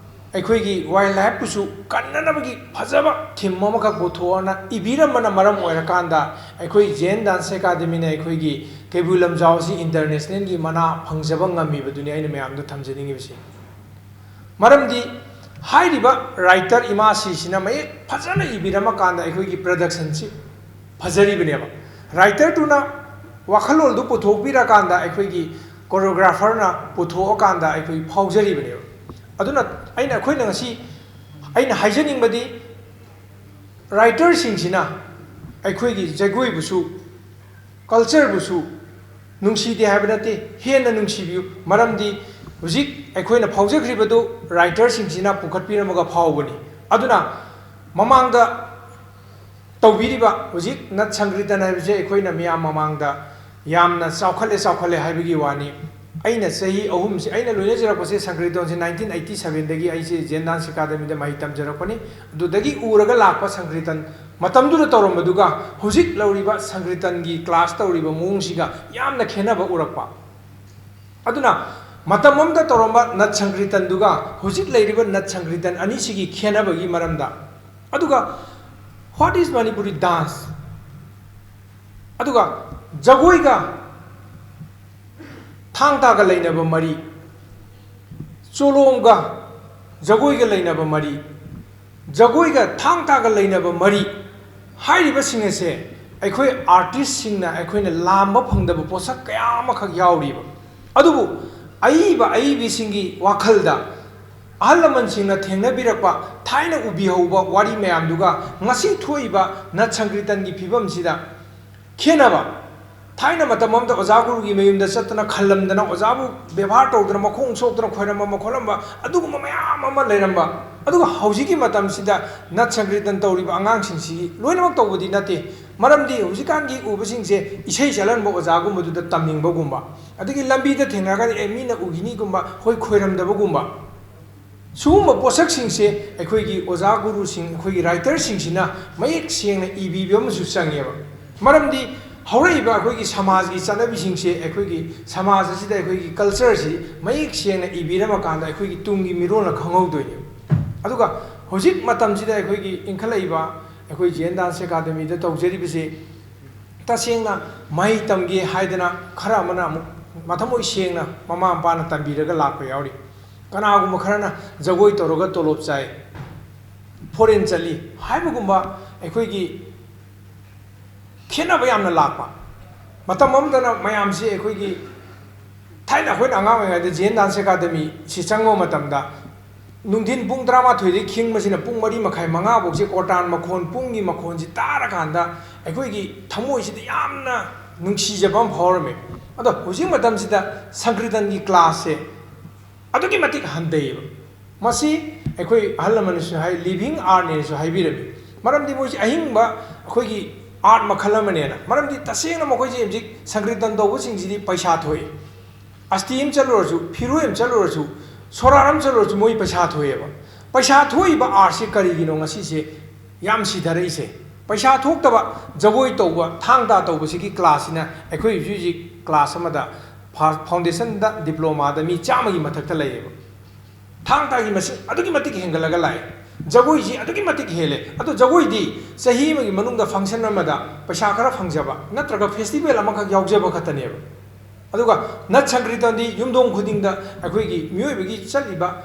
ꯑꯩꯈꯣꯏꯒꯤ ꯋꯥꯏꯜ ꯂꯥꯏꯐꯄꯨꯁꯨ ꯀꯟꯅꯅꯕꯒꯤ ꯐꯖꯕ ꯊꯤꯝ ꯑꯃꯈꯛ ꯄꯨꯊꯣꯛꯑꯅ ꯏꯕꯤꯔꯝꯕꯅ ꯃꯔꯝ ꯑꯣꯏꯔꯀꯥꯟꯗ, ꯑꯩꯈꯣꯏ ꯖꯦꯟ ꯗꯥꯟꯁ ꯑꯦꯀꯥꯗꯃꯤꯅ ꯑꯩꯈꯣꯏꯒꯤ ꯀꯩꯕꯨꯜ ꯂꯝꯖꯥꯎ ꯑꯁꯤ ꯏꯟꯇꯔꯅꯦꯁꯅꯦꯜꯒꯤ ꯃꯅꯥ ꯐꯪꯖꯕ ꯉꯝꯃꯤꯕꯗꯨꯅꯤ ꯑꯩꯅ ꯃꯌꯥꯝꯗ ꯊꯝꯖꯅꯤꯡꯉꯤꯕꯁꯤ꯫ ꯃꯔꯝꯗꯤ ꯍꯥꯏꯔꯤꯕ ꯔꯥꯏꯇꯔ ꯏꯃꯥꯁꯤꯁꯤꯅ ꯃꯌꯦꯛ ꯐꯖꯅ ꯏꯕꯤꯔꯝꯃꯀꯥꯟꯗ ꯑꯩꯈꯣꯏꯒꯤ ꯄ꯭ꯔꯗꯛꯁꯟꯁꯤ ꯐꯖꯔꯤꯕꯅꯦꯕ꯫ ꯔꯥꯏꯇꯔꯗꯨꯅ ꯋꯥꯈꯜꯂꯣꯟꯗꯨ ꯄꯨꯊꯣꯛꯄꯤꯔꯀꯥꯟꯗ ꯑꯩꯈꯣꯏꯒꯤ ꯀꯣꯔꯤꯌꯣꯒ꯭ꯔꯥꯐꯔꯅ ꯄꯨꯊꯣꯛꯑꯀꯥꯟꯗ ꯑꯩꯈꯣꯏ ꯐꯥꯎꯖꯔꯤꯕꯅꯦꯕ꯫ ꯑꯗꯨꯅ ꯑꯩꯅ, ꯑꯩꯈꯣꯏꯅ ꯉꯁꯤ, ꯑꯩꯅ ꯍꯥꯏꯖꯅꯤꯡꯕꯗꯤ, ꯔꯥꯏꯇꯔꯁꯤꯡꯁꯤꯅ ꯑꯩꯈꯣꯏꯒꯤ ꯖꯒꯣꯏꯕꯨꯁꯨ, ꯀꯜꯆꯔꯕꯨꯁꯨ ꯅꯨꯡꯁꯤꯗꯦ ꯍꯥꯏꯕ ꯅꯠꯇꯦ, ꯍꯦꯟꯅ ꯅꯨꯡꯁꯤꯕꯤꯌꯨ꯫ ꯃꯔꯝꯗꯤ ꯍꯧꯖꯤꯛ ꯑꯩꯈꯣꯏꯅ ꯐꯥꯎꯖꯈ꯭ꯔꯤꯕꯗꯨ ꯔꯥꯏꯇꯔꯁꯤꯡꯁꯤꯅ ꯄꯨꯈꯠꯄꯤꯔꯝꯃꯒ ꯐꯥꯎꯕꯅꯤ꯫ ꯑꯗꯨꯅ ꯃꯃꯥꯡꯗ ꯇꯧꯕꯤꯔꯤꯕ ꯍꯧꯖꯤꯛ ꯅꯠ ꯁꯪꯀ꯭ꯔꯤꯇꯟ ꯍꯥꯏꯕꯁꯦ ꯑꯩꯈꯣꯏꯅ ꯃꯤꯌꯥꯝ ꯃꯃꯥꯡꯗ ꯌꯥꯝꯅ ꯆꯥꯎꯈꯠꯂꯦ, ꯆꯥꯎꯈꯠꯂꯦ ꯍꯥꯏꯕꯒꯤ ꯋꯥꯅꯤ꯫ ꯑꯩꯅ ꯆꯍꯤ ꯑꯍꯨꯝꯁꯤ, ꯑꯩꯅ ꯂꯣꯏꯅꯖꯔꯛꯄꯁꯦ ꯁꯪꯀ꯭ꯔꯤꯇꯟꯁꯦ nineteen eighty sevenꯗꯒꯤ ꯑꯩꯁꯦ ꯖꯦꯟ ꯗꯥꯟꯁ ꯑꯦꯀꯥꯗꯃꯤꯗ ꯃꯍꯩ ꯇꯝꯖꯔꯛꯄꯅꯤ꯫ ꯑꯗꯨꯗꯒꯤ ꯎꯔꯒ ꯂꯥꯛꯄ ꯁꯪꯀ꯭ꯔꯤꯇꯟ, ꯃꯇꯝꯗꯨꯗ ꯇꯧꯔꯝꯕꯗꯨꯒ ꯍꯧꯖꯤꯛ ꯂꯧꯔꯤꯕ ꯁꯪꯀ꯭ꯔꯤꯇꯟꯒꯤ ꯀ꯭ꯂꯥꯁ ꯇꯧꯔꯤꯕ ꯃꯑꯣꯡꯁꯤꯒ ꯌꯥꯝꯅ ꯈꯦꯠꯅꯕ ꯎꯔꯛꯄ꯫ ꯑꯗꯨꯅ ꯃꯇꯝ ꯑꯃꯗ ꯇꯧꯔꯝꯕ ꯅꯠ ꯁꯪꯀ꯭ꯔꯤꯇꯟꯗꯨꯒ ꯍꯧꯖꯤꯛ ꯂꯩꯔꯤꯕ ꯅꯠ ꯁꯪꯀ꯭ꯔꯤꯇꯟ ꯑꯅꯤꯁꯤꯒꯤ ꯈꯦꯠꯅꯕꯒꯤ ꯃꯔꯝꯗ, ꯑꯗꯨꯒ what is Manipuri dance? ꯑꯗꯨꯒ ꯖꯒꯣꯏꯒ ꯊꯥꯡ ꯇꯥꯒ ꯂꯩꯅꯕ ꯃꯔꯤ, ꯆꯣꯂꯣꯝꯒ ꯖꯒꯣꯏꯒ ꯂꯩꯅꯕ ꯃꯔꯤ, ꯖꯒꯣꯏꯒ ꯊꯥꯡ ꯇꯥꯒ ꯂꯩꯅꯕ ꯃꯔꯤ ꯍꯥꯏꯔꯤꯕꯁꯤꯡ ꯑꯁꯦ ꯑꯩꯈꯣꯏ ꯑꯥꯔꯇꯤꯁꯁꯤꯡꯅ ꯑꯩꯈꯣꯏꯅ ꯂꯥꯝꯕ ꯐꯪꯗꯕ ꯄꯣꯠꯁꯛ ꯀꯌꯥ ꯑꯃꯈꯛ ꯌꯥꯎꯔꯤꯕ꯫ ꯑꯗꯨꯕꯨ ꯑꯏꯕ ꯑꯏꯕꯤꯁꯤꯡꯒꯤ ꯋꯥꯈꯜꯗ ꯑꯍꯜ ꯂꯃꯟꯁꯤꯡꯅ ꯊꯦꯡꯅꯕꯤꯔꯛꯄ, ꯊꯥꯏꯅ ꯎꯕꯤꯍꯧꯕ ꯋꯥꯔꯤ ꯃꯌꯥꯝꯗꯨꯒ ꯉꯁꯤ ꯊꯣꯛꯏꯕ ꯅꯠ ꯁꯪꯀ꯭ꯔꯤꯇꯟꯒꯤ ꯐꯤꯕꯝꯁꯤꯗ ꯈꯦꯠꯅꯕ꯫ ꯊꯥꯏꯅ ꯃꯇꯝ ꯑꯃꯗ ꯑꯣꯖꯥ ꯒꯨꯔꯨꯒꯤ ꯃꯌꯨꯝꯗ ꯆꯠꯇꯅ ꯈꯜꯂꯝꯗꯅ, ꯑꯣꯖꯥꯕꯨ ꯕꯦꯕꯥꯔ ꯇꯧꯗꯅ, ꯃꯈꯣꯡ ꯁꯣꯛꯇꯅ ꯈꯣꯏꯔꯝꯃꯝꯕ ꯈꯣꯠꯂꯝꯕ, ꯑꯗꯨꯒꯨꯝꯕ ꯃꯌꯥꯝ ꯑꯃ ꯂꯩꯔꯝꯕ꯫ ꯑꯗꯨꯒ ꯍꯧꯖꯤꯛꯀꯤ ꯃꯇꯝꯁꯤꯗ ꯅꯠ ꯁꯪꯀ꯭ꯔꯤꯇꯟ ꯇꯧꯔꯤꯕ ꯑꯉꯥꯡꯁꯤꯡꯁꯤꯒꯤ, ꯂꯣꯏꯅꯃꯛ ꯇꯧꯕꯗꯤ ꯅꯠꯇꯦ, ꯃꯔꯝꯗꯤ ꯍꯧꯖꯤꯛꯀꯥꯟꯒꯤ ꯎꯕꯁꯤꯡꯁꯦ ꯏꯁꯩ ꯆꯠꯍꯟꯕ ꯑꯣꯖꯥꯒꯨꯝꯕꯗꯨꯗ ꯇꯝꯅꯤꯡꯕꯒꯨꯝꯕ, ꯑꯗꯒꯤ ꯂꯝꯕꯤꯗ ꯊꯦꯡꯅꯔꯒꯗꯤ "ꯑꯦ, ꯃꯤꯅ ꯎꯈꯤꯅꯤꯒꯨꯝꯕ", ꯍꯣꯏ, ꯈꯣꯏꯔꯝꯗꯕꯒꯨꯝꯕ꯫ ꯁꯤꯒꯨꯝꯕ ꯄꯣꯠꯁꯛꯁꯤꯡꯁꯦ ꯑꯩꯈꯣꯏꯒꯤ ꯑꯣꯖꯥ ꯒꯨꯔꯨꯁꯤꯡ, ꯑꯩꯈꯣꯏꯒꯤ ꯔꯥꯏꯇꯔꯁꯤꯡꯁꯤꯅ ꯃꯌꯦꯛ ꯁꯦꯡꯅ ꯏꯕꯤꯕ ꯑꯃꯁꯨ ꯆꯪꯉꯦꯕ꯫ ꯃꯔꯝꯗꯤ ꯍꯧꯔꯛꯏꯕ ꯑꯩꯈꯣꯏꯒꯤ ꯁꯃꯥꯖꯒꯤ ꯆꯠꯅꯕꯤꯁꯤꯡꯁꯦ, ꯑꯩꯈꯣꯏꯒꯤ ꯁꯃꯥꯖ ꯑꯁꯤꯗ ꯑꯩꯈꯣꯏꯒꯤ culture ꯁꯤ ꯃꯌꯦꯛ ꯁꯦꯡꯅ ꯏꯕꯤꯔꯝꯃꯀꯥꯟꯗ ꯑꯩꯈꯣꯏꯒꯤ ꯇꯨꯡꯒꯤ ꯃꯤꯔꯣꯜꯅ ꯈꯪꯍꯧꯗꯣꯏꯅꯦꯕ꯫ ꯑꯗꯨꯒ ꯍꯧꯖꯤꯛ ꯃꯇꯝꯁꯤꯗ ꯑꯩꯈꯣꯏꯒꯤ ꯏꯟꯈꯠꯂꯛꯏꯕ ꯑꯩꯈꯣꯏ ꯖꯦꯟ ꯗꯥꯟꯁ ꯑꯦꯀꯥꯗꯃꯤꯗ ꯇꯧꯖꯔꯤꯕꯁꯦ, ꯇꯁꯦꯡꯅ ꯃꯍꯩ ꯇꯝꯒꯦ ꯍꯥꯏꯗꯅ ꯈꯔ ꯑꯃꯅ ꯑꯃꯨꯛ ꯃꯊꯃꯣꯏ ꯁꯦꯡꯅ ꯃꯃꯥ ꯃꯄꯥꯅ ꯇꯝꯕꯤꯔꯒ ꯂꯥꯛꯄ ꯌꯥꯎꯔꯤ꯫ ꯀꯅꯥꯒꯨꯝꯕ ꯈꯔꯅ ꯖꯒꯣꯏ ꯇꯧꯔꯒ ꯇꯣꯂꯣꯞ ꯆꯥꯏ, foreign ꯆꯠꯂꯤ ꯍꯥꯏꯕꯒꯨꯝꯕ ꯑꯩꯈꯣꯏꯒꯤ ꯈꯦꯠꯅꯕ ꯌꯥꯝꯅ ꯂꯥꯛꯄ꯫ ꯃꯇꯝ ꯑꯃꯗꯅ ꯃꯌꯥꯝꯁꯤ ꯑꯩꯈꯣꯏꯒꯤ, ꯊꯥꯏꯅ ꯑꯩꯈꯣꯏꯅ ꯑꯉꯥꯡ ꯑꯣꯏꯔꯤꯉꯩꯗ ꯖꯦꯟ ꯗꯥꯟꯁ ꯑꯦꯀꯥꯗꯃꯤꯁꯤ ꯆꯪꯕ ꯃꯇꯝꯗ, ꯅꯨꯡꯊꯤꯟ ꯄꯨꯡ ꯇꯔꯥꯃꯥꯊꯣꯏꯗꯒꯤ ꯈꯤꯡꯕꯁꯤꯅ ꯄꯨꯡ ꯃꯔꯤ ꯃꯈꯥꯏ, ꯃꯉꯥ ꯐꯥꯎꯁꯦ ꯀꯣꯔꯇꯥꯟ ꯃꯈꯣꯟ, ꯄꯨꯡꯒꯤ ꯃꯈꯣꯟꯁꯤ ꯇꯥꯔꯀꯥꯟꯗ ꯑꯩꯈꯣꯏꯒꯤ ꯊꯃꯣꯏꯁꯤꯗ ꯌꯥꯝꯅ ꯅꯨꯡꯁꯤꯖꯕ ꯑꯃ ꯐꯥꯎꯔꯝꯃꯤ꯫ ꯑꯗꯣ ꯍꯧꯖꯤꯛ ꯃꯇꯝꯁꯤꯗ ꯁꯪꯀ꯭ꯔꯤꯇꯟꯒꯤ class ꯁꯦ ꯑꯗꯨꯛꯀꯤ ꯃꯇꯤꯛ ꯍꯟꯊꯩꯌꯦꯕ꯫ ꯃꯁꯤ ꯑꯩꯈꯣꯏ ꯑꯍꯜ ꯂꯃꯟꯅꯁꯨ ꯍꯥꯏ, living art ꯅꯦꯅꯁꯨ ꯍꯥꯏꯕꯤꯔꯝꯃꯤ꯫ ꯃꯔꯝꯗꯤ ꯃꯣꯏꯁꯤ ꯑꯍꯤꯡꯕ ꯑꯩꯈꯣꯏꯒꯤ art ꯃꯈꯜ ꯑꯃꯅꯦꯅ꯫ ꯃꯔꯝꯗꯤ ꯇꯁꯦꯡꯅ ꯃꯈꯣꯏꯁꯤ ꯍꯧꯖꯤꯛ ꯁꯪꯀ꯭ꯔꯤꯇꯟ ꯇꯧꯕꯁꯤꯡꯁꯤꯗꯤ ꯄꯩꯁꯥ ꯊꯣꯛꯏ꯫ ꯑꯁꯇꯤ ꯑꯃ ꯆꯠꯂꯨꯔꯁꯨ, ꯐꯤꯔꯣꯏ ꯑꯃ ꯆꯠꯂꯨꯔꯁꯨ, ꯁꯣꯔꯥꯠ ꯑꯃ ꯆꯠꯂꯨꯔꯁꯨ ꯃꯣꯏ ꯄꯩꯁꯥ ꯊꯣꯛꯑꯦꯕ꯫ ꯄꯩꯁꯥ ꯊꯣꯛꯏꯕ art ꯁꯤ ꯀꯔꯤꯒꯤꯅꯣ ꯉꯁꯤꯁꯦ ꯌꯥꯝ ꯁꯤꯊꯔꯛꯏꯁꯦ? ꯄꯩꯁꯥ ꯊꯣꯛꯇꯕ ꯖꯒꯣꯏ ꯇꯧꯕ, ꯊꯥꯡ ꯇꯥ ꯇꯧꯕꯁꯤꯒꯤ class ꯁꯤꯅ ꯑꯩꯈꯣꯏ ꯍꯧꯖꯤꯛ ꯍꯧꯖꯤꯛ class ꯑꯃꯗ ꯐꯥ-, foundation ꯗ, diploma ꯗ ꯃꯤ ꯆꯥꯝꯃꯒꯤ ꯃꯊꯛꯇ ꯂꯩꯌꯦꯕ꯫ ꯊꯥꯡ ꯇꯥꯒꯤ ꯃꯁꯤꯡ ꯑꯗꯨꯛꯀꯤ ꯃꯇꯤꯛ ꯍꯦꯟꯒꯠꯂꯒ ꯂꯥꯛꯑꯦ꯫ ꯖꯒꯣꯏꯁꯤ ꯑꯗꯨꯛꯀꯤ ꯃꯇꯤꯛ ꯍꯦꯜꯂꯦ꯫ ꯑꯗꯣ ꯖꯒꯣꯏꯗꯤ ꯆꯍꯤ ꯑꯃꯒꯤ ꯃꯅꯨꯡꯗ function ꯑꯃꯗ ꯄꯩꯁꯥ ꯈꯔ ꯐꯪꯖꯕ ꯅꯠꯇ꯭ꯔꯒ festival ꯑꯃꯈꯛ ꯌꯥꯎꯖꯕ ꯈꯛꯇꯅꯦꯕ꯫ ꯑꯗꯨꯒ ꯅꯠ ꯁꯪꯀ꯭ꯔꯤꯇꯟꯗꯤ ꯌꯨꯝꯊꯣꯡ ꯈꯨꯗꯤꯡꯗ ꯑꯩꯈꯣꯏꯒꯤ ꯃꯤꯑꯣꯏꯕꯒꯤ ꯆꯠꯂꯤꯕ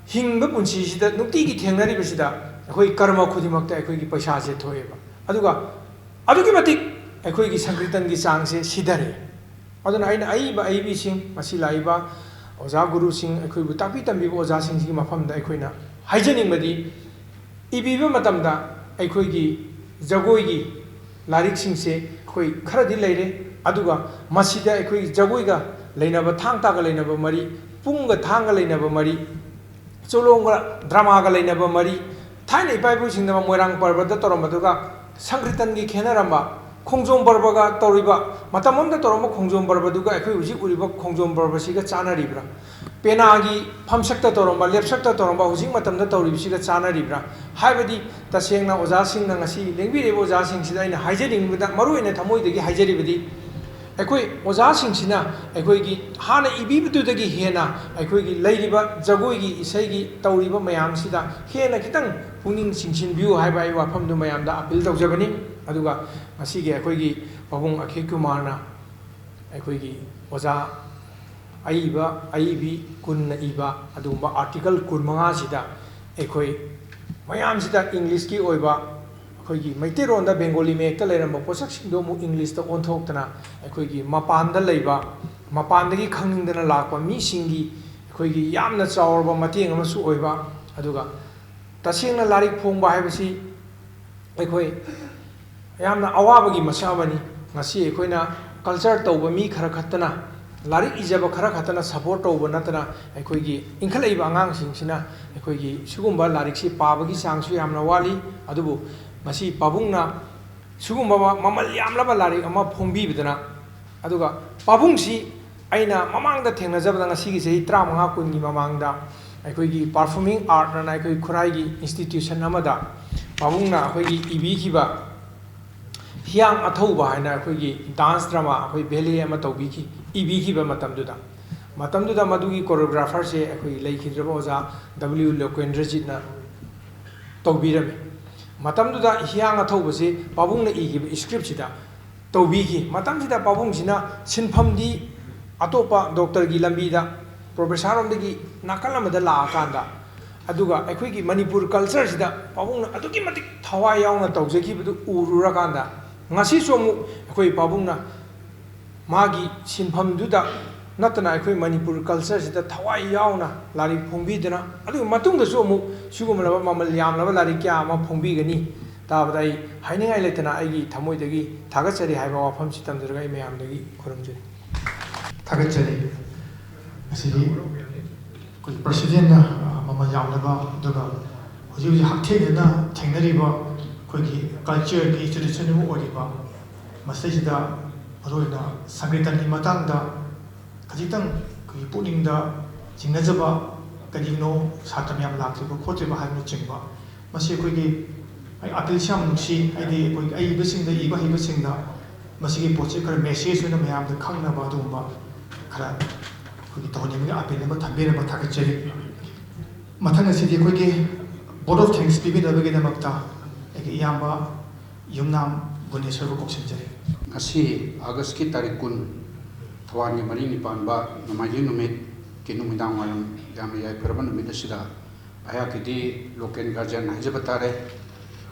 ꯍꯤꯡꯕ ꯄꯨꯟꯁꯤꯁꯤꯗ ꯅꯨꯡꯇꯤꯒꯤ ꯊꯦꯡꯅꯔꯤꯕꯁꯤꯗ ꯑꯩꯈꯣꯏ ꯀꯔꯃ ꯈꯨꯗꯤꯡꯃꯛꯇ ꯑꯩꯈꯣꯏꯒꯤ ꯄꯩꯁꯥꯁꯦ ꯊꯣꯛꯑꯦꯕ꯫ ꯑꯗꯨꯒ ꯑꯗꯨꯛꯀꯤ ꯃꯇꯤꯛ ꯑꯩꯈꯣꯏꯒꯤ ꯁꯪꯀ꯭ꯔꯤꯇꯟꯒꯤ ꯆꯥꯡꯁꯦ ꯁꯤꯊꯔꯦ꯫ ꯑꯗꯨꯅ ꯑꯩꯅ ꯑꯏꯕ ꯑꯏꯕꯤꯁꯤꯡ, ꯃꯁꯤ ꯂꯥꯛꯏꯕ ꯑꯣꯖꯥ ꯒꯨꯔꯨꯁꯤꯡ, ꯑꯩꯈꯣꯏꯕꯨ ꯇꯥꯛꯄꯤ ꯇꯝꯕꯤꯕ ꯑꯣꯖꯥꯁꯤꯡꯁꯤꯒꯤ ꯃꯐꯝꯗ ꯑꯩꯈꯣꯏꯅ ꯍꯥꯏꯖꯅꯤꯡꯕꯗꯤ, ꯏꯕꯤꯕ ꯃꯇꯝꯗ ꯑꯩꯈꯣꯏꯒꯤ ꯖꯒꯣꯏꯒꯤ ꯂꯥꯏꯔꯤꯛꯁꯤꯡꯁꯦ ꯑꯩꯈꯣꯏ ꯈꯔꯗꯤ ꯂꯩꯔꯦ, ꯑꯗꯨꯒ ꯃꯁꯤꯗ ꯑꯩꯈꯣꯏꯒꯤ ꯖꯒꯣꯏꯒ ꯂꯩꯅꯕ, ꯊꯥꯡ ꯇꯥꯒ ꯂꯩꯅꯕ ꯃꯔꯤ, ꯄꯨꯡꯒ ꯊꯥꯡꯒ ꯂꯩꯅꯕ ꯃꯔꯤ, ꯆꯣꯂꯣꯝꯒ ꯗ꯭ꯔꯃꯥꯒ ꯂꯩꯅꯕ ꯃꯔꯤ, ꯊꯥꯏꯅ ꯏꯄꯥ ꯏꯄꯨꯁꯤꯡꯅ ꯃꯣꯏꯔꯥꯡ ꯄꯔꯕꯗ ꯇꯧꯔꯝꯕꯗꯨꯒ ꯁꯪꯀ꯭ꯔꯤꯇꯟꯒꯤ ꯈꯦꯠꯅꯔꯝꯕ, ꯈꯣꯡꯖꯣꯝ ꯄꯔꯕꯒ ꯇꯧꯔꯤꯕ, ꯃꯇꯝ ꯑꯃꯗ ꯇꯧꯔꯝꯕ ꯈꯣꯡꯖꯣꯝ ꯄꯔꯕꯗꯨꯒ ꯑꯩꯈꯣꯏ ꯍꯧꯖꯤꯛ ꯎꯔꯤꯕ ꯈꯣꯡꯖꯣꯝ ꯄꯔꯕꯁꯤꯒ ꯆꯥꯟꯅꯔꯤꯕ꯭ꯔꯥ? ꯄꯦꯅꯥꯒꯤ ꯐꯝꯁꯛꯇ ꯇꯧꯔꯝꯕ, ꯂꯦꯞꯁꯛꯇ ꯇꯧꯔꯝꯕ ꯍꯧꯖꯤꯛ ꯃꯇꯝꯗ ꯇꯧꯔꯤꯕꯁꯤꯒ ꯆꯥꯟꯅꯔꯤꯕ꯭ꯔꯥ? ꯍꯥꯏꯕꯗꯤ ꯇꯁꯦꯡꯅ ꯑꯣꯖꯥꯁꯤꯡꯅ ꯉꯁꯤ ꯂꯦꯡꯕꯤꯔꯤꯕ ꯑꯣꯖꯥꯁꯤꯡꯁꯤꯗ ꯑꯩꯅ ꯍꯥꯏꯖꯅꯤꯡꯕꯗ, ꯃꯔꯨꯑꯣꯏꯅ ꯊꯃꯣꯏꯗꯒꯤ ꯍꯥꯏꯖꯔꯤꯕꯗꯤ, ꯑꯩꯈꯣꯏ ꯑꯣꯖꯥꯁꯤꯡꯁꯤꯅ ꯑꯩꯈꯣꯏꯒꯤ ꯍꯥꯟꯅ ꯏꯕꯤꯕꯗꯨꯗꯒꯤ ꯍꯦꯟꯅ ꯑꯩꯈꯣꯏꯒꯤ ꯂꯩꯔꯤꯕ ꯖꯒꯣꯏꯒꯤ, ꯏꯁꯩꯒꯤ ꯇꯧꯔꯤꯕ ꯃꯌꯥꯝꯁꯤꯗ ꯍꯦꯟꯅ ꯈꯤꯇꯪ ꯄꯨꯛꯅꯤꯡ ꯆꯤꯡꯁꯤꯟꯕꯤꯌꯨ ꯍꯥꯏꯕ ꯑꯩ ꯋꯥꯐꯝꯗꯨ ꯃꯌꯥꯝꯗ ꯑꯥꯄꯤꯜ ꯇꯧꯖꯕꯅꯤ꯫ ꯑꯗꯨꯒ ꯉꯁꯤꯒꯤ ꯑꯩꯈꯣꯏꯒꯤ ꯄꯥꯕꯨꯡ ꯑꯈꯤꯜ ꯀꯨꯃꯥꯔꯅ ꯑꯩꯈꯣꯏꯒꯤ ꯑꯣꯖꯥ ꯑꯏꯕ, ꯑꯏꯕꯤ ꯀꯨꯟꯅ ꯏꯕ ꯑꯗꯨꯒꯨꯝꯕ ꯑꯥꯔꯇꯤꯀꯜ ꯀꯨꯟꯃꯉꯥꯁꯤꯗ ꯑꯩꯈꯣꯏ ꯃꯌꯥꯝꯁꯤꯗ ꯏꯪꯂꯤꯁꯀꯤ ꯑꯣꯏꯕ, ꯑꯩꯈꯣꯏꯒꯤ ꯃꯩꯇꯩꯂꯣꯟꯗ ꯕꯦꯡꯒꯣꯂꯤ ꯃꯌꯦꯛꯇ ꯂꯩꯔꯝꯕ ꯄꯣꯠꯁꯛꯁꯤꯡꯗꯣ ꯑꯃꯨꯛ ꯏꯪꯂꯤꯁꯇ ꯑꯣꯟꯊꯣꯛꯇꯅ, ꯑꯩꯈꯣꯏꯒꯤ ꯃꯄꯥꯟꯗ ꯂꯩꯕ, ꯃꯄꯥꯟꯗꯒꯤ ꯈꯪꯅꯤꯡꯗꯅ ꯂꯥꯛꯄ ꯃꯤꯁꯤꯡꯒꯤ ꯑꯩꯈꯣꯏꯒꯤ ꯌꯥꯝꯅ ꯆꯥꯎꯔꯕ ꯃꯇꯦꯡ ꯑꯃꯁꯨ ꯑꯣꯏꯕ꯫ ꯑꯗꯨꯒ ꯇꯁꯦꯡꯅ ꯂꯥꯏꯔꯤꯛ ꯐꯣꯡꯕ ꯍꯥꯏꯕꯁꯤ ꯑꯩꯈꯣꯏ ꯌꯥꯝꯅ ꯑꯋꯥꯕꯒꯤ ꯃꯁꯛ ꯑꯃꯅꯤ꯫ ꯉꯁꯤ ꯑꯩꯈꯣꯏꯅ ꯀꯜꯆꯔ ꯇꯧꯕ ꯃꯤ ꯈꯔ ꯈꯛꯇꯅ, ꯂꯥꯏꯔꯤꯛ ꯏꯖꯕ ꯈꯔ ꯈꯛꯇꯅ ꯁꯄꯣꯔꯠ ꯇꯧꯕ ꯅꯠꯇꯅ, ꯑꯩꯈꯣꯏꯒꯤ ꯏꯟꯈꯠꯂꯛꯏꯕ ꯑꯉꯥꯡꯁꯤꯡꯁꯤꯅ ꯑꯩꯈꯣꯏꯒꯤ ꯁꯤꯒꯨꯝꯕ ꯂꯥꯏꯔꯤꯛꯁꯤ ꯄꯥꯕꯒꯤ ꯆꯥꯡꯁꯨ ꯌꯥꯝꯅ ꯋꯥꯠꯂꯤ꯫ ꯑꯗꯨꯕꯨ ꯉꯁꯤ ꯄꯥꯕꯨꯡꯅ ꯁꯤꯒꯨꯝꯕ ꯃꯃꯜ ꯌꯥꯝꯂꯕ ꯂꯥꯏꯔꯤꯛ ꯑꯃ ꯐꯣꯡꯕꯤꯕꯗꯅ, ꯑꯗꯨꯒ ꯄꯥꯕꯨꯡꯁꯤ ꯑꯩꯅ ꯃꯃꯥꯡꯗ ꯊꯦꯡꯅꯖꯕꯗ, ꯉꯁꯤꯒꯤ ꯆꯍꯤ ꯇꯔꯥꯃꯉꯥ ꯀꯨꯟꯒꯤ ꯃꯃꯥꯡꯗ ꯑꯩꯈꯣꯏꯒꯤ ꯄꯔꯐꯣꯔꯃꯤꯡ ꯑꯥꯔꯠ ꯑꯅ ꯑꯩꯈꯣꯏ ꯈꯨꯔꯥꯏꯒꯤ ꯏꯟꯁꯇꯤꯇ꯭ꯌꯨꯁꯟ ꯑꯃꯗ ꯄꯥꯕꯨꯡꯅ ꯑꯩꯈꯣꯏꯒꯤ ꯏꯕꯤꯈꯤꯕ ꯍꯤꯌꯥꯡ ꯑꯊꯧꯕ ꯍꯥꯏꯅ ꯑꯩꯈꯣꯏꯒꯤ ꯗꯥꯟꯁ ꯗ꯭ꯔꯃꯥ, ꯑꯩꯈꯣꯏ ꯕꯦꯂꯦ ꯑꯃ ꯇꯧꯕꯤꯈꯤ, ꯏꯕꯤꯈꯤꯕ ꯃꯇꯝꯗꯨꯗ꯫ ꯃꯇꯝꯗꯨꯗ ꯃꯗꯨꯒꯤ ꯀꯣꯔꯤꯌꯣꯒ꯭ꯔꯥꯐꯔꯁꯦ ꯑꯩꯈꯣꯏ ꯂꯩꯈꯤꯗ꯭ꯔꯕ ꯑꯣꯖꯥ ꯗꯕ꯭ꯂꯤꯎ ꯂꯣꯀꯦꯟꯗ꯭ꯔꯖꯤꯠꯅ ꯇꯧꯕꯤꯔꯝꯃꯤ꯫ ꯃꯇꯝꯗꯨꯗ ꯍꯤꯌꯥꯡ ꯑꯊꯧꯕꯁꯤ ꯄꯥꯕꯨꯡꯅ ꯏꯈꯤꯕ ꯁ꯭ꯀ꯭ꯔꯤꯞꯁꯤꯗ ꯇꯧꯕꯤꯈꯤ꯫ ꯃꯇꯝꯁꯤꯗ ꯄꯥꯕꯨꯡꯁꯤꯅ ꯁꯤꯟꯐꯝꯗꯤ ꯑꯇꯣꯞꯄ ꯗꯣꯛꯇꯔꯒꯤ ꯂꯝꯕꯤꯗ, ꯄ꯭ꯔꯣꯐꯦꯁꯥꯔ ꯔꯣꯝꯗꯒꯤ ꯅꯥꯀꯜ ꯑꯃꯗ ꯂꯥꯛꯑꯀꯥꯟꯗ, ꯑꯗꯨꯒ ꯑꯩꯈꯣꯏꯒꯤ ꯃꯅꯤꯄꯨꯔ ꯀꯜꯆꯔꯁꯤꯗ ꯄꯥꯕꯨꯡꯅ ꯑꯗꯨꯛꯀꯤ ꯃꯇꯤꯛ ꯊꯋꯥꯏ ꯌꯥꯎꯅ ꯇꯧꯖꯈꯤꯕꯗꯨ ꯎꯔꯨꯔꯀꯥꯟꯗ, ꯉꯁꯤꯁꯨ ꯑꯃꯨꯛ ꯑꯩꯈꯣꯏ ꯄꯥꯕꯨꯡꯅ ꯃꯥꯒꯤ ꯁꯤꯟꯐꯝꯗꯨꯗ ꯅꯠꯇꯅ ꯑꯩꯈꯣꯏ ꯃꯅꯤꯄꯨꯔ ꯀꯜꯆꯔꯁꯤꯗ ꯊꯋꯥꯏ ꯌꯥꯎꯅ ꯂꯥꯏꯔꯤꯛ ꯐꯣꯡꯕꯤꯗꯨꯅ, ꯑꯗꯨꯒꯤ ꯃꯇꯨꯡꯗꯁꯨ ꯑꯃꯨꯛ ꯁꯤꯒꯨꯝꯂꯕ ꯃꯃꯜ ꯌꯥꯝꯂꯕ ꯂꯥꯏꯔꯤꯛ ꯀꯌꯥ ꯑꯃ ꯐꯣꯡꯕꯤꯒꯅꯤ꯫ ꯇꯥꯕꯗ ꯑꯩ ꯍꯥꯏꯅꯤꯡꯉꯥꯏ ꯂꯩꯇꯅ ꯑꯩꯒꯤ ꯊꯃꯣꯏꯗꯒꯤ ꯊꯥꯒꯠꯆꯔꯤ ꯍꯥꯏꯕ ꯋꯥꯐꯝꯁꯤ ꯊꯝꯖꯔꯒ ꯑꯩ ꯃꯌꯥꯝꯗꯒꯤ ꯈꯨꯔꯨꯝꯖꯔꯤ꯫ ꯊꯥꯒꯠꯆꯔꯤ꯫ ꯉꯁꯤꯗꯤ ꯑꯩꯈꯣꯏ ꯄ꯭ꯔꯁꯤꯗꯦꯟꯅ, ꯑ, ꯃꯃꯜ ꯌꯥꯝꯂꯕ, ꯑꯗꯨꯒ ꯍꯧꯖꯤꯛ ꯍꯧꯖꯤꯛ ꯍꯛꯊꯦꯡꯅꯅ ꯊꯦꯡꯅꯔꯤꯕ ꯑꯩꯈꯣꯏꯒꯤ ꯀꯜꯆꯔꯒꯤ ꯏꯟꯁꯇꯤꯇ꯭ꯌꯨꯁꯟ ꯑꯃ ꯑꯣꯏꯔꯤꯕ ꯃꯁꯤꯗꯩꯁꯤꯗ ꯃꯔꯨꯑꯣꯏꯅ ꯁꯪꯀ꯭ꯔꯤꯇꯟꯒꯤ ꯃꯇꯥꯡꯗ ꯈꯖꯤꯛꯇꯪ ꯑꯩꯈꯣꯏꯒꯤ ꯄꯨꯛꯅꯤꯡꯗ ꯊꯦꯡꯅꯖꯕ, ꯀꯔꯤꯒꯤꯅꯣ ꯁꯥꯇ꯭ꯔ ꯃꯌꯥꯝ ꯂꯥꯛꯇ꯭ꯔꯤꯕ ꯈꯣꯠꯇ꯭ꯔꯤꯕ ꯍꯥꯏꯕꯅꯆꯤꯡꯕ꯫ ꯃꯁꯤ ꯑꯩꯈꯣꯏꯒꯤ, ꯑꯩ ꯑꯥꯄꯤꯜꯁꯤ ꯌꯥꯝ ꯅꯨꯡꯁꯤ꯫ ꯍꯥꯏꯗꯤ ꯑꯩꯈꯣꯏꯒꯤ ꯑꯏꯕꯁꯤꯡꯗ, ꯏꯕ ꯍꯩꯕꯁꯤꯡꯗ ꯃꯁꯤꯒꯤ ꯄꯣꯠꯁꯤ ꯈꯔ ꯃꯦꯁꯦꯖ ꯑꯣꯏꯅ ꯃꯌꯥꯝꯗ ꯈꯪꯅꯕ ꯑꯗꯨꯒꯨꯝꯕ ꯈꯔ ꯑꯩꯈꯣꯏꯒꯤ ꯇꯧꯍꯟꯅꯤꯡꯕꯒꯤ ꯑꯥꯄꯤꯜ ꯑꯃ ꯊꯝꯕꯤꯔꯝꯕ ꯊꯥꯒꯠꯆꯔꯤ꯫ ꯃꯊꯪ ꯑꯁꯤꯗꯤ ꯑꯩꯈꯣꯏꯒꯤ vote of thanks ꯄꯤꯕꯤꯅꯕꯒꯤꯗꯃꯛꯇ ꯑꯩꯒꯤ ꯏꯌꯥꯝꯕ ꯌꯨꯝꯅꯥꯝ ꯒꯨꯅꯦꯁꯣꯔꯕꯨ ꯀꯧꯁꯤꯟꯖꯔꯤ꯫ ꯉꯁꯤ ꯑꯥꯒꯁꯀꯤ ꯇꯥꯔꯤꯛ ꯀꯨꯟ, ꯊꯧꯕꯥꯜꯒꯤ ꯃꯔꯤ ꯅꯤꯄꯥꯟꯕ ꯅꯣꯡꯃꯥꯏꯖꯤꯡ ꯅꯨꯃꯤꯠꯀꯤ ꯅꯨꯃꯤꯗꯥꯡ ꯋꯥꯏꯔꯝ ꯌꯥꯝꯅ ꯌꯥꯏꯐꯔꯕ ꯅꯨꯃꯤꯠ ꯑꯁꯤꯗ ꯑꯩꯍꯥꯛꯀꯤꯗꯤ local guardian ꯍꯥꯏꯖꯕ ꯇꯥꯔꯦ,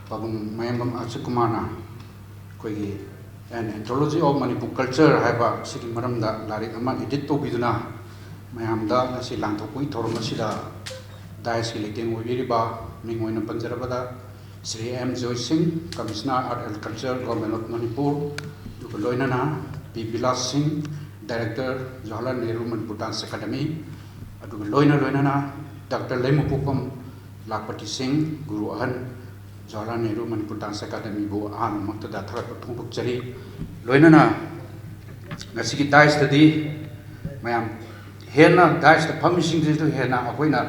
ꯄꯥꯕꯨꯡ ꯃꯌꯥꯝꯕꯝ ꯑꯥꯔꯁꯤꯞ ꯀꯨꯃꯥꯔꯅ ꯑꯩꯈꯣꯏꯒꯤ An Anthology of Manipur Culture ꯍꯥꯏꯕ ꯁꯤꯒꯤ ꯃꯔꯝꯗ ꯂꯥꯏꯔꯤꯛ ꯑꯃ edit ꯇꯧꯕꯤꯗꯨꯅ ꯃꯌꯥꯝꯗ ꯉꯁꯤ ꯂꯥꯟꯊꯣꯛꯄꯒꯤ ꯊꯧꯔꯝ ꯑꯁꯤꯗ dais ꯀꯤ ꯂꯩꯇꯦꯡ ꯑꯣꯏꯕꯤꯔꯤꯕ, ꯃꯤꯡ ꯑꯣꯏꯅ ꯄꯟꯖꯔꯕꯗ, ꯁ꯭ꯔꯤ ꯑꯦꯝ ꯖꯣꯏ ꯁꯤꯡ, Commissioner Art and Culture, Government of Manipur, ꯑꯗꯨꯒ ꯂꯣꯏꯅꯅ ꯄꯤ ꯕꯤꯂꯥꯁ ꯁꯤꯡ, Director, Jawaharlal Nehru Manipur Dance Academy, ꯑꯗꯨꯒ ꯂꯣꯏꯅ ꯂꯣꯏꯅꯅ ꯗꯥꯛꯇꯔ ꯂꯩꯃꯄꯣꯛꯄꯝ ꯂꯥꯛꯄꯇꯤ ꯁꯤꯡ, ꯒꯨꯔꯨ ꯑꯍꯟ, Jawaharlal Nehru Manipur Dance Academy ꯕꯨ ꯑꯍꯥꯟꯕꯃꯛꯇꯗ ꯊꯥꯒꯠꯄ ꯐꯣꯡꯗꯣꯛꯆꯔꯤ꯫ ꯂꯣꯏꯅꯅ ꯉꯁꯤꯒꯤ dais ꯇꯗꯤ ꯃꯌꯥꯝ ꯍꯦꯟꯅ dais ꯇ ꯐꯝꯃꯤꯁꯤꯡꯁꯤꯁꯨ ꯍꯦꯟꯅ ꯑꯩꯈꯣꯏꯅ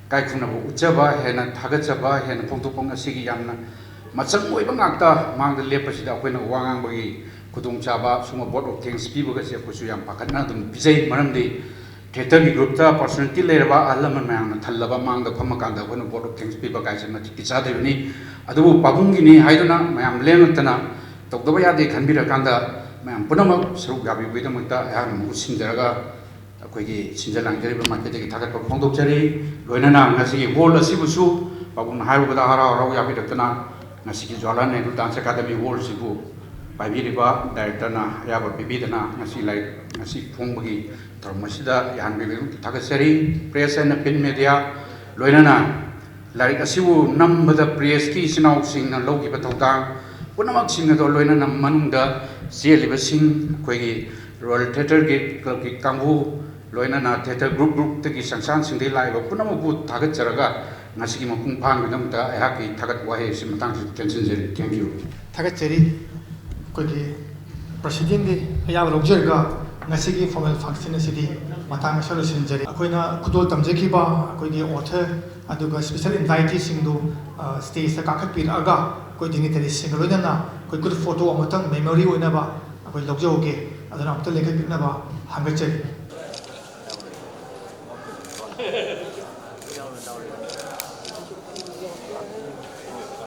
ꯏꯀꯥꯏ ꯈꯨꯝꯅꯕ ꯎꯠꯆꯕ, ꯍꯦꯟꯅ ꯊꯥꯒꯠꯆꯕ, ꯍꯦꯟꯅ ꯐꯣꯡꯗꯣꯛꯄ ꯉꯁꯤꯒꯤ ꯌꯥꯝꯅ ꯃꯆꯪ ꯑꯣꯏꯕ ꯉꯥꯛꯇ ꯃꯥꯡꯗ ꯂꯦꯞꯄꯁꯤꯗ ꯑꯩꯈꯣꯏꯅ ꯋꯥ ꯉꯥꯡꯕꯒꯤ ꯈꯨꯗꯣꯡꯆꯥꯕ, ꯁꯨꯝꯕ vote of thanks ꯄꯤꯕꯒꯁꯦ ꯑꯩꯈꯣꯏꯁꯨ ꯌꯥꯝ ꯄꯥꯈꯠꯅ ꯑꯗꯨꯝ ꯄꯤꯖꯩ꯫ ꯃꯔꯝꯗꯤ theatre ꯒꯤ group ꯇ personality ꯂꯩꯔꯕ ꯑꯍꯜ ꯂꯃꯟ ꯃꯌꯥꯝꯅ ꯊꯜꯂꯕ ꯃꯥꯡꯗ ꯐꯝꯃꯀꯥꯟꯗ ꯑꯩꯈꯣꯏꯅ vote of thanks ꯄꯤꯕ ꯀꯥꯏꯁꯦ ꯃꯇꯤꯛ ꯆꯥꯗ꯭ꯔꯤꯕꯅꯤ꯫ ꯑꯗꯨꯕꯨ ꯄꯥꯕꯨꯡꯒꯤꯅꯤ ꯍꯥꯏꯗꯨꯅ ꯃꯌꯥꯝ ꯂꯦꯡꯉꯛꯇꯅ ꯇꯧꯗꯕ ꯌꯥꯗꯦ ꯈꯟꯕꯤꯔꯀꯥꯟꯗ ꯃꯌꯥꯝ ꯄꯨꯝꯅꯃꯛ ꯁꯔꯨꯛ ꯌꯥꯕꯤꯕꯒꯤꯗꯃꯛꯇ ꯑꯩꯍꯥꯛꯅ ꯃꯍꯨꯠ ꯁꯤꯟꯖꯔꯒ ꯑꯩꯈꯣꯏꯒꯤ ꯁꯤꯟꯖ ꯂꯥꯡꯖꯔꯤꯕ ꯃꯥꯏꯀꯩꯗꯒꯤ ꯊꯥꯒꯠꯄ ꯐꯣꯡꯗꯣꯛꯆꯔꯤ꯫ ꯂꯣꯏꯅꯅ ꯉꯁꯤꯒꯤ hall ꯑꯁꯤꯕꯨꯁꯨ ꯄꯥꯕꯨꯡꯅ ꯍꯥꯏꯔꯨꯕꯗ ꯍꯔꯥꯎ ꯍꯔꯥꯎ ꯌꯥꯕꯤꯔꯛꯇꯅ ꯉꯁꯤꯒꯤ Jawaharlal Nehru Dance Academy hall ꯁꯤꯕꯨ ꯄꯥꯏꯕꯤꯔꯤꯕ director ꯅ ꯑꯌꯥꯕ ꯄꯤꯕꯤꯗꯅ ꯉꯁꯤ ꯂꯥꯏꯔꯤꯛ ꯉꯁꯤ ꯐꯣꯡꯕꯒꯤ ꯊꯧꯔꯝ ꯑꯁꯤꯗ ꯌꯥꯍꯟꯕꯤꯕꯒꯤꯗꯃꯛꯇ ꯊꯥꯒꯠꯆꯔꯤ꯫ Press and print media ꯂꯣꯏꯅꯅ ꯂꯥꯏꯔꯤꯛ ꯑꯁꯤꯕꯨ ꯅꯝꯕꯗ press ꯀꯤ ꯏꯆꯤꯟ ꯏꯅꯥꯎꯁꯤꯡꯅ ꯂꯧꯈꯤꯕ ꯊꯧꯗꯥꯡ ꯄꯨꯝꯅꯃꯛꯁꯤꯡ ꯑꯗꯣ ꯂꯣꯏꯅꯅ ꯃꯅꯨꯡꯗ ꯆꯦꯜꯂꯤꯕꯁꯤꯡ, ꯑꯩꯈꯣꯏꯒꯤ Royal Theatre ꯒꯤ club ꯀꯤ ꯀꯥꯡꯕꯨ, ꯂꯣꯏꯅꯅ theatre group group ꯇꯒꯤ ꯆꯪꯁꯥꯡꯁꯤꯡꯗꯒꯤ ꯂꯥꯛꯏꯕ ꯄꯨꯝꯅꯃꯛꯄꯨ ꯊꯥꯒꯠꯆꯔꯒ ꯉꯁꯤꯒꯤ ꯃꯄꯨꯡ ꯐꯥꯍꯟꯕꯒꯤꯗꯃꯛꯇ ꯑꯩꯍꯥꯛꯀꯤ ꯊꯥꯒꯠ ꯋꯥꯍꯩ ꯑꯁꯤ ꯃꯇꯥꯡꯁꯤꯗ ꯇꯦꯟꯁꯤꯟꯖꯔꯤ꯫ Thank you꯫ ꯊꯥꯒꯠꯆꯔꯤ꯫ ꯑꯩꯈꯣꯏꯒꯤ president ꯀꯤ ꯑꯌꯥꯕ ꯂꯧꯖꯔꯒ ꯉꯁꯤꯒꯤ formal function ꯑꯁꯤꯗꯤ ꯃꯇꯥꯡ ꯑꯁꯤꯗ ꯂꯣꯏꯁꯤꯟꯖꯔꯤ꯫ ꯑꯩꯈꯣꯏꯅ ꯈꯨꯗꯣꯜ ꯇꯝꯖꯈꯤꯕ ꯑꯩꯈꯣꯏꯒꯤ author ꯑꯗꯨꯒ special inviteeꯁꯤꯡꯗꯨ stageꯇ ꯀꯥꯈꯠꯄꯤꯔꯛꯑꯒ ꯑꯩꯈꯣꯏ dignitaryꯁꯤꯡꯒ ꯂꯣꯏꯅꯅ ꯑꯩꯈꯣꯏ group photo ꯑꯃꯇꯪ memory ꯑꯣꯏꯅꯕ ꯑꯩꯈꯣꯏ ꯂꯧꯖꯍꯧꯒꯦ꯫ ꯑꯗꯨꯅ ꯑꯃꯨꯛꯇ ꯂꯦꯡꯈꯠꯄꯤꯅꯕ ꯍꯪꯒꯠꯆꯔꯤ꯫